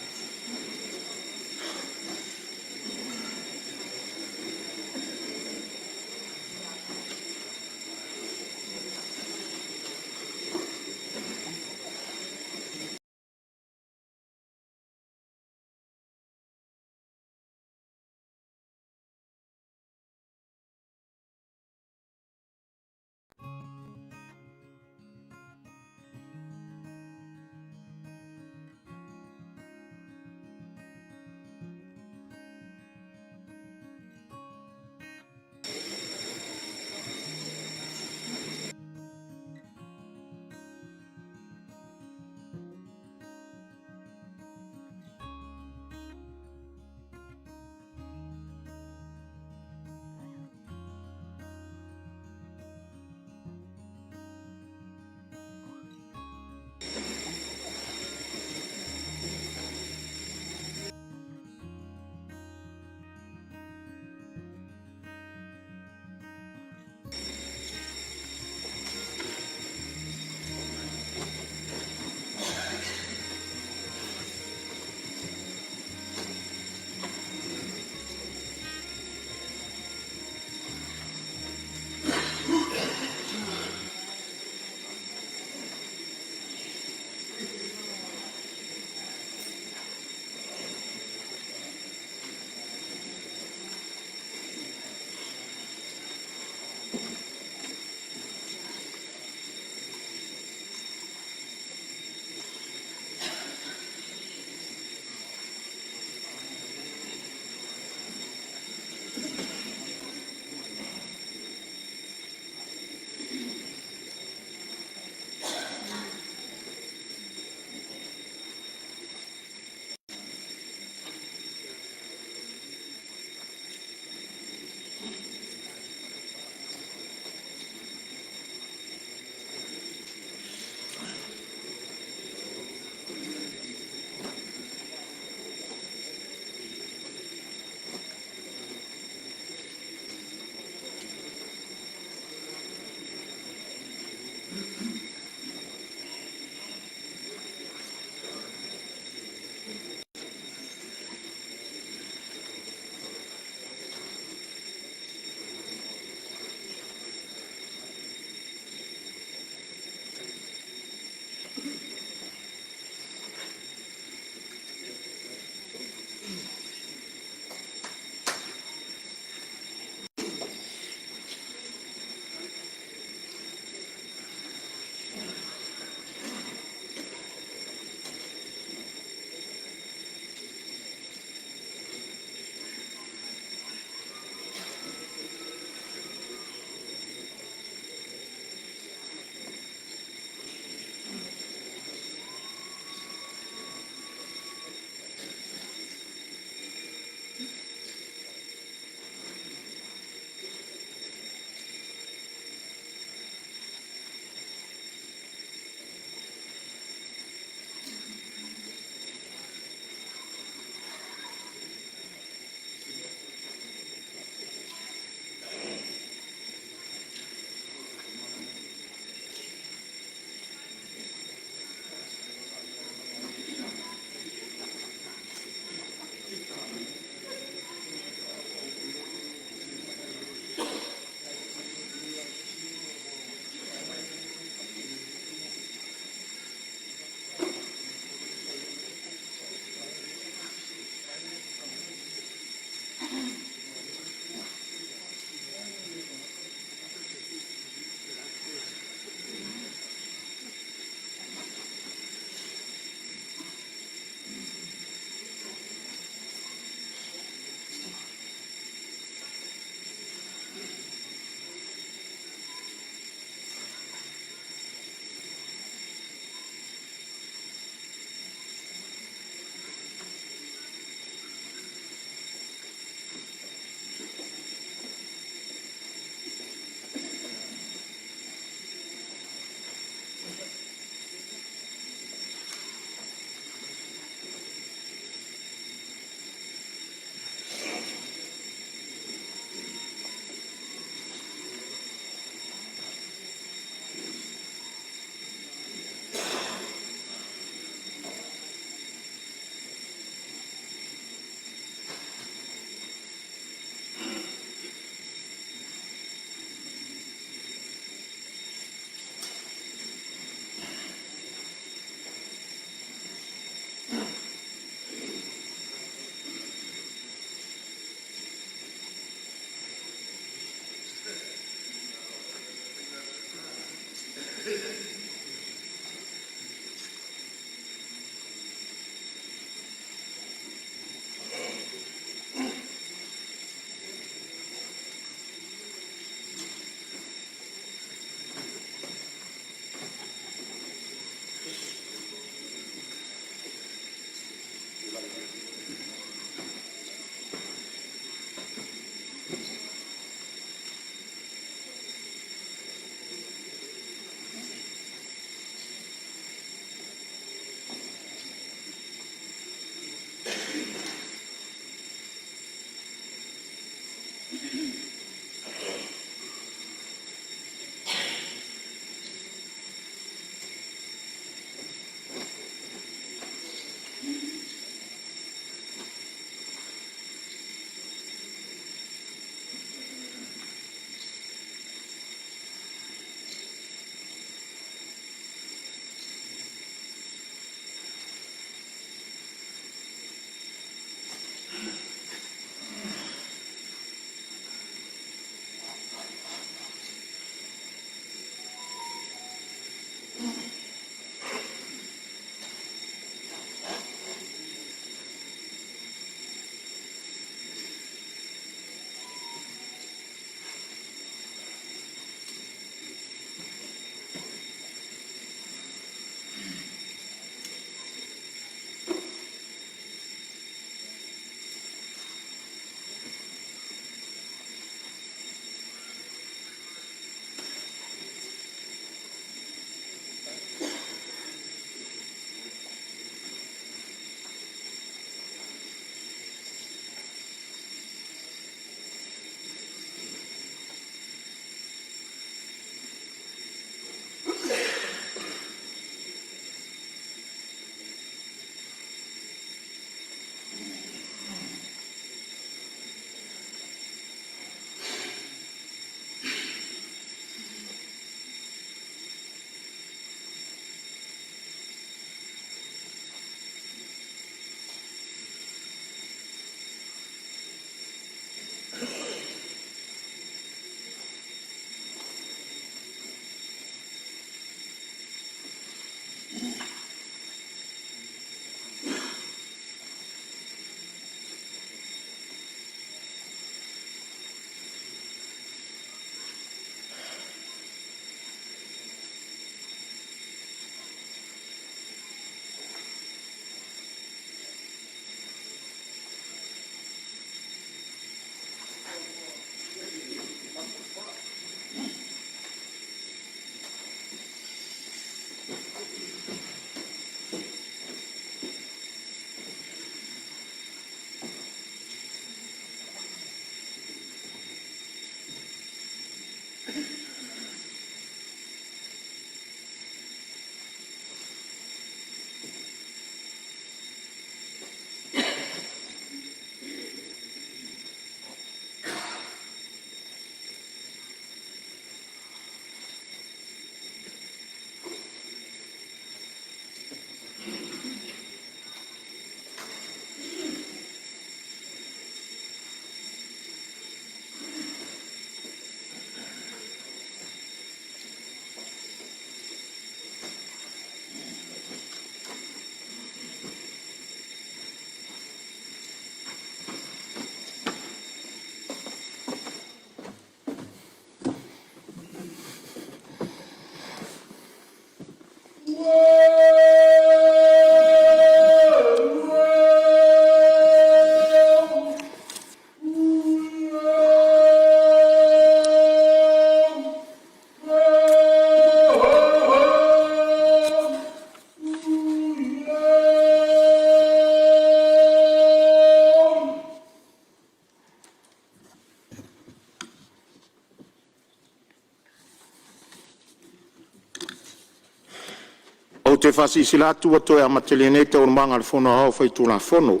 te faasilasila atu ua toe amatalia nei Taualumaga a le Fono Aoao Faitulafono.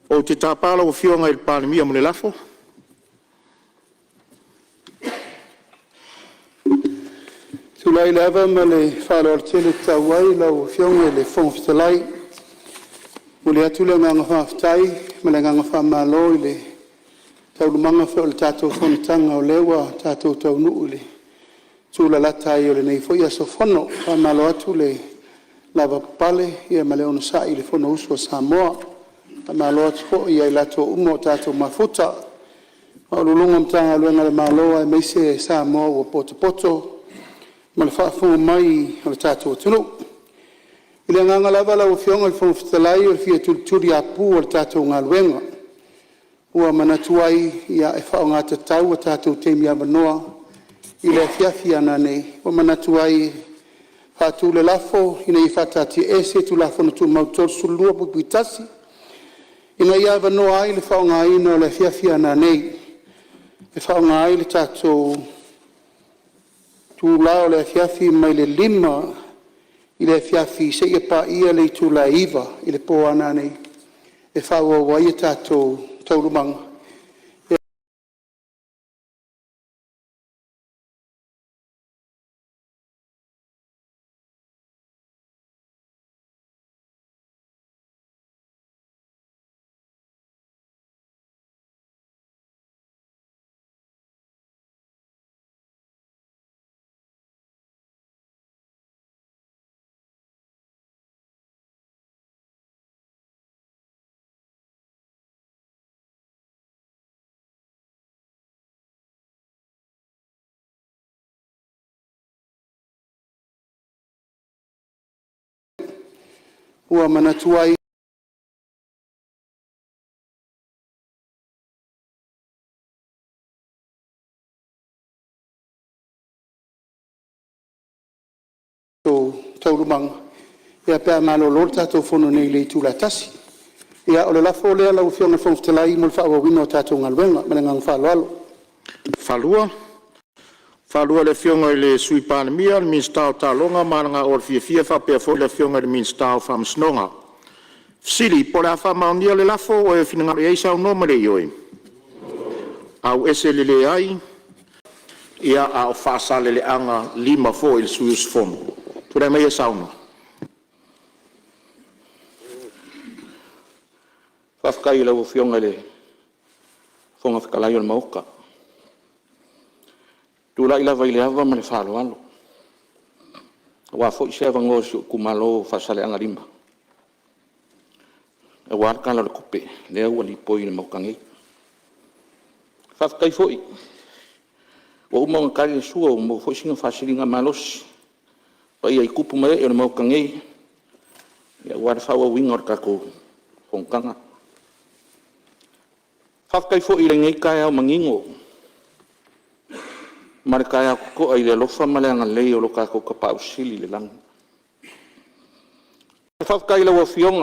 Ou te tapa lau Afioga i le Palemia mo le lafo. Ou te tulai i le ava ma le faaaloalo tele e tatau ai lau Afioga i le Fofoga Fetalai. E momoli atu le agaga faafetai ma le agaga faamalo i le taualumaga foi o le tatou fonotaga o lea ua tatou taunuu i le tulalata ai o lenei foi aso fono. Faamalo atu le lavapapale ma le onosai i le Fonousu a Samoa. Faamalo atu foi ia i latou uma ua tatou mafuta, Ofisa Sili o Pulega o Matagaluega a le Malo aemaise Samoa ua potopoto ma le faafofoga mai a le tatou atunuu. I le agaga lava lau Afioga i le Fofoga Fetalai o le fia tulituliapu o le tatou galuega, ua manatu ai e faaaoga tatau a tatou taimi avanoa i le afiafi a nanei. Ua manatu ai e faatu le lafo, Ina ia faataatiaese Tulafono Tumau 32(1) ina ia avanoa ai le faaaogaina o le afiafi a nanei e faaaoga ai le tatou itula o le afiafi mai le 5:00 i le afiafi seia paia le itula e 9:00 i le po a nanei e faaauau ai a tatou taualumaga Ua manatu ai taualumaga pe a malolo le tatou fono nei i le itula e 1:00. Ia, o le lafo lea lau Afioga i le Fofoga Fetalai mo le faaauauina o tatou galuega. Ma le agaga faaaloalo. E faatalofa i le afio o le Sui Palemia, le Minisita o Taaloga ma Aganoa fiafia faapea foi le Afioga i le Minisita o Faamasinoga. Po o le a faamaonia le lafo, ua e finagalo ai saunoa ma le ioe. Ia, a o Faasaleleaga 5 foi i le sui usufono. Tulai maia e saunoa. Faafetai i lau Afioga i le Fofoga Fetalai o le Maota. E tulai lava i le ava ma le faaaloalo aua foi se avanoa o si ou itumalo o Faasaleleaga 5 aua le Tala o le Tupe lea ua lipoi i le Maota nei. Faafetai foi ua uma ona tali le sua ua maua foi sina faasiligamalosi i le paia i tupu ma ee o le Maota nei aua le faaauauina o le tatou fonotaga. Faafetai foi i lenei taeao manino ma le taeao totoa i le alofa ma le agalelei o lo tatou Tapaau Sili i le lagi. Faafetai i lau Afioga i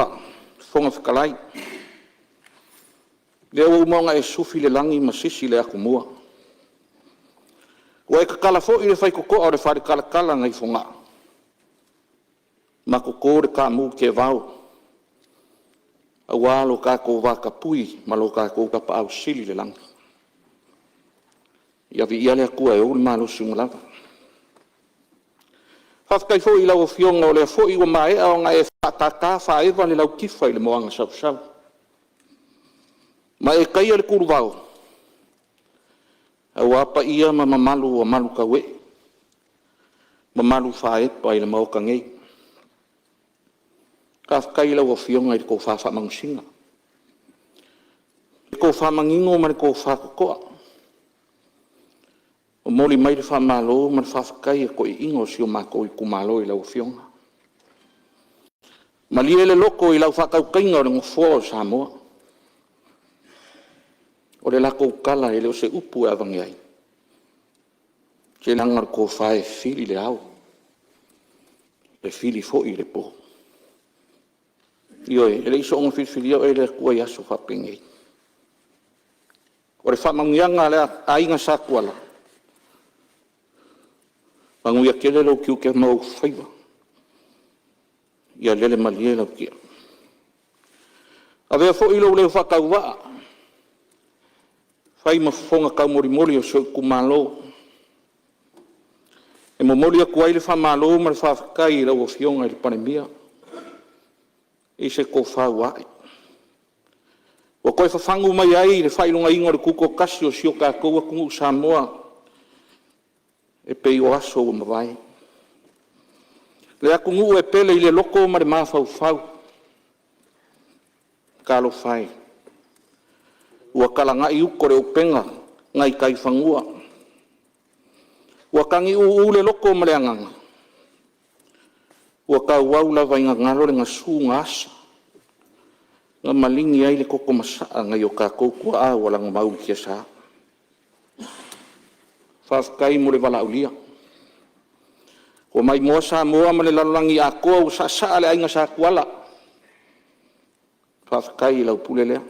le Fofoga Fetalai, o lea ua uma ona e sufi le lagi ma sisi le atumua, ua e tatala foi le faitotoa o le faletalatala nai Fogaa ma toto le taamu teevao aua lo tatou vatapuia ma lo tatou Tapaau Sili i le lagi. Ia viia le Atua e ou le malosi uma lava. Faafetai foi i lau Afioga o lea foi ua maea ona e faatata faaeva le lautifa i le moana sausau, ma e taia le tuluvao aua paia ma mamalu ua malutauee, mamalu faaepa i le Maota nei. Faafetai i lau Afioga i le tofa faamanusina, le tofa manino ma le tofa totoa. Momoli mai le faamalo ma le faafetai a toeaiina o si o matou itumalo i lau Afioga. Malie le loto i lau faatautaiga o le Nofoa o Samoa. O le latou tala e le o se upu e aveane ai, se leaga o le tofa e fili i le ao, e fili foi i le po. Ioe, e le i soona filifilia oe e le Atua i aso faapenei. O le faamanuiaga a le Aiga Satuala, manuia tele lou tiute ma ou faiva. Ia lele malie lau ti'a. Avea foi lou leo faatauvaa e fai ma fofoga taumolimoli o si ou itumalo e momoli atu ai le faamalo ma le faafetai i lau Afioga i le Palemia i se tofa ua ae, ua toe fafagu mai ai le faailogaina o le Tutoatasi o si o tatou atunuu Samoa e pei o aso ua mavae. Le atunuu e pele i le loto ma le mafaufau, talofa e, ua talana'i uta o le upega nai tai i fanua, ua tagiuu le loto ma le agaga, ua tauau lava ina galo le gasu na asa na maligi ai le toto masaa nai o tatou tuaa ua lagomau i le tiasa. Faafetai mo le valaaulia, ua maimoa Samoa ma le lalolagi atoa ua saasaa le Aiga Satuala. Faafetai i lau pule lea.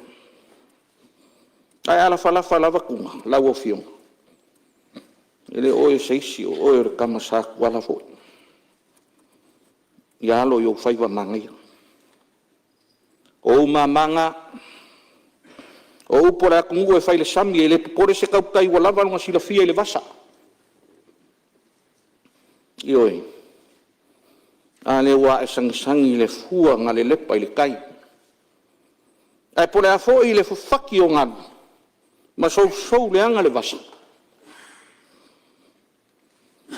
Ae a lafalafa lava tuna lau Afioga, e le o oe o se isi o oe o le tama Sa Tuala foi. Ia alo i ou faiva manaia. O ou mama na. O upu a le atunuu e fai i le sami, e le popole se tautai ua lava lona silafia i le vasa. Ioe. A lea ua ae sagisagi le fua na lelepa i le tai, ae po o le a foi le fafati o galu ma sousou leaga le vasa,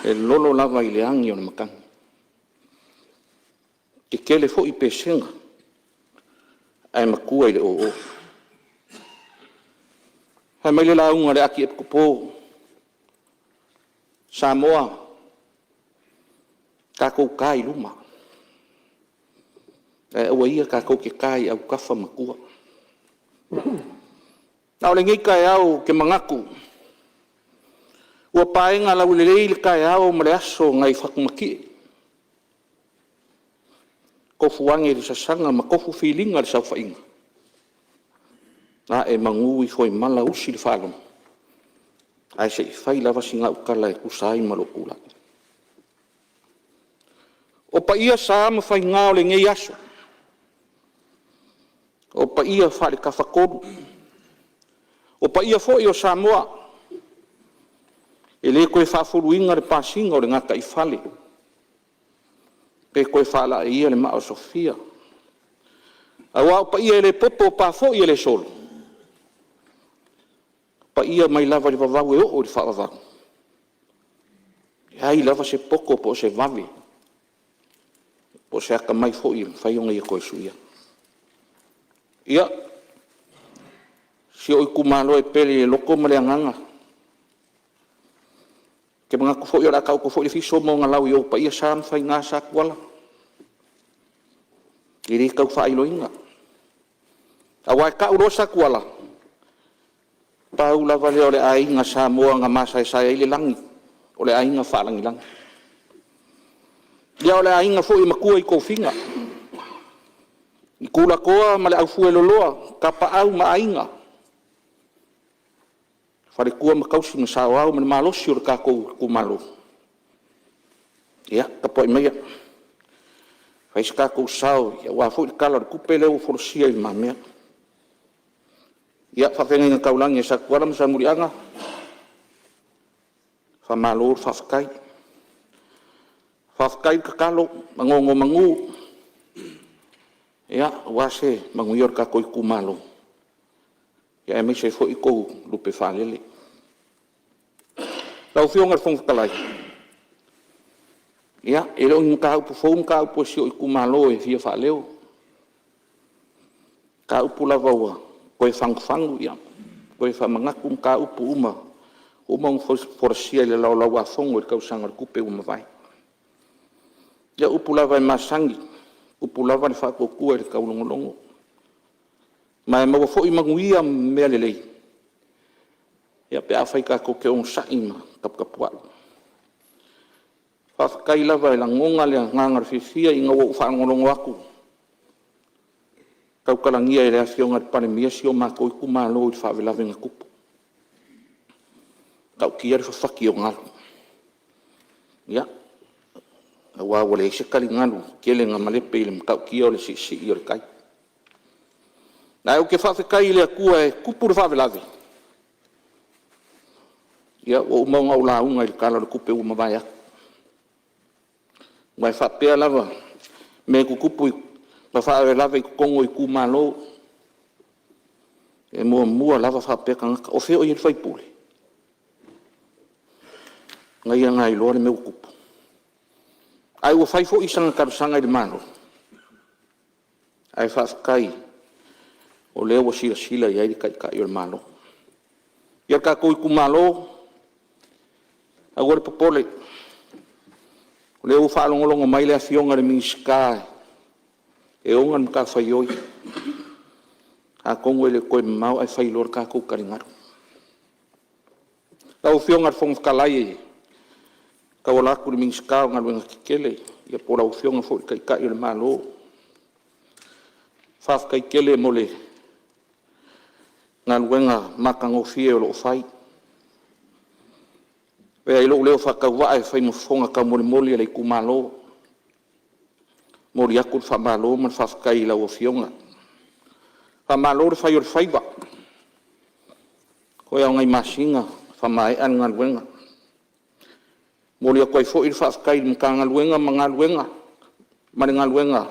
e lolo lava i le agi a le matagi. E tetele foi pesega ae matua i le oo. Fai mai le lauga a le Ati Epikopo o Samoa, tatou ta i luma, ae aua ia tatou te ta i autafa ma tua. A o lenei taeao ou te manatu ua paega laulelei le taeao ma le aso nai Fatumatie, tofu ane i le sasana ma tofu filiga i le saofaiga, ae manu ifo i mala usi le faalogo, ae se i fai lava sina au tala e tusa ai ma lou tulai. O paia sa ma faiga o lenei aso, o paia faale-Tafatolu, o paia foi o Samoa, e le toe faafuluina le pasiga o le gataifale pe toe faalaeia le maa o Sofia, aua o paia e le popo o pa foi e le solo, o paia mai lava i le vavau e oo i le faavavau, e leai lava se poto po o se vave po o se atamai foi e mafai ona ia toe suia. Ia, si ou itumalo e pele i le loto ma le agaga, ou te manatu foi o le a taoto foi le fiso ma ona lau i ou paia sa ma faiga Satuala, e le tau faailoina. Aua e tau loa Satuala, pau lava lea o le aiga Samoa na masaesae ai le lagi, o le aiga faalagilagi. Ia o le aiga foi e matua i tofiga, i tulatoa ma le aufueloloa, Tapaau ma Aiga, faletua ma tausi ma saoao ma le malosi o le tatou itumalo. Ia, tapuai maia se i fai so tatou sao aua foi le Tala o le Tupe lea ua folasia i lumamea. Ia, faafeagaiga taulagi a Satuala ma Salemuliaga, faamalo faafetai. Faafetai tatalo ma nonomanu aua se manuia o le tatou itumalo, aemaise ai foi tou lupe faalele. Lau Afioga i le Fofoga Fetalai, ia, e le o ni mataupu fou mataupu a si ou itumalo e fia faaleo. O mataupu lava ua toe fagufagu toe faamanatu mataupu uma ua uma ona folasia i le Laulau-a-Fono i le tausaga o le tupe ua mavae. Ia o upu lava e masani, e tupu lava le faatuatua i le taulogologo, ma e maua foi manuia ma mea lelei pe afai tatou te onosai ma taputapuai. Faafetai lava e lagona le agaga o le fiafia ina ua ou faalogologo atu i tautalagia e le Afioga i le Palemia si o matou itumalo i le faalavelave na tupu. E matautia le fafati o galu. Ia, aua ua leai se taligalu tele na malepe i le matautia o le siisii o le tai. Ae ou te faafetai i le Atua e tupu le faalavelave, ia ua uma ona ou lauga i le Tala o le Tupe ua mavae atu. Aua e faapea lava mea tutupu ma faalavelave i totonu o itumalo, e muamua lava faapea tagata, o fea o i ai le sui usufono? O ia na iloa le mea ua tupu. Ae ua fai foi sana talosaga i le Malo, ae faafetai o lea ua silasila i ai le Taitai o le Malo. Ia le tatou itumalo, aua le popole, o lea ua faalogologo mai le Afioga i le Minisita e ou le matafaioi, atonu e le o toe mamao ae fai loa le tatou taligalu. Lau Afioga i le Fofoga Fetalai e tauala atu i le Minisita o Galuega Tetele, ia po o lau Afioga foi i le Taitai o le Malo, faafetai tele mo le galuega matagofie o lo o fai. E avea ai lou leo faatauvaa e fai ma fofoga taumolimoli o le itumalo, e momoli atu le faamalo ma le faafetai i lau Afioga. Faamalo le fai o le faiva, toe lava o nai masina faamaea le galuega. E momoli atu ai foi le faafetai i le Matagaluega ma le galuega,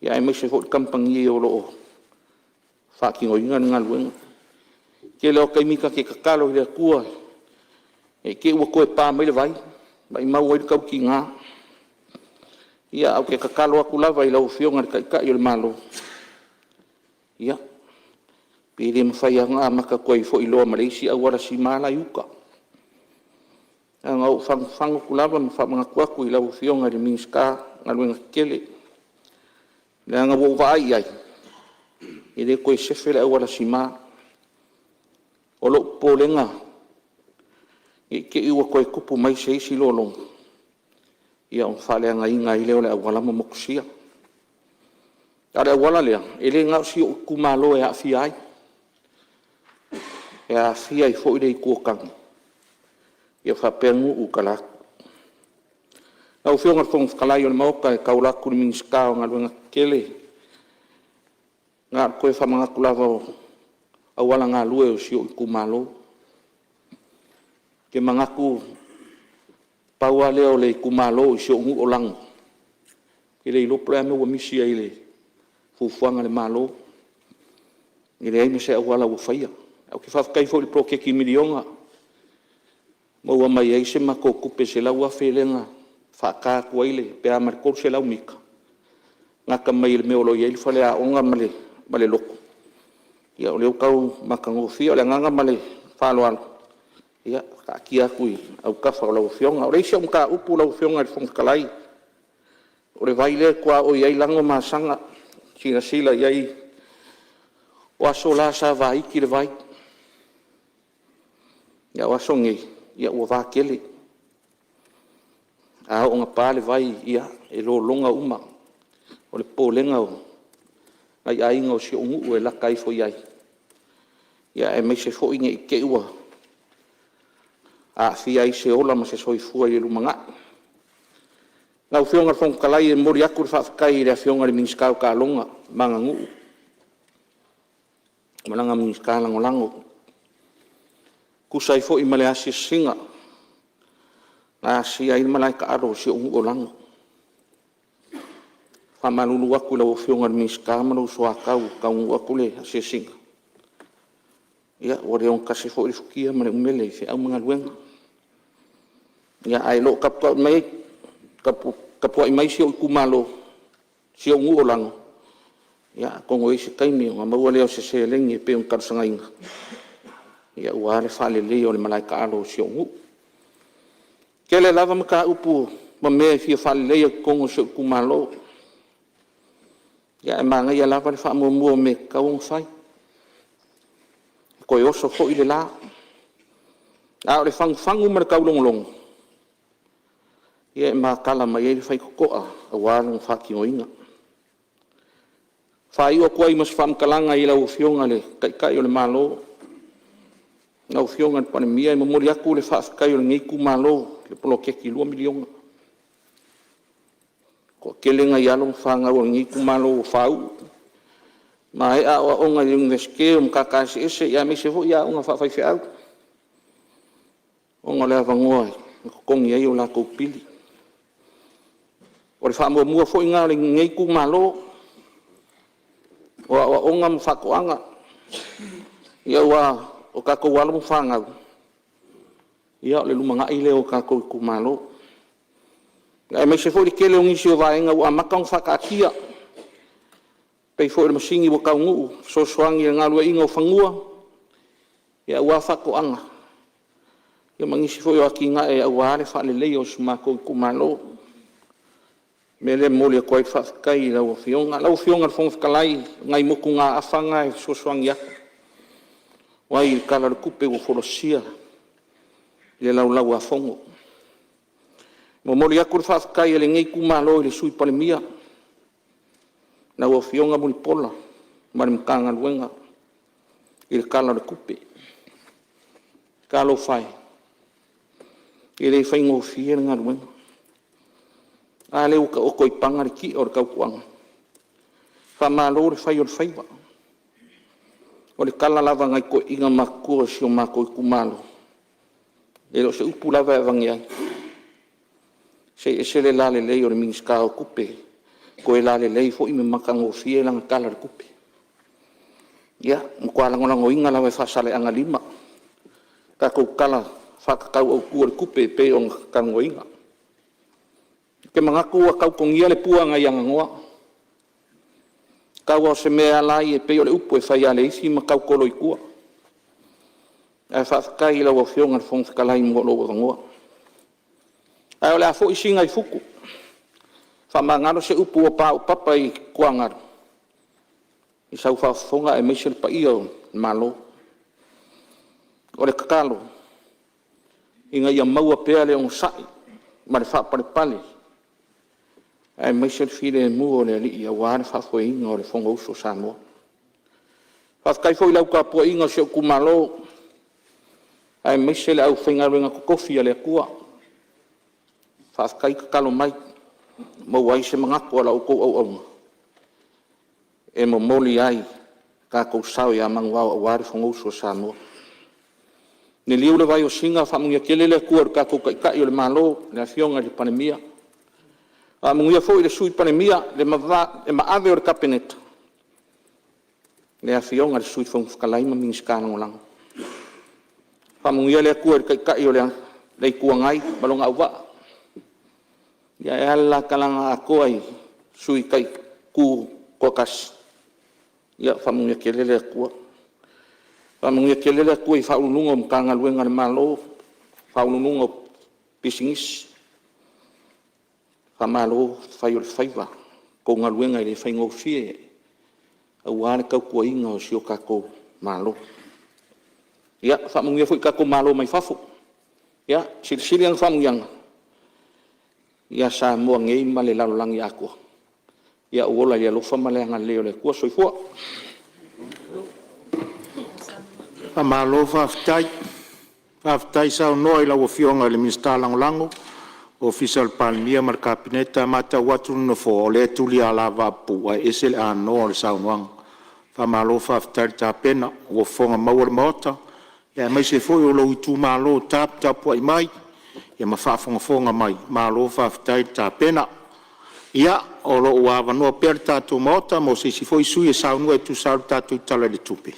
aemaise foi le kamupani o lo o faatinoina le galuega. O le tele lava o taimi ta te tatalo i le Atua ne i te i ua toe pa mai le vai, maumau ai le tautiga. Ia ae ou te tatalo atu lava i lau Afioga i le Taitai o le Malo, ia, pe le mafai lava ona amata atu ai foi loa ma le isi auala sima la e i uta. Na ona ou fagufagu atu lava ma faamanatu atu i lau Afioga i le Minisita o Galuega Tetele, leaga ua ou vaai i ai, e le toe sefe le auala sima. O lou popolega, ne i te i ua toe tupu mai se isi lologa ona faaleagaina ai lea o le auala ma motusia. A o le auala lea, e le na o si ou itumalo e aafia ai, e aafia ai foi le Itu o Tane faapea nuu i uta atu. Lau Afioga i le Fofoga Fetalai o le Maota e tauala atu i le Minisita o Galuega Tetele, na ona toe faamanatu lava o auala galue o si ou itumalo. Ou te manatu, pau lava lea o le itumalo i si ou nuu o Lano, ou te le iloa po o le a le mea ua misi ai i fuafuaga a le Malo, e leai ma se auala ua faia. Ae ou te faafetai foi i le poloketi miliona, maua mai ai se matou tupe e $100,000 lea na faata atu ai pe a ma le 300 mita, gata mai le mea o lo o i ai le faleaoga ma le lotu, ia o lea ua tau matagofie. O le agaga ma le faaaloalo, ia taatia atu i autafa o lau Afioga. O le isi au mataupu lau Afioga i le Fofoga Fetalai, o le vai lea e tuaoi ai Lano ma Asaga. Silasila i ai, o aso la sa vaiti le vai, a o aso nei, ua va tele. A oo ina pa le vai, ia e lologa uma. O le popolega o nai aiga o si ou nuu e lata ifo i ai, aemaise foi ne i te i ua aafia ai se ola ma se soifua i le lumanai. Lau Afioga i le Fofoga Fetalai, e momoli atu le faafetai i le Afioga i le Minisita o Taaloga ma Aganuu ma lana Minisita Lagolago e tusa ai foi ma le asiasiga na asia ai le malae taalo o si ou nuu o Lano. E faamalulu atu i lau Afioga i le Minisita ma lou soatau ua taunuu atu le asiasiga, ia ua le ogatasi foi le futia ma le umele i feau ma galuega. Ae o lo o tapuai mai si ou itumalo, si ou nuu o Lano, atonu e i ai se taimi ona maua lea o se seleni e pei ona talosagaina, aua le faaleleia o le malae taalo o si ou nuu. E tele lava mataupu ma mea e fia faaleleia i totonu o si ou itumalo, ae manaia lava le faamuamua o mea e tatau ona fai, toe oso foi le la. A o le fagufagu ma le taulogologo, ia e matala mai ai le faitotoa aua lona faatinoina. E faaiu atu ai ma se faamatalaga i lau Afioga i le Taitai o le Malo, lau Afioga i le Palemia, e momoli atu le faafetai a lenei itumalo i le poloketi $2 miliona. Toatele nai alo ma fanau a lenei itumalo ua faauu, maea aoaoga i le Iunivesite o Matata Eseese aemaise foi aoga faafaifeau, ona o le avanoa e totogi ai o latou pili. O le faamuamua foi lena a lenei itumalo, o aoaoga ma faatoaga, aua o tatou alo ma fanau, o le lumanai lea o tatou itumalo, aemaise foi le tele o nisi o vaega ua amata ona faataatia, e pei foi o le masini ua taunuu e fesoasoani i le galueaiina o fanua aua faatoaga, ma nisi foi o atinae aua le faaleleia o si o matou itumalo. O le mea lea e momoli atu ai le faafetai i lau Afioga. Lau Afioga i le Fofoga Fetalai, o nai motugaafa na e fesoasoani atu ai i le Tala o le Tupe ua folasia i le Laulau-a-Fono. E momoli atu le faafetai a lenei itumalo i le Sui Palemia, lau Afioga Mulipola ma le Matagaluega i le Tala o le Tupe. Talofa e, e le faigofie le galuega. A lea ua taoto i paga le ti'a o le tautuaga. Faamalo le fai o le faiva. O le tala lava a nai toeaiina matutua o si o matou itumalo, e le o se upu lava e aveane ai, se e ese le lalelei o le Minisita o Tupe, toe lalelei foi ma matagofie lana Tala o le Tupe. Ia, matua lagolagoina lava e Faasaleleaga 5 le tatou Tala Faatatau Autu o le Tupe e pei ona talanoaina. Ou te manatu ua tau togia le pua nai aganoa, tau lava o se mea e ala ai e pei o le upu e fai ia leifi ma tautolo i tua. Ae faafetai i lau Afioga i le Fofoga Fetalai mo lou avanoa. Ae o le a foi Sina i futu, faamagalo se upu ua paopapa i tuagalu i sau faafofoga aemaise le paia o le Malo. O le tatalo, ina ia maua pea le onosai ma le faapalepale aemaise le filemu o le Alii aua le faafoeina o le Fonousu a Samoa. Faafetai foi i lau tapuaiga si ou itumalo, aemaise le aufaigaluega totofi a le Atua, faafetai tatalo mai, ua maua ai se manatu o la outou auauna e momoli ai lo tatou sao ia manuvao aua le Fonousu a Samoa. Liliu le vai o Sina faamanuia tele le Atua i lo tatou Taitai o le Malo, le Afioga i le Palemia, faamanuia foi i le Sui Palemia, le maave o le Kapeneta, le Afioga i le Sui Fofoga Fetalai ma Minisita Lagolago. Faamanuia le Atua i le Taitai o le Itu Agai ma lona auvaa, ae a le la talaga atoa i Sui Tutoatasi, ia faamanuia tele le Atua. Faamanuia tele le Atua i Ofisa Sili o Pulega o Matagaluega a le Malo, Faauluuluga o Pisinisi, faamalo fai o le faiva. La outou galuega e le faigofie aua le tautuaina o si o tatou Malo. Ia faamanuia foi i tatou malo mai fafo, ia silisili ana faamanuiaga ia Samoa nei ma le lalolagi atoa. Ia ou ola i le alofa ma le agalelei o le Atua. Soifua. Faamalo faafetai, faafetai saunoa i lau Afioga i le Minisita Lagolago Ofisa o le Palemia ma le Kapeneta. E matau atu le Nofoa o lea e tuli lava lavapapuu ae ese le anoa o le saunoaga. Faamalo faafetai le tapena, ua fofoga maua le Maota aemaise foi o lou itumalo taputapuai mai ma faafogafoga mai, malo faafetai le tapena. Ia o lo o ua avanoa pea le tatou Maota mo se isi foi sui usufono e saunoa e tusa ai o le tatou Tala i le Tupe.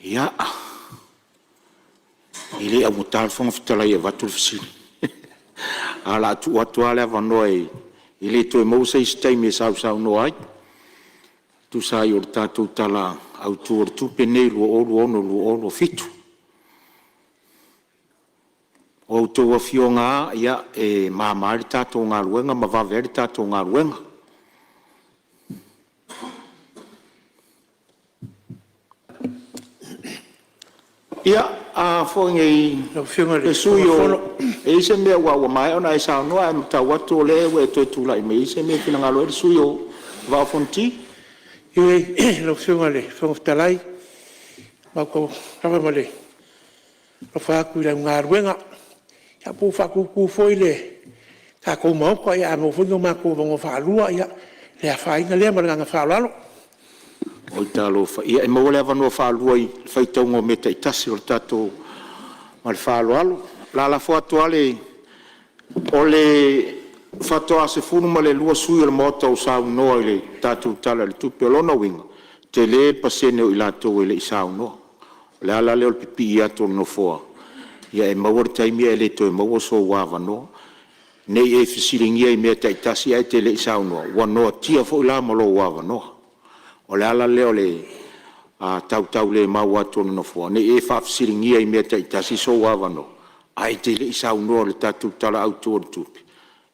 Ia, e le augata le Fofoga Fetalai e avatu le fesili, ae o le a tuu atu lava le avanoa e le toe maua se isi taimi e sausaunoa ai e tusa ai o le tatou Tala Autu o le Tupe lenei 2026/2027. O a outou afioga lava e mama ai le tatou galuega ma vave ai le tatou galuega. Ia, Le sui usufono, e i ai se mea ua maea ona e saunoa ae matau atu o lea ua e toe tulai mai, e i ai se mea e finagalo ai le sui usufono mo le Vaa o Fonoti? Ioe lau Afioga i le Fofoga Fetalai, matou te lava ma le alofa atu i lau galuega, ia po ua faatutu foi le tatou Maota, a maua foi ni o matou avanoa faalua, ia le afaina lea. Ma le agaga faaaloalo. Oi talofa, ia e maua le avanoa faalua i le faitauga o mea taitasi o le tatou… Ma le faaaloalo. O le a lafo atu lava le… O le faatoa 12 sui usufono o le Maota ua saunoa i le tatou Tala o le Tupe. O lona uiga, e tele le pasene o i latou e le i saunoa. O le ala lea o le pipii atu o le Nofoa, ia e maua le taimi ae le toe maua sou avanoa. Ne i e fesiligia i mea taitasi ae te le i saunoa, ua noatia foi la ma lou avanoa. O le ala lea o le tautaulemau atu o le Nofoa, ne i e faafesiligia i mea taitasi sou avanoa, ae e te le i saunoa i le tatou Tala Autu o le Tupe,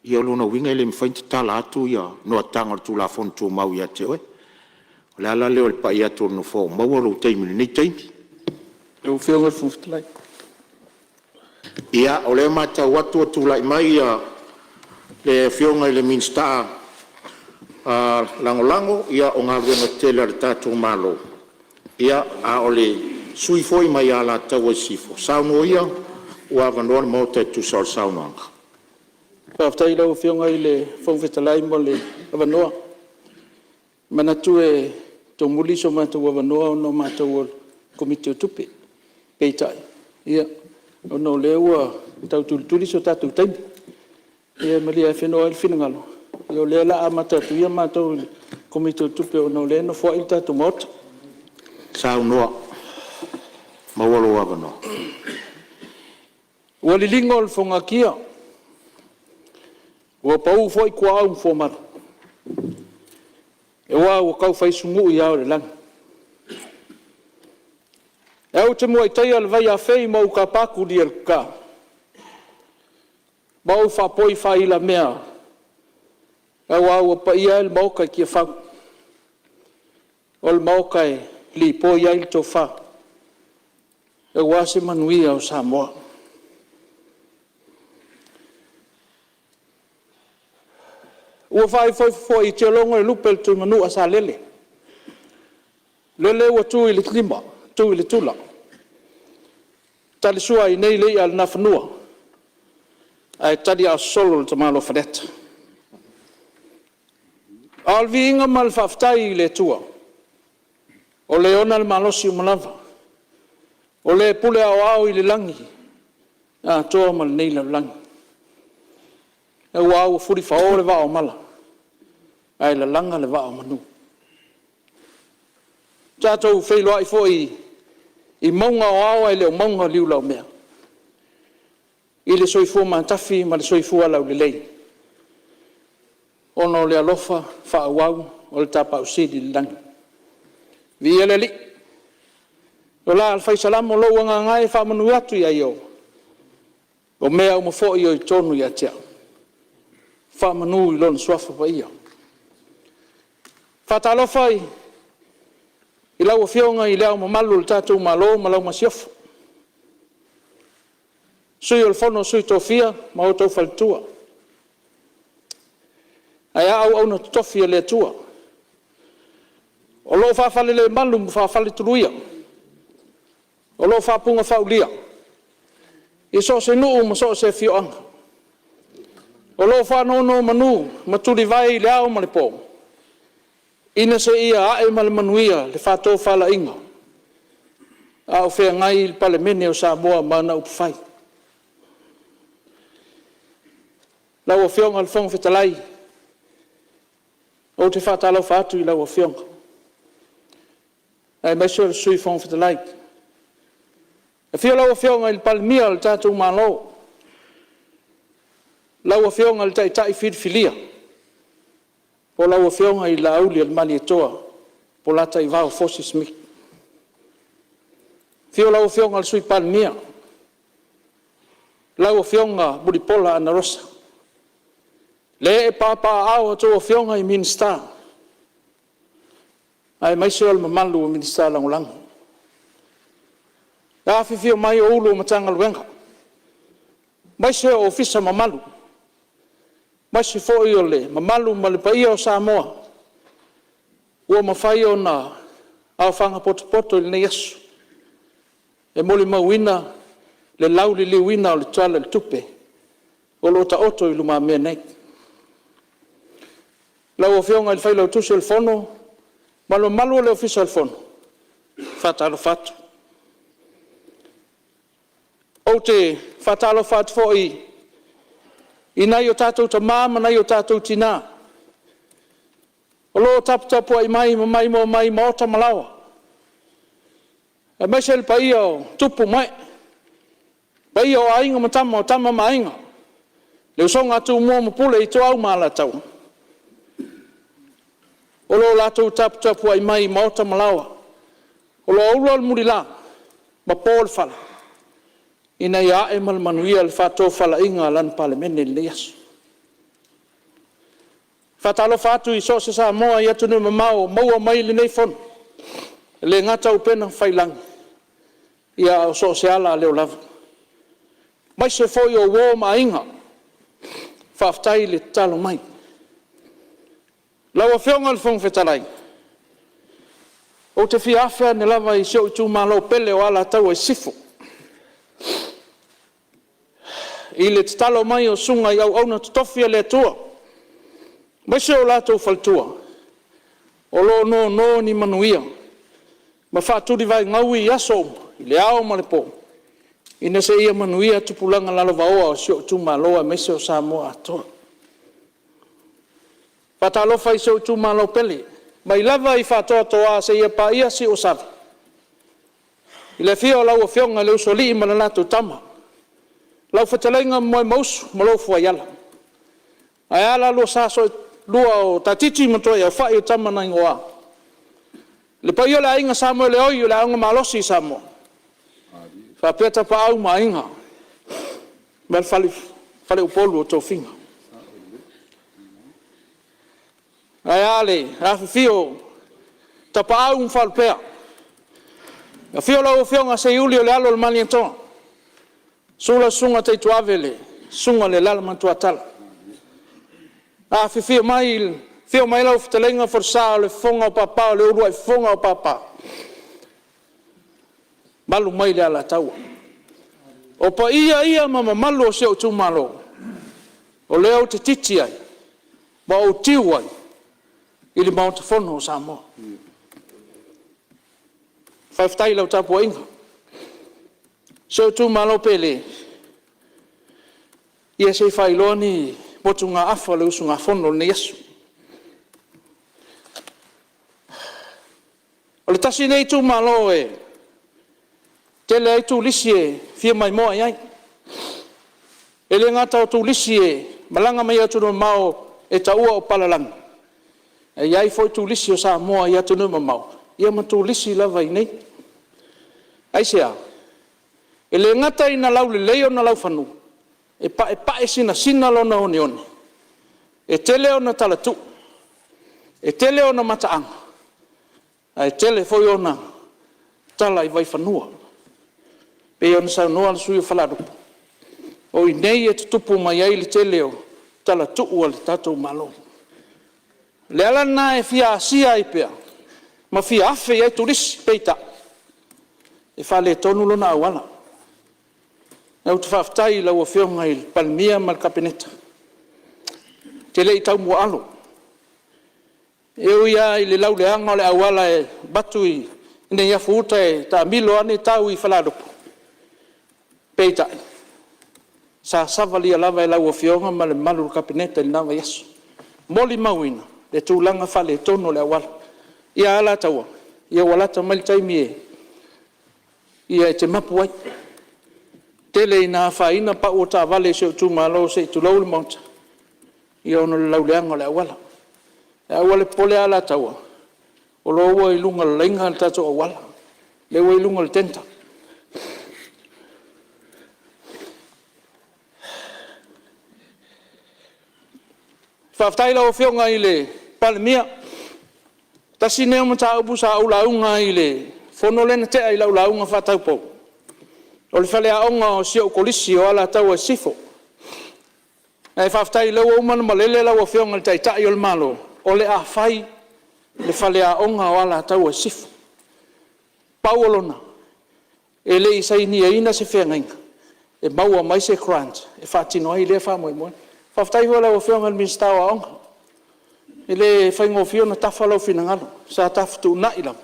ia o lona uiga e le mafai ona tatala atu noataga o le Tulafono Tumau ia te oe. O le ala lea o le pai atu o le Nofoa ua maua lou taimi i lenei taimi. Lau Afioga i le Fofoga Fetalai… Ia, o lea e matau atu ua tulai mai le Afioga i le Minisita Lagolago o Galuega Tetele a le tatou Malo, a o le sui usufono foi mai Alataua Sisifo. Saunoa ia ua avanoa le Maota e tusa o le saunoaga. Faafetai i lau Afioga i le Fofoga Fetalai mo le avanoa. E manatu e tomuli so matou avanoa ona o matou o le Komiti o Tupe. Peitai, ona o lea ua tau tulituli so tatou taimi, ia malie lava e fenoai le finagalo, o lea o le a amata atu ia matou i le Komiti o Tupe ona o lea e nofoai le tatou Maota. Saunoa, maua lou avanoa. Ua liligo le fogatia ua pau foi tuaau ma fuamalu aua ua taufai sumui ao o le lagi. Ae ou te muai taia le vaiafei ma ou tapa atu Lialuta ma ou faapoi faailamea, aua ua paia e le Maota i Tiafau, o le Maota e lipoi ai le tofa aua se manuia o Samoa. Ua faaifoifo foi i Tialogo le lupe a le Tuimanua a Salele, lele ua tu i le lima tu i le tula, talisua ai nei le i'a a le Nafanua ae taliaososolo le tamaloa Faleata. A o le viiga ma le faafetai i le Atua o Le ona le malosi uma lava, o Le pule aoao i le lagi atoa ma lenei lalolagi, aua ua fulifao le vaa o mala ae lalaga le vaa o manu. Ua tatou feiloai foi i mauga o ao ae le o mauga o liulaumea i le soifua matafi ma le soifua laulelei ona o le alofa faaauau o le Tapaau Sili i le Lagi. Viia le Alii. O la a le Fai Salamo, “Lou agaga e, faamanu atu ia Ieova, o mea uma foi o i totonu ia te au, faamanu i Lona Suafa Paia.” E faatalofa i lau Afioga i Le Ao Mamalu o le tatou Malo ma lau Masiofo, Sui o le Fono a Sui Tofia ma outou Faletua, ae a auauna totofi a le Atua o lo o faafalelemalu ma faafaletuluia o lo o faapunafaaulia i so o se nuu ma so o se afioaga, o lo o faanonomanu ma tulivae i le ao ma le po, ina seia ae ma le manuia le faatofalaiga a o feagai le Palemene o Samoa ma ana upufai. Lau Afioga i le Fofoga Fetalai, ou te faatalofa atu i lau Afioga aemaise o le Sui Fofoga Fetalai. Afio lau Afioga i le Palemia o le tatou Malo, lau Afioga i le Taitai filifilia po o lau Afioga i le Laaulialemalietoa Polataivao Fosi Smith. Afio lau Afioga i le Sui Palemia, lau Afioga Mulipola Anarosa. Le ee papaaao a outou Afioga i Minisita aemaise o le mamalu o Minisita Lagolago. Le afifio mai o Ofisa Sili o Pulega o Matagaluega aemaise o Ofisa mamalu, aemaise foi o le mamalu ma le paia o Samoa ua mafai ona aofaga potopoto i lenei aso e molimauina le lauliliuina o le Tala o le Tupe o lo o taoto i lumamea nei. Lau Afioga i le Failautusi o le Fono ma le mamalu o le Ofisa o le Fono, e faatalofa atu. Ou te faatalofa atu foi i nai o tatou tama ma nai o tatou tina o lo o taputapuai mai ma maimoa mai i maota ma laoa, aemaise le paia o tupu ma ee, paia o Aiga ma Tama, o Tama ma Aiga, le usoga a Tumua ma Pule, Ituau ma Alataua, o lo o latou taputapuai mai i maota ma laoa o lo o ula le mulila ma po le fala ina ia ae ma le manuia le faatofalaiga a lana Palemene i lenei aso. E faatalofa atu i so o se Samoa i atunuu e mamao o maua mai lenei Fono, e le gata i upega tafailagi a o so o se alaaleo lava, aemaise foi o uo ma aiga, faafetai le tatalo mai. Lau Afioga i le Fofoga Fetalai, ou te fia afe ane lava i si ou itumalo pele o Alataua Sisifo i le tatalo mai o susuga i auauna totofi a le Atua, aemaise o latou faletua, o lo o nono ni manuia ma faatulivaegaui i aso uma i le ao ma le po, ina se i manuia tupulaga lalovaoa o si ou itumalo aemaise o Samoa atoa. E faatalofa i si ou itumalo pele, mai lava i Faatoatoa seia paia Siuasala, i le afio o lau Afioga i le Usoalii ma le latou Tama, lau fetalaiga Momoemausu ma lou fuaiala, ae a la oulua Sa Soelua o Taatiti ma Tuaiaufai o Tama na Igoa. Le paia o le Aiga Samoeleoi o le Aoga Malosi i Samoa, faapea Tapaau ma Aiga ma le faleupolu o tofiga. Ae a le afifio o Tapaau ma Faalupea, afio lau Afioga Seiuli o le Alo o le Malietoa, susu lau Susuga Taituave le Susuga i le Alalamatuatala. Afifio mai, afio mai lau fetalaiga Folasa o le fofoga o Papa o le uluai fofoga o Papa, mamalu mai le Alataua. O paia ia ma mamalu o si ou itumalo o lea ou te titi ai ma ou tiu ai i le Maota Fono o Samoa. Faafetai i lau tapuaiga. Si ou itumalo pele, ia se i faailoa ni motugaafa a le usugafono i lenei aso. O le tasi lenei itumalo e tele ai turisi e fia maimoa i ai. E le gata o turisi e malaga mai atunuu mamao e taua o palalagi, ae i ai foi turisi o Samoa i atunuu e mamao, ia ma turisi lava i inei. Aisea? E le gata ina laulelei ona laufanua, e paepae sinasina lona oneone, e tele ona talatuu, e tele ona mataaga ae tele foi ona tala i vaifanua. E pei ona saunoa le sui usufono o Falealupo, o i inei e tutupu mai ai le tele o talatuu a le tatou Malo. O le ala lena e fia asia ai pea ma fia afe i ai turisi, peitai e faaletonu lona auala. Ae ou te faafetai i lau Afioga i le Palemia ma le Kapeneta, e te le i taumuaalo. E ui lava i le lauleaga o le auala e avatu i Neiafu-uta e taamilo ane tau i Falealupo, peitai, sa savalia lava e lau Afioga ma le mamalu o le Kapeneta i lena vaiaso. Molimauina le tulaga faaletonu o le auala. Ia, Alataua, ia ua lata mai le taimi e te mapu ai. E tele ina afaina pau o taavale a si ou itumalo se i tulou le Maota, ona o le lauleaga o le auala. Ae aua le popole Alataua, o lea ua i luga o le laina le tatou auala, o lea ua i luga o le tender. Faafetai i lau Afioga i le Palemia. Tasi lenei o mataupu sa ou lauga ai i le fono lea na tea i lau lauga faataupou, O le faleaoga o si ou Kolisi o Alataua Sisifo. Ae faafetai o lea ua uma ona malele lau Afioga i le Taitai o le Malo o le a fai le faleaoga o Alataua Sisifo. Pau o lona, e le i sainiaina se feagaiga e maua mai se grant e faatino ai lea faamoemoe. Faafetai foi i lau Afioga i le Minisita o Aoga, e le faigofie ona tafa lou finagalo, sa ta fetuunai lava,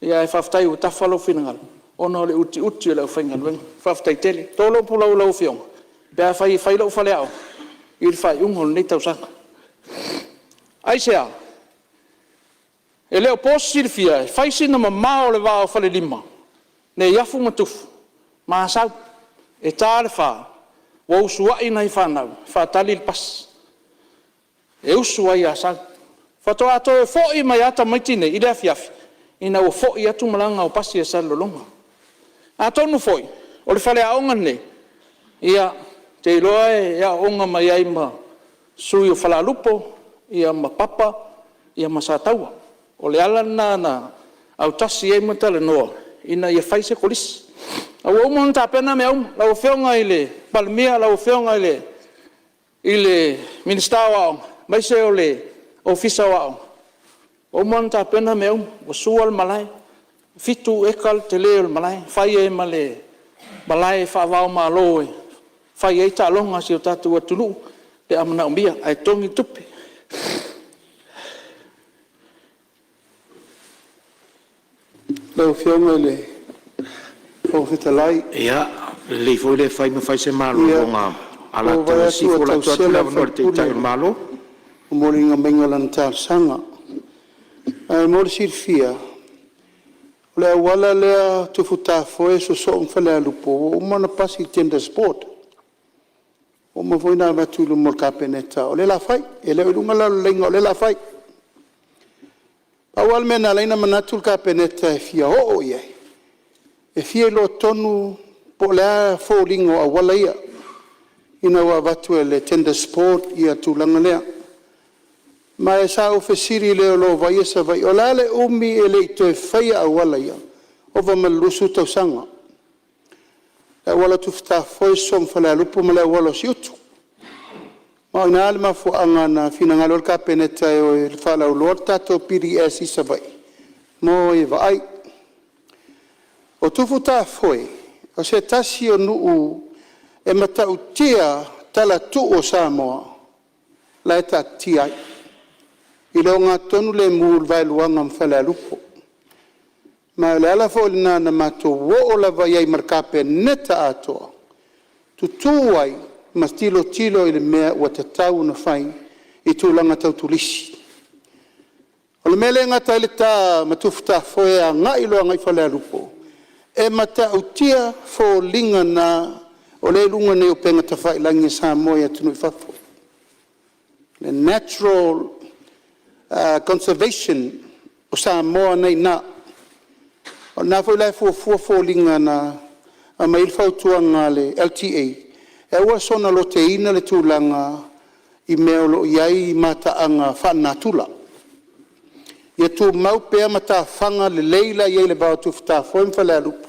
ae faafetai ua tafa lou finagalo ona o le utiuti o le aufaigaluega. Faafetai tele. Toto lou pulou i lau Afioga pe afai e fai lou faleaoga i le faaiuga o lenei tausaga. Aisea? E le o po se silafia, e fai sina mamao o le va o Falelima, Neiafu ma Tufu ma Asau. E ta le 4 ua usuai nai fanau e faatali le pasi e usu ai i Asau. Faatoa toe foi mai lava tamaiti nei i le afiafi ina ua foi atu malaga o pasi a Salelologa. Atonu foi o le faleaoga lenei, ia, ou te iloa e aooga mai ai ma sui o Falealupo ma Papa ma Sataua. O le ala lena na autasi ai ma talanoa ina ia fai se kolisi. A ua uma ona tapena mea uma. Lau Afioga i le Palemia, lau Afioga i le Minisita o Aoga, aemaise o le Ofisa o Aoga, ua uma ona tapena mea uma, ua sua le malae, e 7 eka le tele o le malae, e fai ai ma le malae faava-o-Malo e fai ai taaloga a si o tatou atunuu pe a manaomia, ae totogi le tupe. Lau Afioga i le Fofoga Fetalai… Ia, lelei foi le fai ma fai se malologa a Ia, ua ou Alataua vaai atu Sisifo, ua lafo atu tausela le le avanoa i le sui Taitai o le usufono Malo. ua moliga mai lana talosaga. Ae mo le silafia, o le auala lea Tufutafoe sosoo ma Falealupo ua uma ona pasi i le tenders board. Ua uma foi ona avatu i luma o le Kapeneta o lea o le a fai. E le o i luga la o le laina o lea o le a fai. Pau lava le mea na ala ai ona manatu le Kapeneta e fia oo i ai, e fia iloa tonu po o le a foliga o auala ia ina ua avatu e le tenders board le tulaga lea. Ma sa ou fesili i le o lo o vaaia Savaii, o le a le umi e le i toe faia auala ia? Ova ma le 20 tausaga. Le auala o Tufutafoe sosoo ma Falealupo ma le auala o Siutu. Ma o i ina le mafuaaga na finagalo ai le Kapeneta e o e faalauiloa le tatou PDS i Savaii ma o e vaai. O Tufutafoe, o se tasi o nuu e matautia talatuu o Samoa la e taatitia ai i le ogatotonu lemu i le vaeluaga ma Falealupo. Ma o le ala foi lena na matou oo lava i ai ma le Kapeneta atoa, tutu ai ma tilotilo i le mea ua tatau ona fai i tulaga tau turisi. O le mea lea e gata ai le ta ma Tufutafoe agai loa i Falealupo, e matautia foliga na o lea e i luga nei o upega tafailagi a Samoa i atunuu i fafo. Le natural conservation o Samoa lena e i ina. O lena foi la e fuafua foliga na aumai ai le fautuaga a le LTA, e aua le soona loteina le tulaga i mea o lo o i ai mataaga faalenatura. Ia tumau pea matafaga lelei la e i ai i le va o Tufutafoe ma Falealupo,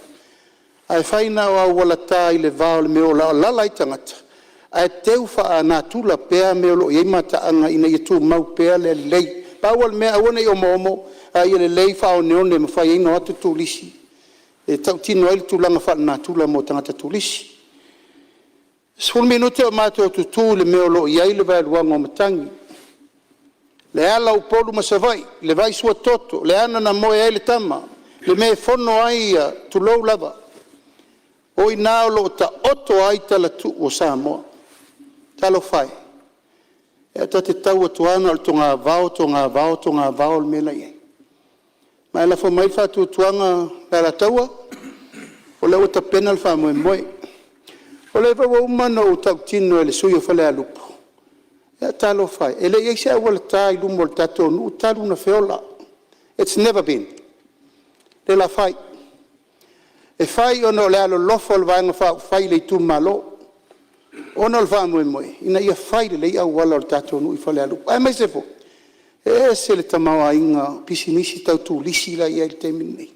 ae fai na o auala ta i le va o le mea o lo o alaala ai tagata, ae teu faalenatura pea mea o lo o i ai mataaga ina ia tumau pea le lelei. Pau o le mea aua ne i omoomo, a ia lelei faaoneone e mafai ai ona o atu turisi e tautino ai le tulaga faalenatura mo tagata turisi. E 10 minute o matou tutu i le mea o lo o i ai le vaeluaga o matagi, le ala o Upolu ma Savaii, le vai suatoto, le ana na moe ai le tama, le mea e fono ai tulou lava, o i ina o lo o taoto ai talatuu o Samoa. Talofa e, e ta te tau atu lava na o le togavao, togavao, togavao le mea la e i ai. Ma e lafo mai le faatuatuaga Alataua, o lea ua tapena le faamoemoe. O lea foi ua uma ona ou tautino i le sui usufono o Falealupo, ia talofa e, e le i i ai se auala ta i luma o le tatou nuu talu ona feola, its never been. O lea o le a fai. E fai ona o le alolofa o le Vaega Faaupufai i le itumalo, ona o le faamoemoe ina ia fai lelei auala o le tatou nuu i Falealupo, aemaise foi e ese le tamaoaiga o pisinisi tau turisi la e i ai i le taimi lenei.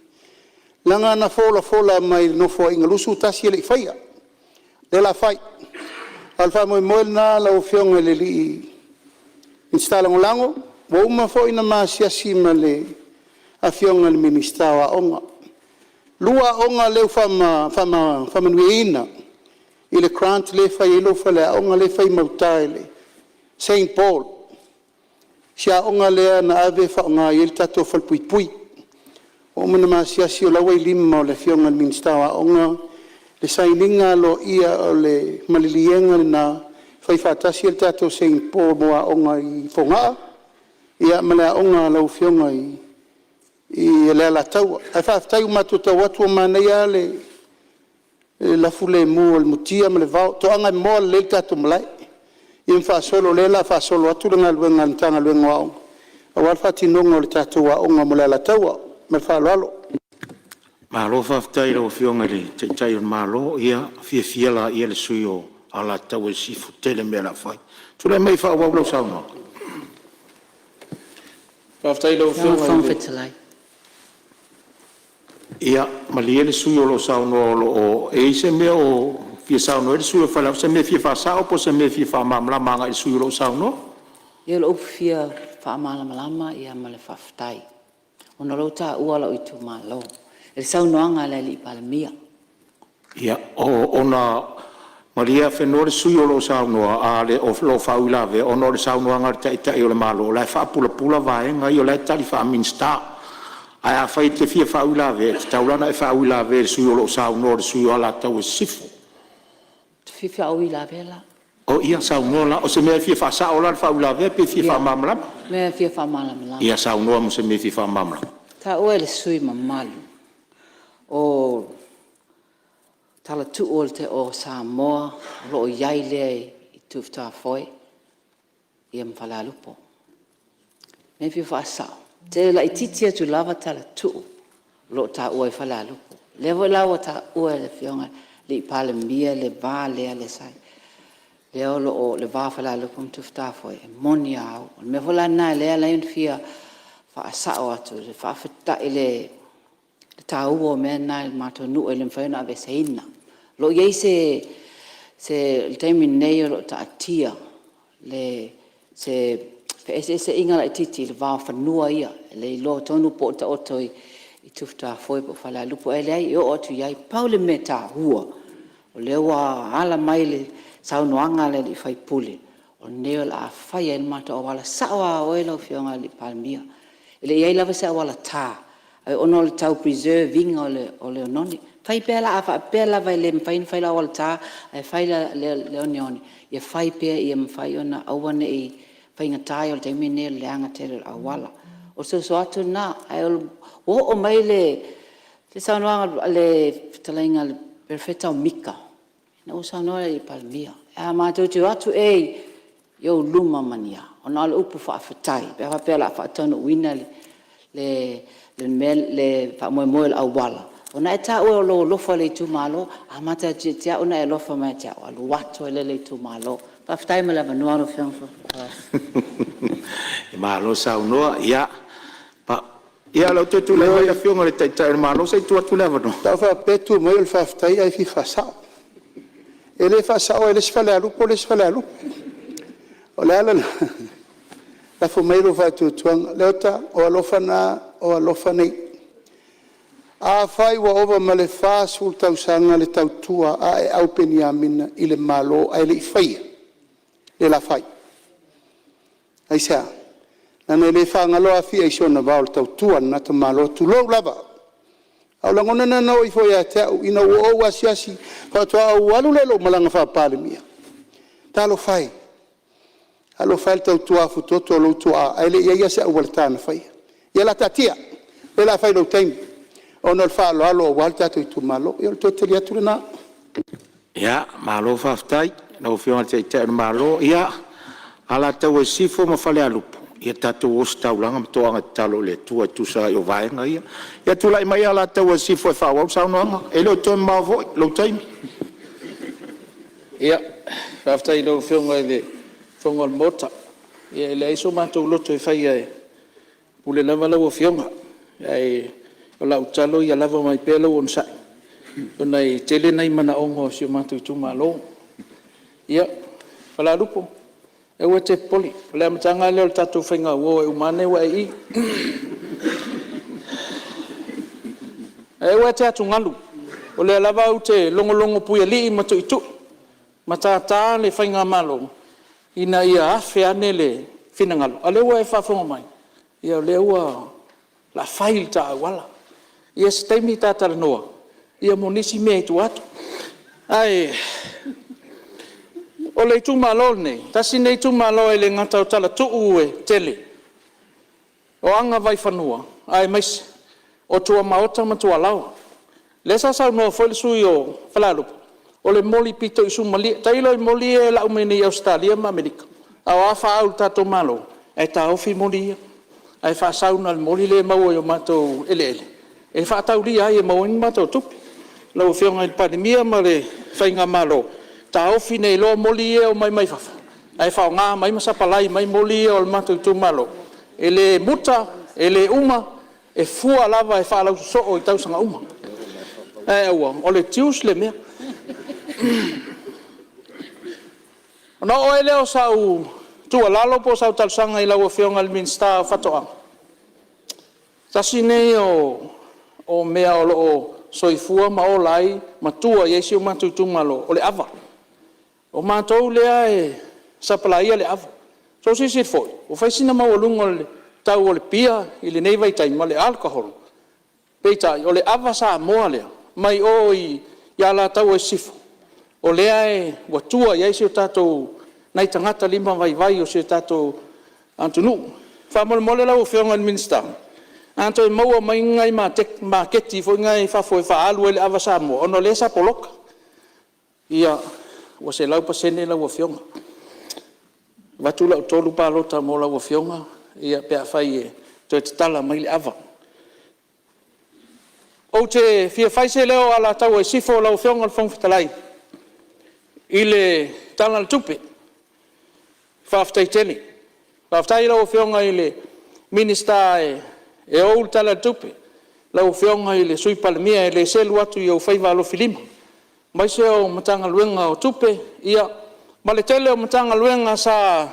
Leaga na folafola mai i le Nofoaiga 21 e le i faia, lea o le a fai. A o le faamoemoe lena lau Afioga i le Minisita Lagolago, ua uma foi ona ma asiasi ma le Afioga i le Minisita o Aoga. E 2 aoga lea ua faamanuiaina i le grant lea e fai ai lou faleaoga lea e fai i gauta i le St. Paul, si aoga lea na ave faaaoga i ai le tatou falepuipui. Ua uma ona ma asiasi o la ua i lima o le Afioga i le Minisita o Aoga le sainiga aloaia o le maliliega lena e faifaatasi ai le tatou St. Paul mo aoga i Fogaa ma le aoga a lau Afioga i le Alataua. Ae faafetai ua matou tau atu ua manaia lava le lafulemu o le mutia ma le vao, toaga e moa lelei le tatou malae, ia ma faasolo o lea o le a faasolo atu le galuega a le Matagaluega o Aoga aua le faatinoga o le tatou aoga mo le Alataua. Ma le faaaloalo. Malo faafetai i lau Afioga i le Taitai o le Malo. Ia fiafia laia le sui usufono o Alataua Sisifo, tele mea o le a fai. Tulai mai e faaauau lau saunoaga. Faafetai i lau Afioga i le… Ia malie le sui usufono o lo o saunoa, e i ai se mea o fia saunoa ai le sui usufono o Falealupo, se mea e fia faasao po o se mea e fia faamalamalama agai i le sui usufono o lo o saunoa? Ia o le upu fia faamalamalama ma le faafetai, ona o lea ua taua lou itumalo i le saunoaga a le Palemia. Ia, ona… Malie Afenoa le sui usufono o lo o saunoa o lo o faauilavea, ona o le saunoaga a le Taitai o le Malo o la e faapulapula vaega ia o la e tali faa-Minisita. Ae afai e te fia faauilavea, e tatau la ona e faauilavea i le sui usufono o lo o saunoa, le sui usufono o Alataua Sisifo. Ou te fia faauilavea la. Ia saunoa la. O se mea e fia faasao la le faauilavea pe fia faamalamalama? O le mea e fia faamalamalama. Ia saunoa mo se mea e fia faamalamalama. Na taua e le sui usufono mamalu o talatuu o Samoa o lo o i ai lea i Tufutafoe ma Falealupo. O le mea e fia faasao, e tele laitiiti atu lava Talatuu o lo o taua ai Falealupo. O lea foi la ua taua e le Afioga i le Palemia le va lea sa i ai, lea o lo o le va o Falealupo ma Tufutafoe, e moni a au. O le mea foi la lena e ala ai ona fia faasao atu, faafetai i le taua o mea na i le matou nuu e le mafai ona aveeseina. O lo o i ai se… i le taimi nei o lo o taatia se feeseeseaiga laitiiti i le va o fanua ia, e le iloa tonu po o taoto i Tufutafoe po o Falealupo, ae leai e oo atu i ai. Pau le mea e taua, o lea ua ala mai le saunoaga a le sui usufono, o lenei o le a fai ai le matou auala. E sao lava oe lau Afioga i le Palemia, e le i i ai lava se auala ta, ae ona o le tau preserve ina o le oneone. Fai pea a faapea lava e le mafai ona fai le auala ta ae fai le oneone, ia fai pea ia mafai ona aua ne i… O le faigata ia o le taimi lenei o le leaga tele o le auala. O le soso atu lena. Ae ua oo mai le saunoaga a le fetalaiga i le Perofeta o Mika ina ua saunoa le Palemia, ae matou te o atu ea i ou luma ma ni a? Ona o le upu faafetai pe a faapea o le a faataunuuina le faamoemoe o le auala, ona e taua o lou alofa i le itumalo. A amata atu ia te au ona e alofa mai ia te au, alu atu ai lea i le itumalo. Faafetai mo le avanoa lau Afioga i le Fofoga Fetalai. Malo saunoa. Ia, o lea ua toe tulai mai le Afioga i le Taitai o le Malo, se i tuu atu le avanoa. Sa ou faapea e tu mai o le faafetai ae fia faasao. E le faasaoa e le isi Falealupo le isi Falealupo. O le ala lena, lafo mai lou faatuatuaga. Leota, o alofa na o alofa nei. Afai ua ova ma le 40 tausaga le tautua a Aeau Peniamina i le Malo ae le i faia, o lea o le a fai. Aisea? Leaga e le faagalo Afia i si ona vao i le tautua a lena tamaloa, tulou lava. A o lagona na na oo ifo ia te au ina ua ou asiasi, faatoa ou alu lea i lou malaga faa-Palemia, talofa e, talofa e i le tautua afutoto a lou tuaa ae le i i ai lava se auala ta na faia. Ia o le a taatia, o lea o le a fai i lou taimi, ona o le faaaloalo aua le tatou itumalo. Ia o le toe tali atu lena. Malo faafetai i lau Afioga i le Taitai o le Malo. Ia, Alataua Sisifo ma Falealupo, ia tatou ositaulaga ma toaga tatalo i le Atua e tusa ai o vaega ia. Ia tulai mai Alataua Sisifo e faaauau le saunoaga. E le o toe mamao foi lou taimi. Faafetai i lau Afioga i le Fofoga o le Maota. Ia e leai so matou loto e faia, e pule lava lau Afioga. Ae O lau tatalo ia lava mai pea lou onosai ona e tele nai manaoga o si o matou Itumalo. Ia, Falealupo aua e te popole o le amataga lava lea o le tatou faigauo e uma ane ua e i i. Ae aua e te atugalu o lea lava ou te logologo puialii ma tuitui ma tata le Faigamalo ina ia afe ane le finagalo, a o lea ua e faafofoga mai, ia o lea o le a fai le ta auala. Ia se taimi ta talanoa mo nisi mea i tua atu. Ae o le Itumalo lenei, tasi lenei itumalo e le gata o talatuu e tele, o agavaifanua aemaise o tuamaota ma tualaoa. Lea sa saunoa foi le sui usufono o Falealupo o le moli pito i suamalie. Tailo i moli ia e lau mai nei i Ausetalia ma Amerika, a o a fa au i le tatou Malo ae taofi moli ia ae faasau na o le moli lea e maua i o matou eleele e faataulia ai e maua ai ni matou tupe. Lau Afioga i le Palemia ma le Faigamalo, taofi nei loa moli ia e aumai mai fafo ae faaaoga mai ma sapalai mai moli ia o le matou itumalo. E le muta, e le uma, e fua lava e faalausosoo i tausaga uma. Ae aua o le tius le mea. Ona oo ai lea o sau tuualalo po o sau talosaga i lau Afioga i le Minisita o Faatoaga, tasi lenei o mea o lo o soifua ma ola ai ma tua i ai si o matou itumalo, o le ava. O matou lea e sapalaia le ava. Silasila foi ua fai sina maualuga o le tau o le pia i lenei vaitaimi ma le alcohol, peitai o le ava Samoa lea mai o i Alataua i Sisifo o lea ua tua i ai nai tagata limavaivai o si o tatou atunuu. Faamolemole lau Afioga i le Minisita, a toe maua mai ni nai maketi foi na i fafo e faaalu ai le ava Samoa ona o lea sa poloka, ia ua 100% lau Afioga. E avatu lau tolu palota mo lau Afioga pe afai e toe tatala mai le ava. Ou te fia fai se leo o Alataua Sisifo lau Afioga i le Fofoga Fetalai i le Tala o le Tupe. Faafetai tele. Faafetai i lau Afioga i le Minisita e ou le Tala o le Tupe, lau Afioga i le Sui Palemia e le selu atu i ou faiva alofilima aemaise o le Matagaluega o Tupe ma le tele o Matagaluega sa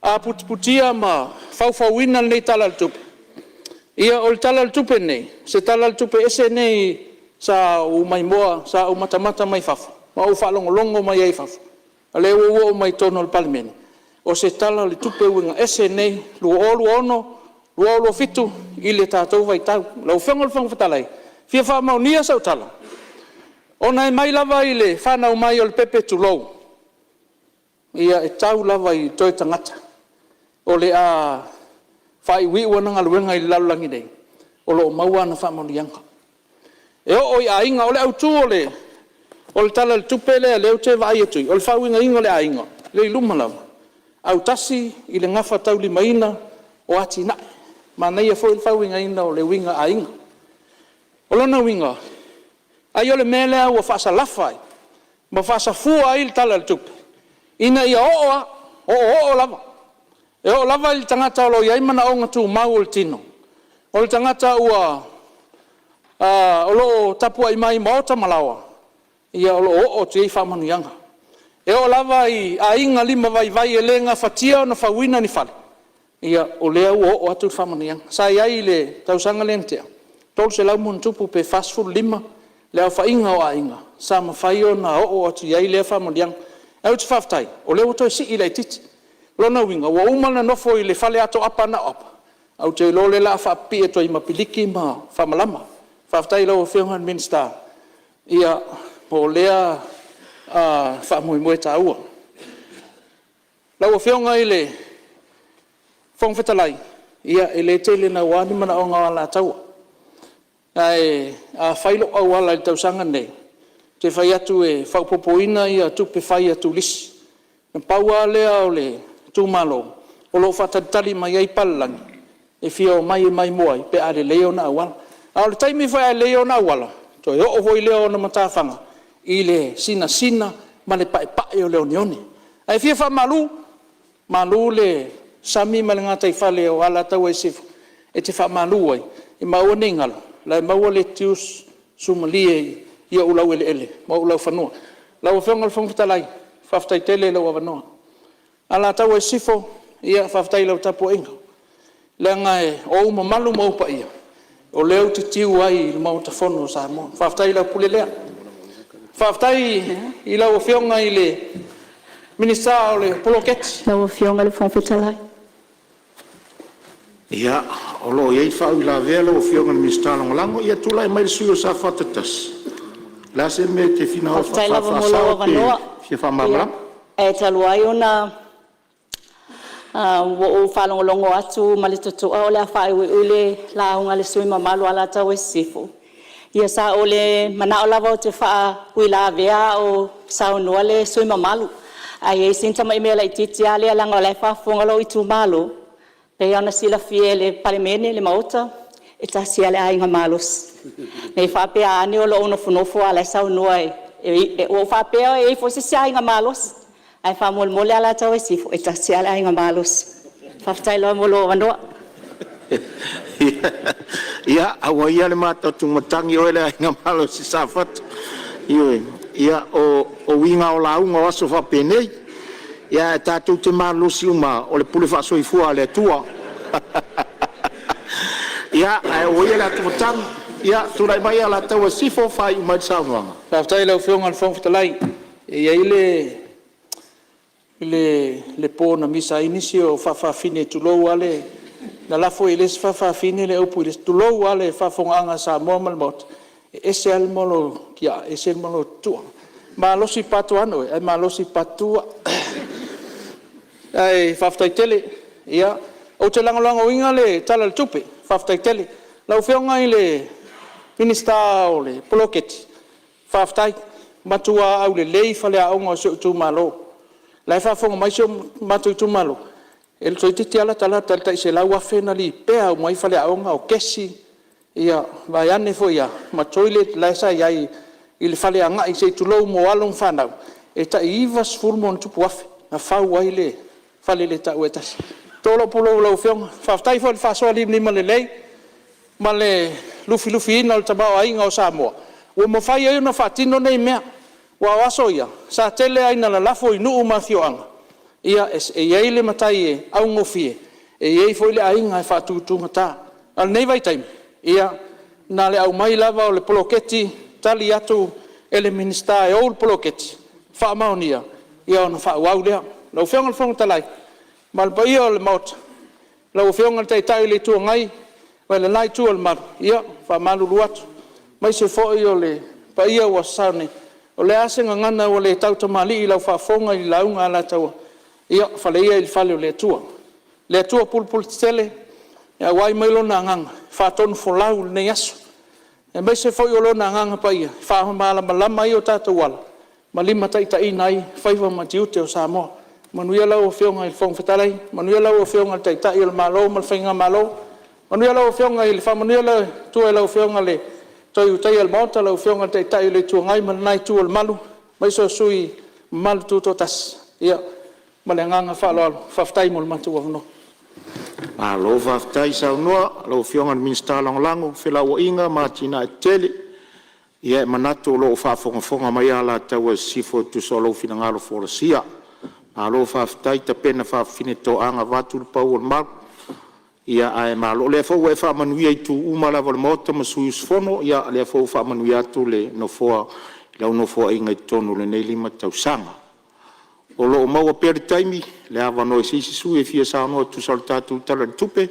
aputiputia ma faufauina lenei Tala o le Tupe. Ia o le Tala o le Tupe lenei, o se Tala o le Tupe ese lenei sa ou matamata mai fafo ma ou faalogologo mai ai i fafo, a o lea ua ou oo mai i totonu o le Palemene, o se Tala o le Tupe uiga ese lenei 2026/2027 i le tatou vaitau. Lau Afioga i le Fofoga Fetalai, e fia faamaonia sau tala, ona e mai lava i le fanau mai o le pepe, tulou, ia e tau lava i toe tagata o le a faaiuiu ana galuega i le lalolagi nei, o lo o maua ana faamanuiaga. E oo i aiga. O le autu o le Tala o le Tupe lea ou te vaai atu i i, o le faauigaina o le aiga lea e i luma lava, autasi i le gafataulimaina o atinae. Manaia foi le faauigaina o le uiga aiga. O lona uiga, ai o le mea lea ua faasalafa ai ma faasafua ai le Tala o le Tupe ina ia oo lava, oooo lava. E oo lava i le tagata o lo o i ai manaoga tumau o le tino, o le tagata o lo o tapuai mai i maota ma laoa, ia o lo o oo atu i ai faamanuiaga. E oo lava i aiga limavaivai e le gafatia ona fauina ni fale, ia o lea ua oo atu le faamanuiaga. Sa i ai i le tausaga lea na tea, e 300+ pe 45 le aofaiga o aiga sa mafai ona oo atu i ai lea faamanuiaga. Ae ou te faafetai o lea ua toe sii laitiiti. O lona uiga ua uma ona nofo i le fale atoaapa na o apa, ae ou te iloa o lea o le a faapipii atu ai ma piliki ma faamalama. Faafetai i lau Afioga i le Minisita mo lea faamoemoe taua. Lau Afioga i le Fofoga Fetalai, ia e le tele naua ni manaoga o Alataua, ae a fai lou auala i le tausaga lenei, ou te fai atu e faaopoopoina tupe fai a turisi. Na pau lava lea o le itumalo o lo o faatalitali mai ai papalagi e fia omai e maimoa ai pe a lelei ona auala. A o le taimi foi a lelei ona auala, toe oo foi lea o ona matafaga i le sinasina ma le paepae o le oneone. Ae fia faamalu, malu le sami ma le gataifale o Alataua i Sisifo e te faamalu ai. Ma aua ne i galo, o la e maua le sumalie i ou laueleele ma ou laufanua. Lau Afioga i le Fofoga Fetalai, faafetai tele i lou avanoa. Alataua Sisifo, ia faafetai i lau tapuaiga, leaga o ou mamalu ma ou paia o lea ou te tiu ai i le Maota Fono o Samoa. Faafetai i lau pule lea. Faafetai i lau Afioga i le Minisita o le Poloketi. Lau Afioga i le Fofoga Fetalai… Ia, o lo o i ai faauilavea lau Afioga i le Minisita Lagolago. Ia tulai mai le sui usufono mo Safata 1. O le a se mea e te finagalo e Faafetai lava mo lou faasao pe avanoa. fia faamalamalama? Ae talu ai ona ua ou faalogologo atu ma le totoa o le a faaiuiu le lauga a le sui usufono mamalu o Alataua Sisifo, ia sa ou le manao lava ou te faauilavea a o saunoa le sui usufono mamalu. Ae i ai sina tamai mea laitiiti lava lea leaga o la e faafofoga lou itumalo. E pei lava ona silafia e le Palemene le Maota, e tasi lava le aiga malosi. Ne i faapea ane o lou nofonofo a o la e saunoa. Ua ou faapea e i ai foi se isi aiga malosi, ae faamolemole Alataua Sisifo, e tasi lava le aiga malosi. Faafetai lava mo lou avanoa. Ia, aua ia le ma tautugamatai oe le Aiga Malosi Safata. Ioe. Ia, o uiga lava o lauga o aso faapenei, ae tatou te malolosi uma lava o le pule faasoifua a le Atua. Ia, ae aua ia le atumatagi. Tulai mai Alataua Sisifo e faaiu mai le saunoaga. Faafetai i lau Afioga i le Fofoga Fetalai. E i ai le po na misa ai nisi o faafafine, tulou lava le… Na lafo i le isi faafafine le upu i le isi, tulou lava le faafofogaaga a Samoa ma le Maota, e ese lava le mea o le tiaa ese le mea o le tootoo. Malosi part 1 oe ae malosi part 2 au. Ae faafetai tele. Ou te lagolagoina le Tala o le Tupe, faafetai tele. Lau Afioga i le Minisita o le Poloketi, faafetai, matua aulelei faleaoga o si ou itumalo. O la e faafofoga mai si o matou itumalo, toeitiiti lava latalata i le tai $100,000 na lipea uma ai faleaoga, o kesi, vaeane foi lava ma toilet la sa i ai i le fale agai se i tulou mo alo ma fanau, e tai $90+ afe na fau ai le faleletaua e tasi. To lou pulou i lau Afioga, faafetai foi i le faasoa limalimalelei ma le lufilufiina o le tamaoaiga o Samoa ua mafai ai ona faatino nei mea. Aua o aso ia sa tele lava ina lalafo i nuu ma afioaga, ia e i ai le matai e augofie, e i ai foi le aiga e faatutugata. A o lenei vaitaimi, ia na o le aumai lava o le poloketi tali atu e le Minisita e ou le poloketi faamaonia, ia ona faaauau lea. Lau Afioga i le Fofoga Fetalai ma le paia o le Maota, lau Afioga i le Taitai o le Itu Agai ma le la itu o le malu, ia, e faamalulu atu, aemaise foi o le paia ua sasao nei, o le a se gagana ua le tautamalii i lau faafofoga i le lauga a Alataua, ia fale ia i le fale o le Atua. Le Atua pulepuletetele e auai mai Lona Agaga e faatonufolau lenei aso, aemaise foi o Lona Agaga Paia e faamalamalama ai o tatou ala ma limataitaiina ai faiva ma tiute o Samoa. Manuia lau Afioga i le Fofoga Fetalai, manuia lau Afioga i le Taitai o le Malo ma le Faigamalo, faamanuia le Atua i lau Afioga i le Toe Ulutaia o le Maota, lau Afioga i le Taitai o le Itu Agai ma lena itu o le malu, aemaise o sui usufono mamalu tutoatasi. Ia, ma le agaga faaaloalo, faafetai mo le matou avanoa. Malo faafetai saunoa i lau Afioga i le Minisita Lagolago o Felauaiga ma Atinae Eseese. Ia e manatu o lo o faafogafoga mai Alataua Sisifo e tusa o lou finagalo folasia. Malo faafetai tapena faafafine toaga vaeatu le pau o le malu. Ia ae malo, o lea foi ua e faamanuia i itu uma lava o le Maota ma sui usufono, ia o lea foi ua faamanuia atu le Nofoa i lau nofoaiga i totonu o lenei 5 tausaga. O lo o maua pea le taimi ma le avanoa i se isi sui usufono e fia saunoa e tusa o le tatou Tala i le Tupe.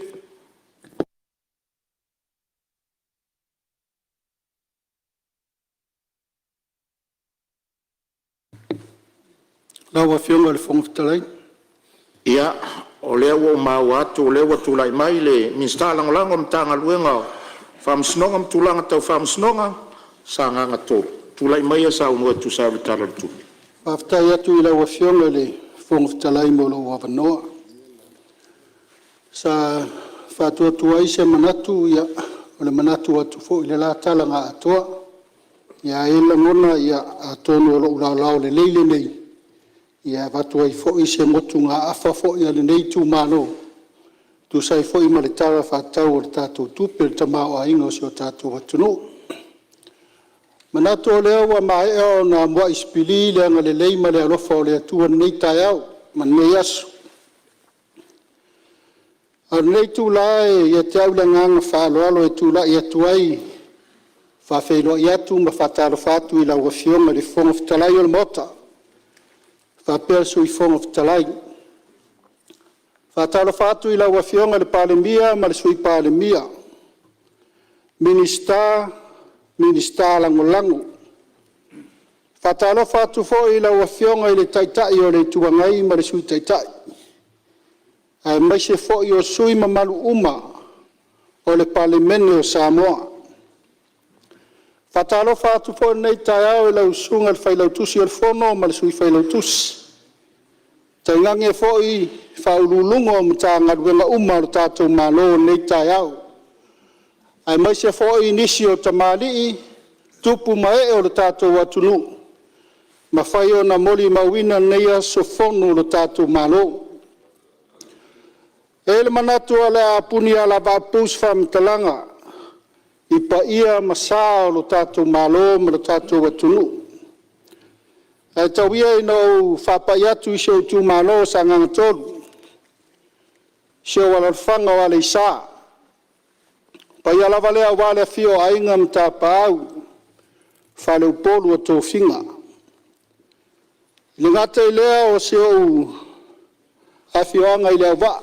Lau Afioga i le Fofoga Fetalai… Ia, o lea ua ou maua atu o lea ua tulai mai le Minisita Lagolago o le Matagaluega o Faamasinoga ma Tulaga Tau Faamasinoga Sagaga 3. Tulai maia e saunoa e tusa ai o le Tala o le Tupe. Faafetai atu i lau Afioga i le Fofoga Fetalai mo lou avanoa. Sa faatuatua ai se manatu, o le manatu atu foi i le la tala na atoa. Ae i ai le lagona atonu o lou laolao lelei lenei e avatu ai foi se motugaafa foi a lenei itumalo e tusa ai foi ma le Tala Faatatau o le tatou Tupe o le Tamaoaiga o si o tatou atunuu. E manatu o lea ua maea ona muai sipili le agalelei ma le alofa o le Atua i lenei taeao ma lenei aso. A o lenei itula e ia te au le agaga faaaloalo e tulai atu ai e faafeiloai atu ma faatalofa atu i lau Afioga i le Fofoga Fetalai o le Maota faapea le Sui Fofoga Fetalai. E faatalofa atu i lau Afioga i le Palemia ma le Sui Palemia, Minisita, Minisita Lagolago. E faatalofa atu foi i lau Afioga i le Taitai o le Itu Agai ma le Sui Taitai, aemaise foi o sui usufono mamalu uma o le Palemene o Samoa. E faatalofa atu foi i lenei taeao i lau Susuga i le Failautusi o le Fono ma le Sui Failautusi, tainane foi Ofisa Sili o Pulega o Matagaluega uma a le tatou Malo i lenei taeao, aemaise foi nisi o tamalii, tupu ma ee o le tatou atunuu ua mafai ona molimauina lenei aso Fono o le tatou Malo. E i ai le manatu o le a punia lava apou se faamatalaga i paia ma sa o le tatou Malo ma le tatou atunuu. Ae tau ia ina ou faapai atu i si ou itumalo o Sagaga 3, si ou alaalafaga o Aleisa. O le paia lava lea aua le afio o Aiga ma Tapaau, faleupolu o tofiga. E le gata i lea o si ou afioaga i Leauvaa,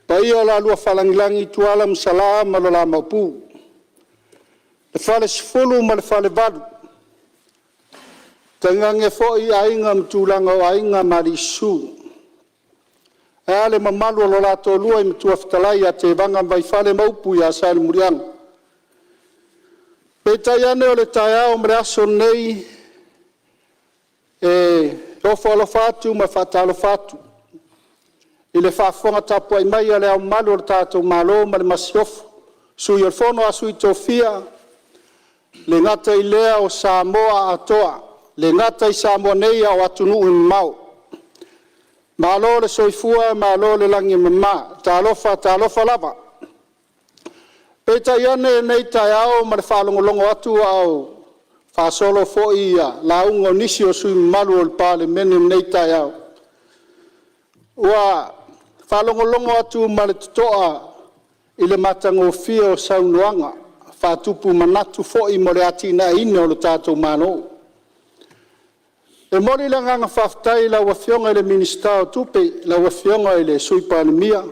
paia o le lua Falelagi Tuala ma Sala ma lo la Maopu, le Falesefulu ma le Falevalu, tainane foi aiga ma tulaga o aiga ma alii susu, ae a le mamalu o lo la Toalua i Matua Fetalai ia Tevaga ma Vaifale ma upu ia Salemuliaga. Peitai ane o le taeao ma le aso lenei, e ofo alofa atu ma faatalofa atu i le faafofoga tapuai mai a Le Ao Mamalu o le tatou Malo ma le Masiofo, Sui o le Fono a Sui Tofia, e le gata i lea o Samoa atoa, e le gata i Samoa nei a o atunuu e mamao. Malo le soifua malo le lagi e mama, talofa talofa lava. Peitai ane i lenei taeao ma le faalogologo atu a o faasolo foi lauga a nisi o sui usufono mamalu o le Palemene i lenei taeao, ua faalogologo atu ma le totoa i le matagofie o saunoaga faatupu manatu foi mo le atiaeina o le tatou Malo. E momoli le agaga faafetai i lau Afioga i le Minisita o Tupe, lau Afioga i le Sui Palemia,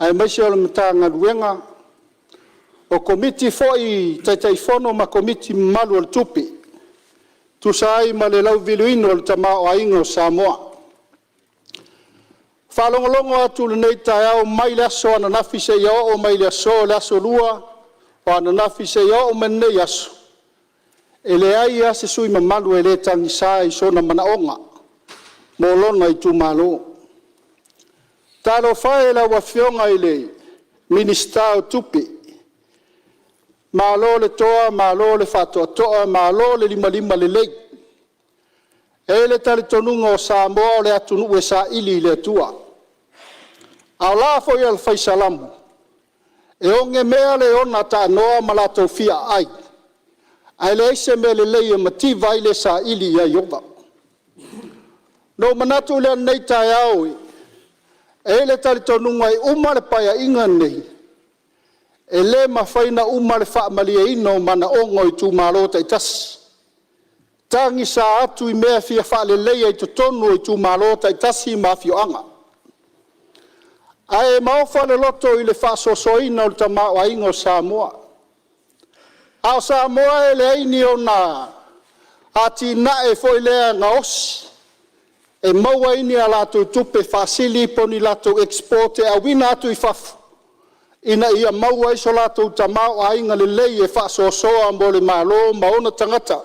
aemaise o le Matagaluega, o Komiti foi Taitaifono ma Komiti mamalu o le Tupe e tusa ai ma le lauliliuina o le tamaoaiga o Samoa. E faalogologo atu i lenei taeao mai le aso ananafi seia oo mai i le aso, le aso Lua o ananafi seia oo mai i lenei aso, e leai lava se sui usufono mamalu e le tagisa i sona manaoga mo lona itumalo. Talofa e i lau Afioga i le Minisita o Tupe, malo le toa malo le faatoatoa malo le limalima lelei. E i ai le talitonuga o Samoa o le atunuu e saili i le Atua. A o la foi a le fai Salamo, e ogemea le ona taanoa ma latou fia aai, ae leai se mea lelei e mativa ai le saili ia Ieova. Ona ou manatu lea i lenei taeao, e i ai le talitonuga e uma le Paeaiga lenei, e le mafai ona uma le faamalieina o manaoga o itumalo taitasi, e tagisa atu i mea e fia faaleleia i totonu o itumalo taitasi ma afioaga. Ae maofa le loto i le faasoasoaina o le tamaoaiga o Samoa. A o Samoa e leai ni ona atinae foi lea gaosi e maua ai ni a latou tupe faasili po o ni latou export e auina atu i fafo ina ia maua ai so latou tamaoaiga lelei e faasoasoa mo le Malo ma ona tagata.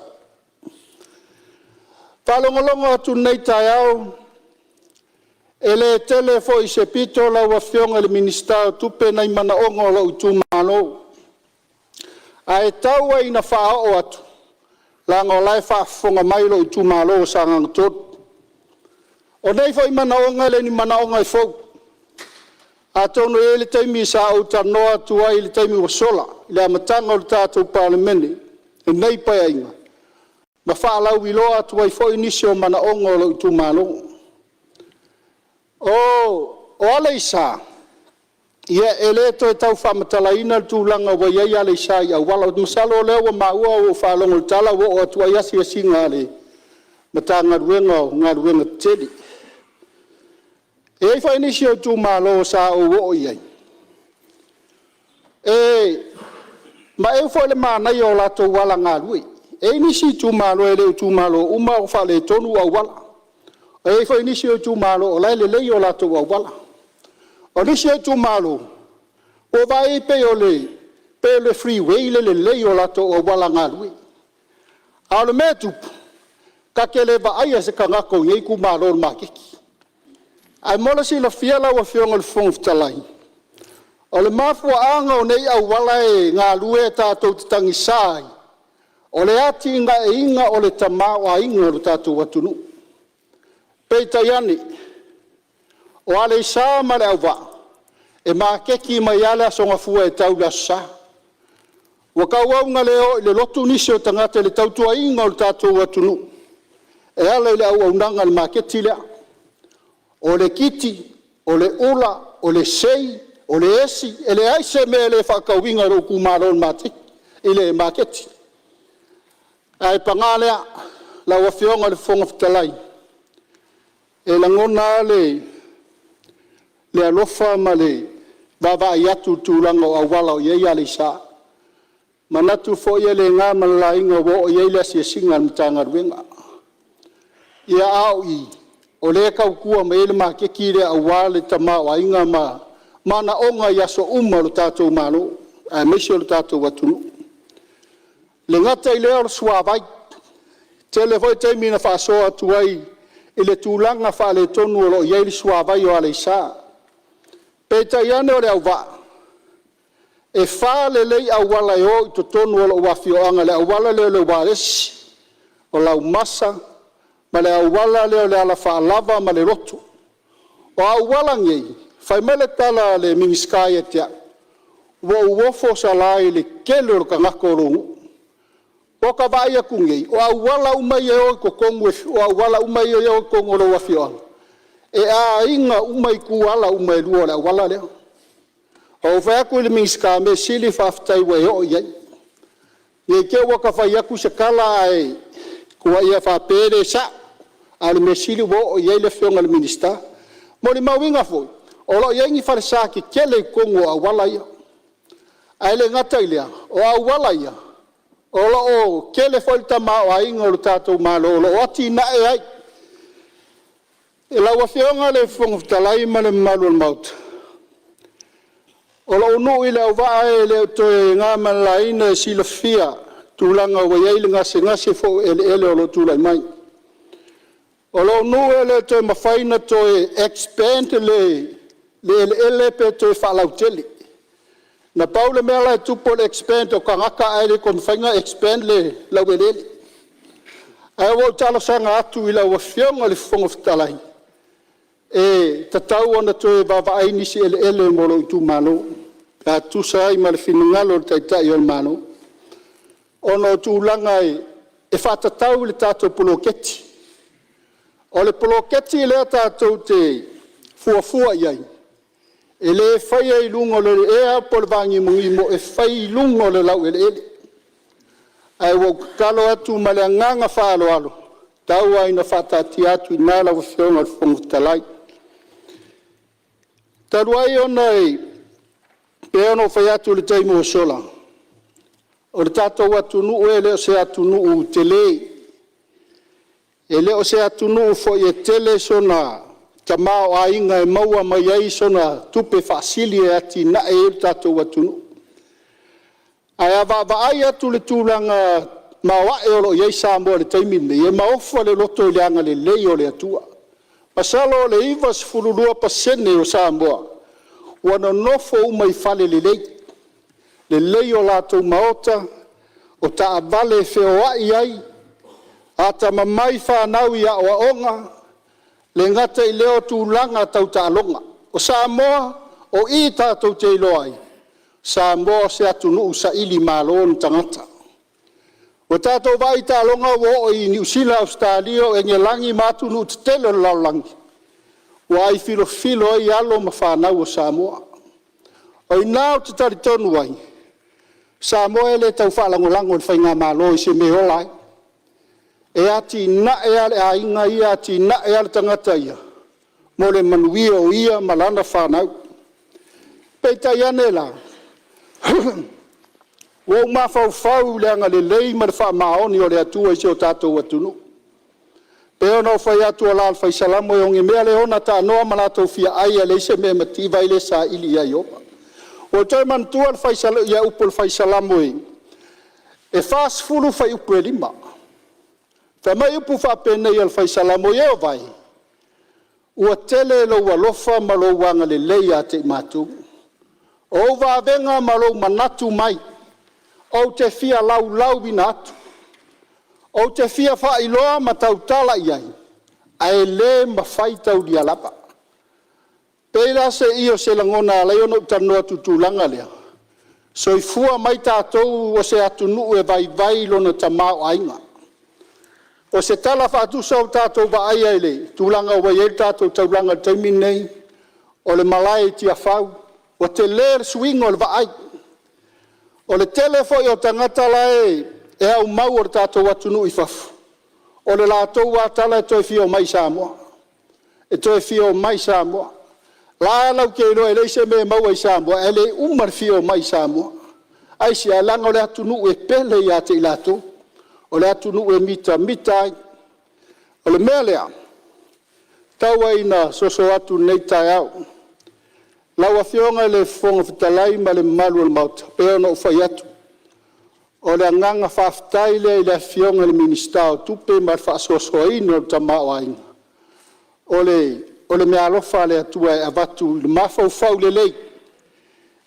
E faalogologo atu i lenei taeao, e le tele foi se pito lau Afioga i le Minisita o Tupe nai manaoga o lou itumalo, ae tau lava ina faaoo atu leaga o la e faafofoga mai lou itumalo o Sagaga 3. O nei foi manaoga e le o ni manaoga e fou. Atonu e i ai le taimi sa ou talanoa atu ai i le taimi ua sola i le amataga o le tatou Palemene i lenei Paeaiga, ma faalauiloa atu ai foi nisi o manaoga o lou itumalo. O Aleisa, ia e le toe tau faamatalaina le tulaga ua i ai Aleisa i auala. Masalo o lea ua maua ua ou faalogo i le tala ua oo atu ai asiasiga a le Matagaluega o Galuega Tetele. E i ai foi nisi o itumalo sa ou oo i ai, e maeu foi i le manaia o latou auala galue. E i ai nisi itumalo, e le o itumalo uma o faaletonu auala. E i ai foi nisi o itumalo o la e lelei o latou auala. O nisi o itumalo, ua ou vaai i ai pei o le freeway le lelei o latou auala galue. A o le mea e tupu, ta te le vaaia se tagata o nei itumalo i le maketi. Ae mo le silafia lau Afioga i le Fofoga Fetalai, o le mafuaaga o nei auala e galue tatou te tagisa ai, o le atiaeina o le tamaoaiga o le tatou atunuu. Peitai ane, o Aleisa ma Leauvaa, e maketi mai lava le Aso Gafua e tau i le Aso Sa. Ua tauau ina le o i le lotu nisi o tagata i le tautuaina o le tatou atunuu e ala i le auaunaga a le maketi lea. O le titi, o le ula, o le sei, o le esi, e leai se mea e le faatauina e lou itumalo i le maketi. Ae paga lea, lau Afioga i le Fofoga Fetalai, e lagona lava le alofa ma le vaavaai atu i le tulaga o auala o i ai Aleisa. E manatu foi e le na ma le laina ua oo i ai le asiasiga a le Matagaluega. Ia, a o i o lea e tautua mai ai le maketi lea aua le tamaoaiga ma manaoga i aso uma o le tatou Malo aemaise o le tatou atunuu. E le gata i lea o le suavai. E tele foi taimi na faasoa atu ai i le tulaga faaletonu o lo o i ai le suavai o Aleisa. Peitai ane o Leauvaa, e fa lelei auala e o i totonu o lou afioaga i le auala lea o le uaesi, o Laumasa ma le auala lea o le alafaalava ma le lotu. O auala nei, fai mai le tala a le Minisita ia te au, “Ua ou ofo Sala i le tele o le tagata o lou nuu.” Ua ota vaai atu nei, o auala uma ia e o i totonu o auala uma ia e o i totonu o lou afioaga, e aiga uma ituala uma e lua o le auala lea. Ou fai atu i le Minisita, mea sili faafetai ua e oo i ai, ne i te i ua ta fai atu se tala ae tuaia faapea e le sao, a o le mea sili ua oo i ai le Afioga i le Minisita. E molimauina foi o lo o i ai ni falesa tetele i totonu o auala ia. Ae le gata i lea, o auala ia o lo o tele foi le tamaoaiga o le tatou Malo o lo o atinae ai. Lau Afioga i le Fofoga Fetalai ma le mamalu o le Maota, o lou nuu i Leauvaa e le o toe na ma le laina e silafia tulaga ua i ai le gasegase foi o eleele o lo o tulai mai. O lou nuu e le toe mafai ona toe expand le eleele pe toe faalautele. Na pau le mea la e tupu o le expand o tagata ae le toe mafai ona expand le laueleele. Ae ua ou talosaga atu i lau Afioga i le Fofoga Fetalai, e tatau ona toe vaavaai nisi eleele mo lou itumalo pe a tusa ai ma le finagalo o le Taitai o le Malo, ona o tulaga e faatatau i le tatou poloketi. O le poloketi lea tatou te fuafua i ai, e le faia i luga o le ea po o le vanimonimo, e fai i luga o le laueleele. Ae ua ou tatalo atu ma le agaga faaaloalo, tau lava ina faataatia atu i ina lau Afioga i le Fofoga Fetalai. Talu ai ona e pei ona ou fai atu i le taimi ua sola, o le tatou atunuu e le o se atunuu tele, e le o se atunuu foi e tele sona tamaoaiga e maua mai ai sona tupe faasili e atiae ai le tatou atunuu. Ae a vaavaai atu i le tulaga maoae o lo o i ai Samoa i le taimi lenei, e maofa le loto i le agalelei o le Atua. Masalo o le 92% o Samoa ua nonofo uma i fale lelei, lelei o latou maota, o taavale e feoai ai, atamamai fanau i aoaoga, e le gata i lea o tulaga tau taaloga. O Samoa O i tatou te iloa ai o Samoa o se atunuu sailimalo ona tagata. Ua tatou vaai i taaloga ua oo i Niu Sila, Ausetalia, o Engelagi ma atunuu tetele o le lalolagi, ua ai filofilo ai alo ma fanau a Samoa. O i ina ou te talitonu ai, o Samoa e le tau faalagolago i le faigamalo i se mea e ola ai. E atiae lava le aiga ia, atiae lava le tagata ia mo le manuia o ia ma lana fanau. Peitai ane la, ua ou mafaufau i le agalelei ma le faamaoni o le Atua i si o tatou atunuu. E pei ona ou fai atu o la o le fai Salamo e ogemea le ona taanoa ma latou fiaai ae leai se mea e mativa ai le saili ia Ieova. Ua ou toe manatua le upu a le fai Salamo e 40 fuaiupu e 5, fai mai upu faapenei o le fai Salamo, “Ieova e, ua tele lou alofa ma lou agalelei ia te i matou. O ou vavega ma lou manatu mai, ou te fia laulauina atu. Ou te fia faailoa ma tautala i ai, ae le mafai taulia lava.” E pei la o se lagona e ala ai ona ou talanoa atu i le tulaga lea, soifua mai tatou o se atunuu e vaivai lona tamaoaiga. O se tala faatusa ua tatou vaaia i le tulaga ua i ai le tatou taulaga i le taimi lenei, o le malae i Tiafau, ua tele le suiga o le vaai. O le tele foi o tagata la e aumau o le tatou atunuu i fafo, o le latou lava tala e toe fia omai i Samoa, e toe fia omai i Samoa. O la e latou te iloa e leai se mea e maua i Samoa, ae le uma le fia omai i Samoa. Aisea? Leaga o le atunuu e pele ia te i latou, o le atunuu e mitamita ai. O le mea lea, tau ai ina soso atu i lenei taeao, lau Afioga i le Fofoga Fetalai ma le mamalu o le Maota, e pei ona ou fai atu, o le agaga faafetai lea i le Afioga i le Minisita o Tupe ma le faasoasoaina o le tamaoaiga. O le meaalofa a le Atua e avatu i le mafaufau lelei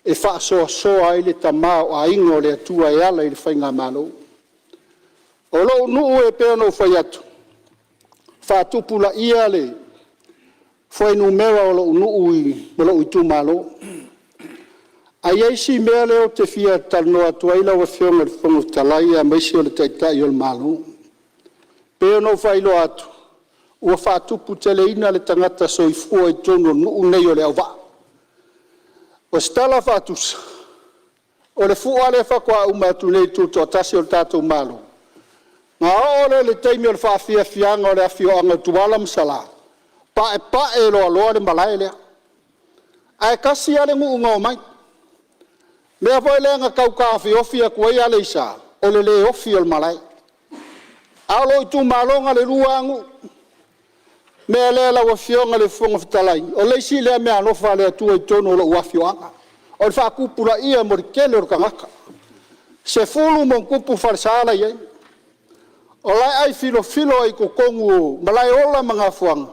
e faasoasoa ai le tamaoaiga o le Atua e ala i le faigamalo. O lou nuu e pei ona ou fai atu, faatupulaia le fuainumera o lou nuu ma lou itumalo. Ae i ai si mea lea ou te fia talanoa atu ai lau Afioga i le Fofoga Fetalai aemaise o le Taitai o le Malo. E pei ona ou faailoa atu, ua faatuputeleina le tagata soifua i totonu o le nuu lenei o Leauvaa. O se tala faatusa, o le fua lea faatoa uma atu nei i le tutoatasi o le tatou Malo, ona oo lea i le taimi o le faafiafiaga o le afioaga o Tuala ma Salã, paepae loaloa le malae lea, ae tasi lava le nuu na omai. O le mea foi lea na tau taofiofi atu ai Aleisa, o le le ofi o le malae. A o lou itumalo na o le lua lava nuu. O le mea lea lau Afioga i le Fofoga Fetalai, o le isi lea meaalofa a le Atua i totonu o lou afioaga, o le faatupulaia mo le tele o tagata. E 10+ falesa la e i ai. O la e ai filofilo ai i totonu o Malaeola ma Gafoaga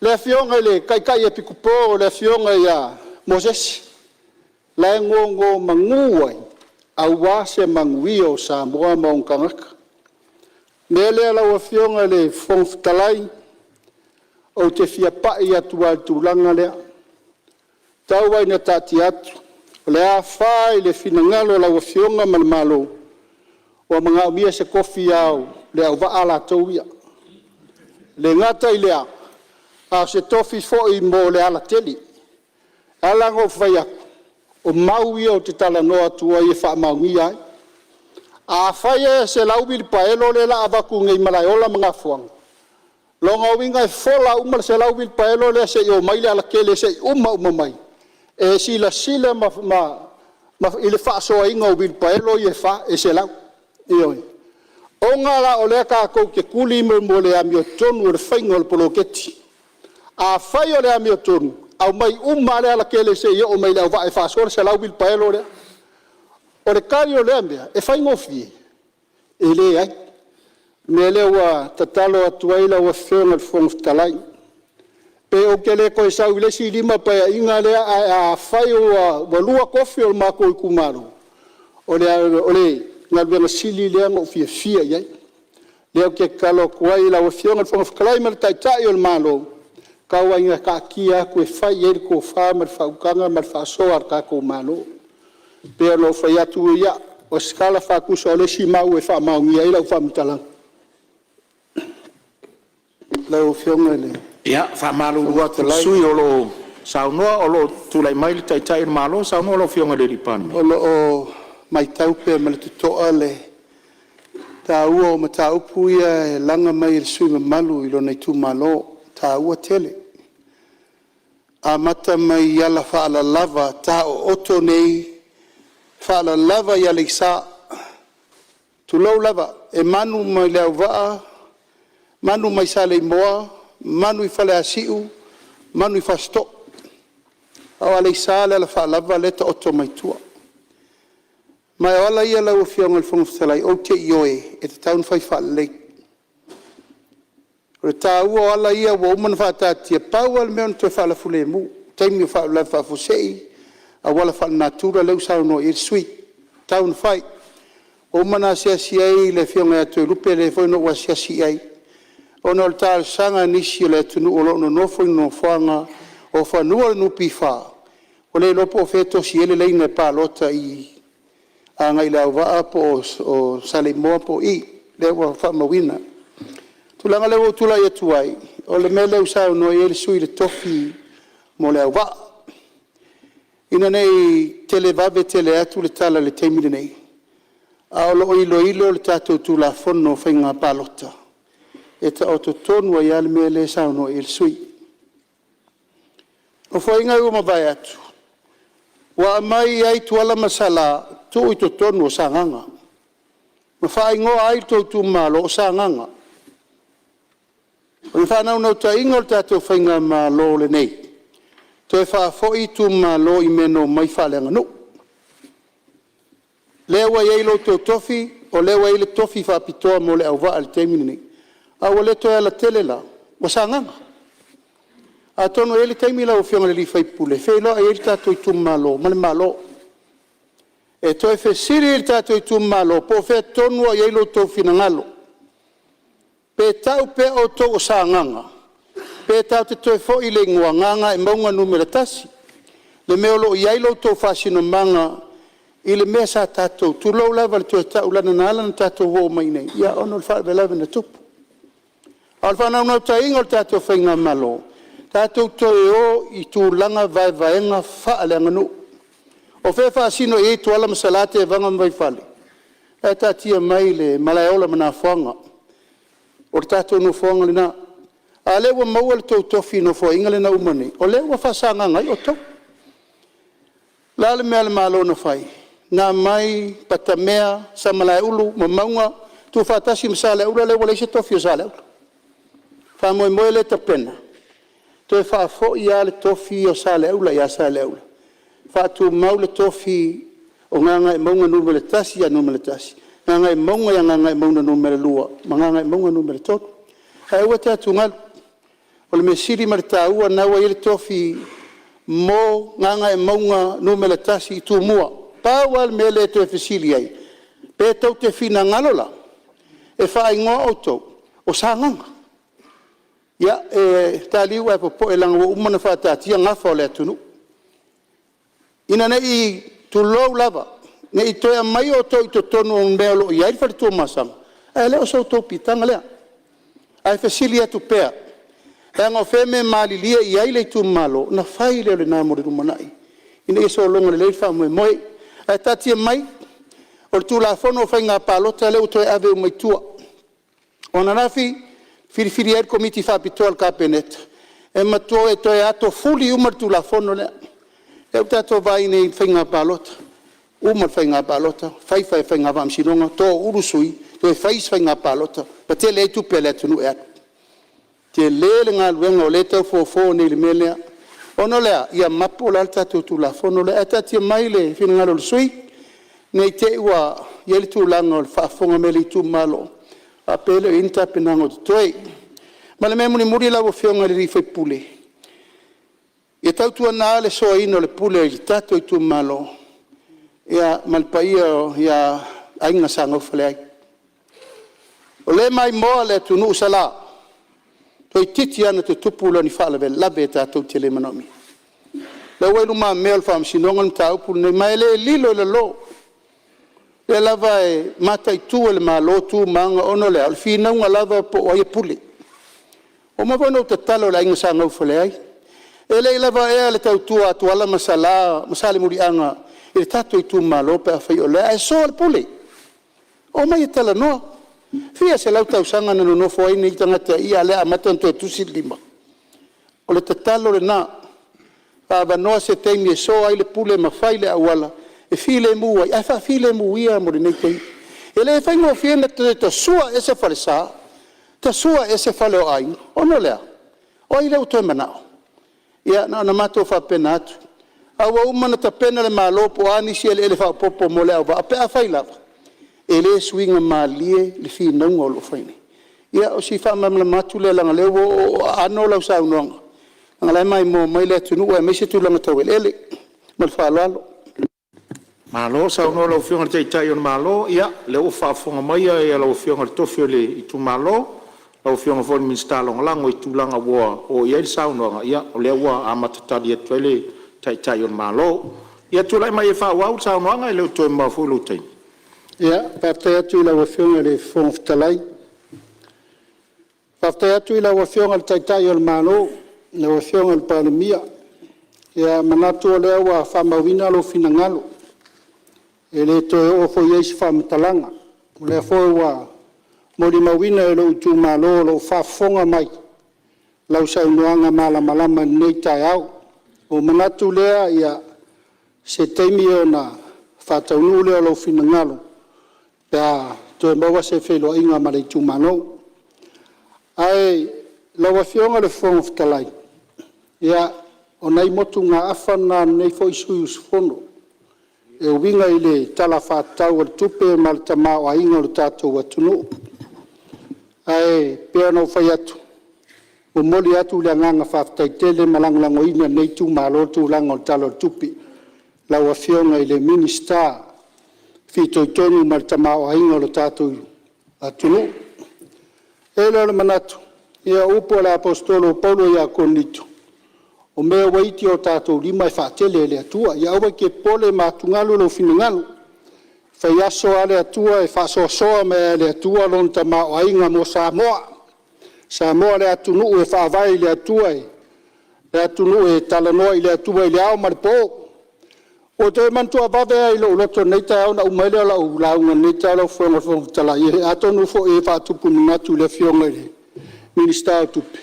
le afioga i le Taitai Epikopo le afioga ia Mosese la e nonomanu ai aua se manuia o Samoa ma ona tagata. O le mea lea lau Afioga i le Fofoga Fetalai, ou te fia pai atu lava i le tulaga lea, tau lava ina taatia atu, o le a fa i le finagalo o lau Afioga ma le Malo, ua manaomia se tofi Ao o Leauvaa latou ia. E le gata i lea, a o se tofi foi mo le alatele. E ala ona ou fai atu, o mau ia ou te talanoa atu ai e faamaonia ai. Afai e 100 uilipaelo lea o le a avatu nei i Malaeola ma Gafoaga, o lona uiga e fola uma le 100 uilipaelo lea seia oo mai le alatele seia uma uma mai, e silasila i le faasoaina o uilipaelo ia e 100. Ioe. Ona la o lea tatou te tuli mea o le amiotonu o le faiga o le poloketi. Afai o le amiotonu, aumai uma lava le alatele seia oo mai i Leauvaa e faasoa le 100 uilipaelo lea. O le tali o lea mea, e faigofie? E leai. O le mea lea ua tatalo atu ai lau Afioga i le Fofoga Fetalai, pe ou te le toe sau i le isi 5 Paeaiga lea, ae afai ua lua tofi o le matou itumalo, o le galuega sili lea ona ou fiafia i ai. O lea ou te tatalo atu ai i lau Afioga i le Fofoga Fetalai ma le Taitai o le Malo, Tau lava ina taatia atu e fai i ai le tofa ma le faautaga ma le faasoa a le tatou Malo. E pei ona ou fai atu, ia, o se tala faatusa o le isi mau e faamaonia ai lau faamatalaga. Lau Afioga i le Ia, e faamalulu Fofoga atu i le Fetalai… sui usufono o lo o saunoa o lo o tulai mai le Taitai o le Malo. Saunoa lau Afioga i le Palemia. O lo o matau pea ma le totoa le taua o mataupu ia e laga mai e le sui usufono mamalu i lona itumalo, e taua tele. E amata mai i alafaalalava taooto nei, faalalava i Aleisa, tulou lava, e manu mai Leauvaa, manu mai Saleimoa, manu i Faleasiu, manu i Fasitoo, a o Aleisa le alafaalava lea e taoto mai tua. Ma o ala ia lau Afioga i le Fofoga Fetalai, ou te ioe, e tatau ona fai faalelei. O le taua o ala ia ua uma ona faataatia, pau lava le mea o le toe faalafulemu i taimi o faalavelave faafuasei, auala faalenatura lea ua saunoa i ai le sui usufono, e tatau ona fai. Ua uma ona asiasi i ai le Afioga ia Toelupe, lea foi na ou asiasi i ai, ona o le talosaga a nisi o le atunuu o lo o nonofo i nofoaga o fanua o le NPF, ua le iloa po o fea e tosi ai le laina e palota agai i Leauvaa po o Saleimoa po o i, lea ua faamauina. O le tulaga lea ua ou tulai atu ai, o le mea lea ua saunoa i ai le sui usufono i le tofi mo Leauvaa. Ina ne i televave tele atu le tala i le taimi lenei, ae o lo o iloilo le tatou Tulafono o Faiga Palota e taoto tonu ai lava le mea lea e saunoa i ai le sui usufono. O Nofoaiga ua mavae atu, ua aumai ai Tuala ma Sala tuu i totonu o Sagaga ma faaigoa ai le tou itumalo o Sagaga. O le faanaunautaiga o le tatou faigamalo lenei, toe faafoi itumalo i mea na omai faaleaganuu. Lea ua i ai lo outou tofi, o lea ua i ai le tofi faapitoa mo Leauvaa i le taimi lenei, a ua le toe alatele la, ua Sagaga. Atonu e i ai le taimi lau Afioga i le sui usufono e feiloai ai le tatou itumalo ma le Malo e toe fesili le tatou itumalo po o fea tonu lava o i ai lo outou finagalo, pe tau pea outou o Sagaga pe tatou te toe foi i le igoa Gagaemauga 1, le mea o lo o i ai lo outou faasinomaga i le mea sa tatou, tulou lava le toe tau, leaga na ala ona tatou oo mai i inei, ona o le faalavelave na tupu. A o le faanaunautaiga o le tatou faigamalo, tatou toe o i tulaga vaevaega faaleaganuu. O fea e faasino i ai Tuala ma Salã, Tevaga ma Vaifale? O la e taatia mai le Malaeola ma Nafoga, o le tatou nofoaga lena. A o lea ua maua le tou tofi i le Nofoaiga lea na uma nei, o lea ua faa-Sagaga ai outou. O le a le mea a le Malo na fai? Na aumai Patamea, Samalaeulu ma Mauga tuufaatasi ma Saleaula, lea ua leai se tofi o Saleaula. O le faamoemoe lea e tapena, toe faafoi lava le tofi ia o Saleaula ia Saleaula, faatumau le tofi o Gagaemauga 1 ia Nu.1, Gagaemauga ia Gagaemauga 2 ma Gagaemauga 3. Ae aua e te atugalu, o le mea sili ma le taua o lena ua i ai le tofi mo Gagaemauga 1 i Tumua. Pau lava le mea lea e toe fesili ai, pe tou te finagalo la e faaigoa outou o Sagaga. Ia, ta liu ae popoe leaga ua uma ona faataatia gafa o le atunuu, ina ne i, tulou lava, ne i toe aumaia outou i totonu o mea o lo o i ai le fale Tuamasaga, ae le o so outou piitaga lea. Ae fesili atu pea, leaga o fea e malilie i ai le itumalo, ona fai lea o lena mo le lumanai, ina ia sologa lelei le faamoemoe. Ae taatia mai, o le Tulafono o Faiga Palota lea ua toe ave uma i tua. O ananafi na filifili ai le Komiti Faapitoa a le Kapeneta e matua toe atofuli uma le Tulafono lea. Lea ua tatou vaai nei i le faiga palota, uma le faiga palota fai faiga faamasinoga, toaulu sui toe fai isi faiga palota ma tele ai tupe a le atunuu e alu. Tele le galuega o lea e tau fofo nei i le mea lea. Ona o le a? Ia mapo la le tatou Tulafono lea, ae taatia mai le finagalo o le sui usufono, ne i te i ua i ai le tulaga o le faafofoga mai a le itumalo faapea e le o i ai ni tapenaga o totoe. Ma le mea mulimuli lau Afioga i le sui usufono, ia tautuana le soaina o le pule i le tatou itumalo ma le paia ia Aiga Sa Gaufaleai. O lea e maimoa le atunuu Sala, Toeitiiti lava ona tutupu lea o ni faalavelave tatou te le manaomia. O lea ua i lumamea o le Faamasinoga le mataupu lenei, ma e le lilo i lalo. O lea lava e mataitu e le Malo tu ma aga, ona o le a? O le finauga lava po o ai e pule. Ua uma foi ona ou tatalo i le Aiga Sa Naufaleai, e le i lava ea le tautua a Tuala ma Sala ma Salemuliaga i le tatou itumalo pe afai o lea, ae soa le pule. Omai e talanoa. E fia selau tausaga na nonofo ai nei tagata i i, a o lea ua amata ona toe tusi le lima? O le tatalo lena, faaavanoa se taimi e soa ai le pule ma fai le auala e filemu ai, ae faafilemu ia mo lenei taimi. E le faigofie ona toe tasua ese falesa, tasua ese fale o aiga, ona o le a? O ai lea ua toe manao? Ia na ona matou faapena atu, ae ua uma ona tapena le Malo po o a nisi eleele faaopoopo mo Leauvaa pe afai lava e le suiga malie le finauga o lo o fai nei. Ia o si faamalamalama atu lea leaga o lea ua oooo aano lau saunoaga, leaga o la e maimoa mai le atunuu aemaise tulaga tau eleele. Ma le faaaloalo. Malo saunoa i lau Afioga i le Taitai o le Malo. Ia, o lea ua faafofoga mai lau Afioga i le tofi o le itumalo, lau Afioga foi i le Minisita Lagolago i tulaga ua oo i ai le saunoaga. Ia o lea ua amata tali atu ai le Taitai o le Malo. Ia, tulai mai e faaauau le saunoaga, e le o toe mamao foi lou taimi. Ia, faafetai atu i lau Afioga i le Fofoga Fetalai. Faafetai atu i lau Afioga i le Taitai o le Malo lau Afioga i le Palemia. E manatu o lea ua faamauina lou finagalo, e le toe oo foi i ai se faamatalaga. O lea foi ua molimauina e lou itumalo o lo o faafofoga mai lau saunoaga malamalama i lenei taeao. Ona ou manatu lea, o se taimi ona faataunuu lea o lou finagalo pe a toe maua se feiloaiga ma le itumalo. Ae lau Afioga i le Fofoga Fetalai, ia, o nai motugaafa na a lenei foi sui usufono e uiga i le Tala Faatatau o le Tupe ma le tamaoaiga o le tatou atunuu. Ae pei ona ou fai atu, e momoli atu le agaga faafetai tele ma lagolagoina e lenei itumalo le tulaga o le Tala o le Tupe lau Afioga i le Minisita fitoitonu ma le tamaoaiga o le tatou atunuu. Ona i ai lea o le manatu, ia o upu a le Aposetolo o Paulo ia Korinito, o mea ua iti i o tatou lima e faatele e le Atua. Ia aua e te popole ma atugalu lou finagalo, e faiaso lava le Atua e faasoasoa mai lava e le Atua lona tamaoaiga mo Samoa. O Samoa o le atunuu e faavae i le Atua, o le atunuu e talanoa i le Atua i le ao ma le po. Ua ou toe manatua vave lava i lou loto i lenei taeao ona uma ai lea o lau lauga i lenei taeao lau Afioga i le Fofoga Fetalai, atonu foi e faatupu manatu i le Afioga i le Minisita o Tupe,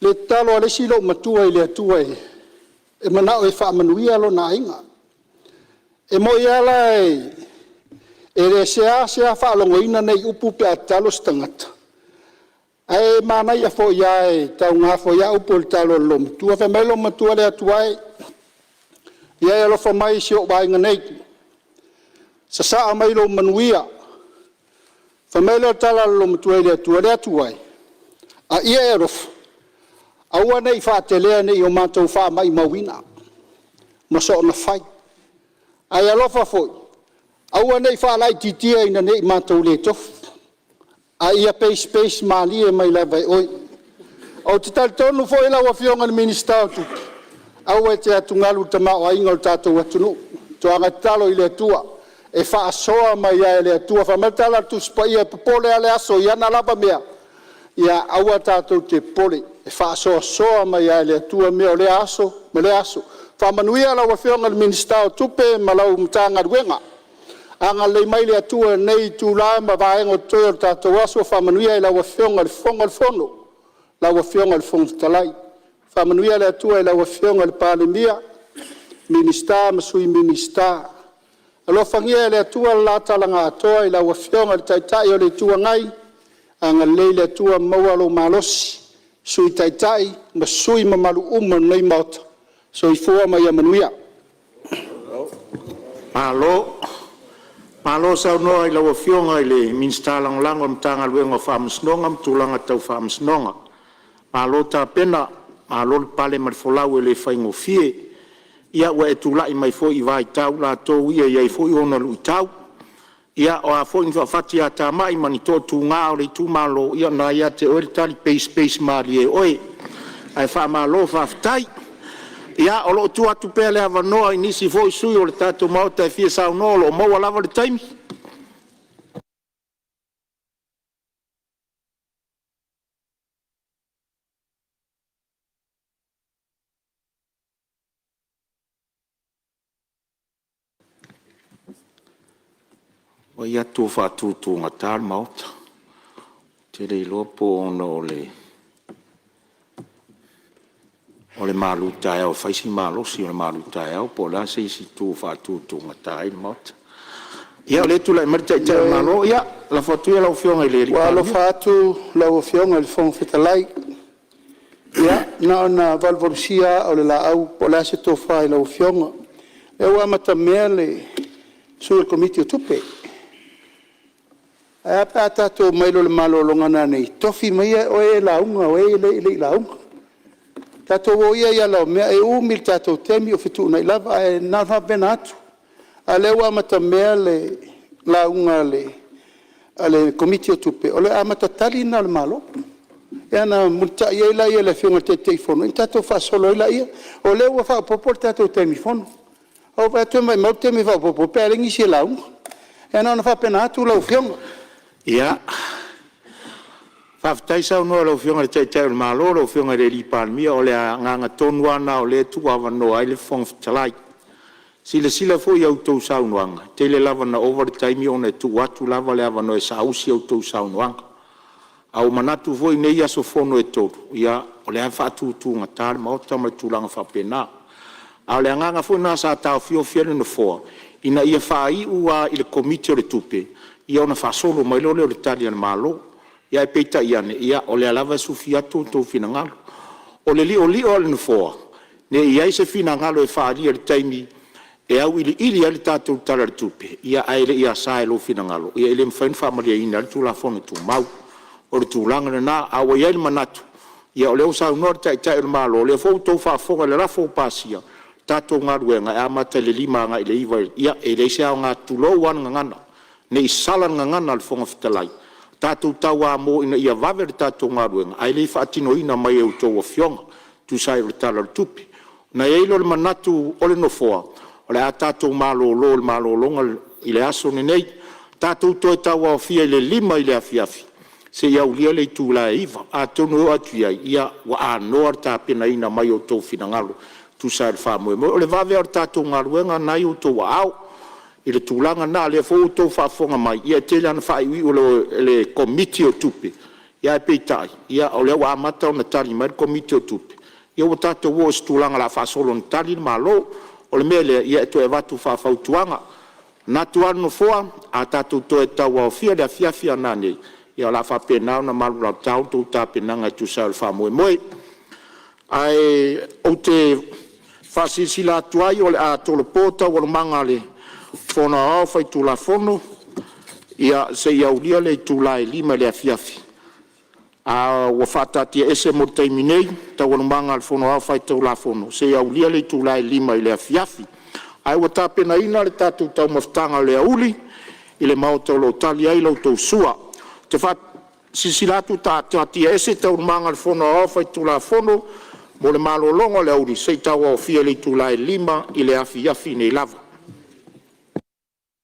le tatalo a le isi loomatua i le Atua e manao e faamanuia lona aiga. E moni lava la e le seasea faalogoina nei upu pe a tatalo se tagata, ae manaia foi lava e tauga foi lava upu o le tatalo a le loomatua. Fai mai le loomatua, “Le Atua e, ia e alofa mai i si ou aiga nei, sasaa mai lou manuia.” Fai mai lea o le tala a le loomatua i le Atua, “Le Atua e, a ia e alofa, aua ne i faatelea ne i o matou faamaumauina ma soona fai, ae alofa foi, aua ne i faalaititia ina ne i matou le tofu, a ia pacepace malie mai lava e oe.” Ou te talitonu foi lau Afioga i le Minisita o Tupe, aua e te atugalu i le tamaoaiga o le tatou atunuu, toaga tatalo i le Atua e faasoa mai lava e le Atua. Fai mai le tala a le Tusi Paia, e popole lava le aso i ana lava mea, ia aua tatou te popole, e faasoasoa mai lava e le Atua mea o lea aso ma lea aso. Faamanuia lau Afioga i le Minisita o Tupe ma lau Matagaluega, agalelei mai le Atua i lenei itula ma vaega o totoe o le tatou aso, faamanuia i lau Afioga i le Fofoga o le Fono, lau Afioga i le Fofoga Fetalai. Faamanuia le Atua i lau Afioga i le Palemia, Minisita ma Sui Minisita. Alofagia e le Atua le la tala na atoa i lau Afioga i le Taitai o le Itu Agai, agalelei le Atua maua lou malosi, Sui Taitai ma sui usufono mamalu uma o lenei Maota. Soifua ma ia manuia. Malo, malo saunoa i lau Afioga i le Minisita Lagolago o le Matagaluega o Faamasinoga ma Tulaga Tau Faamasinoga. Malo tapena, malo le pale ma le folau e le faigofie. Ia ua e tulai mai foi i vaitau latou ia e i ai foi ona luitau. Ia, o a foi ni faafatiatamai ma ni toatuga o le itumalo, ia o lena e ia te oe le tali, pace pace malie oe. Ae faamalo faafetai. Ia, o lo o tuu atu pea le avanoa i nisi foi sui usufono o le tatou Maota e fia saunoa, o lo o maua lava le taimi. Vaai atu ua faatutugata le Maota, ou te le iloa po o ona o le malutaeao e fai si malosi o le malutaeao po o le a se isi itu ua faatutugata ai le Maota. Ia o lea e tulai mai le Taitai o le Malo. Ia, lafo atu ia i lau Afioga i le Ua Palemia. alofa atu lau Afioga i le Fofoga Fetalai, ia na ona valuvalusia aa o le laau po o le a se tofa i lau Afioga. O lea ua amatamea le sui o le Komiti o Tupe. Ae a pe a tatou omai loa i le malologa nanei, tofi maia oe e lauga o e lea e le i lauga. Tatou o ia i ala o mea, e umi le tatou taimi o fetuunai lava, ae na ona faapena atu. A o lea ua amatamea le lauga a le Komiti o Tupe, o le amata tali lena o le Malo. Ia ona mulitai ai lea o le Afioga i le Taitaifono, ona tatou faasolo ai lea. O lea ua faaopoopo le tatou taimi fono. Ae ua ou vaai atu e maumau le taimi e faaopoopo ai pe a leai nisi e lauga. Ia na ona faapena atu lau Afioga. Ia, faafetai saunoa i lau Afioga i le Taitai o le Malo lau Afioga i le Palemia. O le agaga tonu lava lena o lea e tuuavanoa ai le Fofoga Fetalai. Silasila foi i a outou saunoaga, e tele lava ina ova le taimi ona e tuu atu lava le avanoa e saausi a outou saunoaga. A ua manatu foi i nei aso fono e tolu, ia o lea lava e faatutugata le Maota ma tulaga faapena. A o le agaga foi lena sa taofiofi ai le Nofoa, ina ia faaiu lava i le Komiti o le Tupe ia ona faasolo mai loa lea o le Tali a le Malo. Ae peitai ane, o lea lava e sufi atu outou finagalo. O le liolio lava o le Nofoa, ne i i ai se finagalo e faaalia i le taimi e auiliili ai le tatou Tala o le Tupe, ae le i asa i lou finagalo, ia e le mafai ona faamalieina ai le Tulafono Tumau. O le tulaga lena, ae ua i ai le manatu, ia o lea ua saunoa le Taitai o le Malo, o lea foi ua outou faafofoga i le lafo ua pasia, tatou galuega e amata i le 5:00 agai le 9:00. Ia e leai se aoga, tulou lava le gagana, ne i sala le gagana a le Fofoga Fetalai, tatou tauamo ina ia vave le tatou galuega, ae le faatinoina mai e a outou afioga e tusa ai o le Tala o le Tupe. Ona i ai lea o le manatu o le Nofoa, o le a tatou malolo i le malologa i le aso lenei, tatou toe tauaofia i le 5:00 i le afiafi seia aulia le itula e 9:00. Atonu e oo atu i ai ua anoa le tapenaina mai o outou finagalo e tusa ai o le faamoemoe. O le vave lava o le tatou galuega o lena e i outou aao i le tulaga lena. O lea foi ua outou faafofoga mai, ia e tele lava ina faaiuiu e le Komiti o Tupe, ae peitai o lea ua amata ona tali mai le Komiti o Tupe, ia ua tatou oo i se tulaga o le a faasolo ina tali le Malo. O le mea lea, ia e toe avatu faafautuaga. E manatu lava le Nofoa, a tatou toe tauaofia i le afiafi a nanei, ia o le a faapena ona malulalotao la outou tapenaga e tusa ai o le faamoemoe. Ae ou te faasilasila atu ai o le a tolopo Taualumaga a le Fono Aoao Faitulafono seia aulia le itula e 5:00 i le afiafi a ua faataatiaese mo le taimi nei Taualumaga a le Fono Aoao Faitulafono seia aulia le itula e 5:00 i le afiafi. Ae ua tapenaina le tatou taumafataga o le aoauli i le Maota o lo o tali ai la outou sua. Ou te faasilasila atu ua faataatiaese Taualumaga a le Fono Aoao Faitulafono mo le malologa o le aoauli seia tauaofia i le itula e 5:00 i le afiafi nei lava.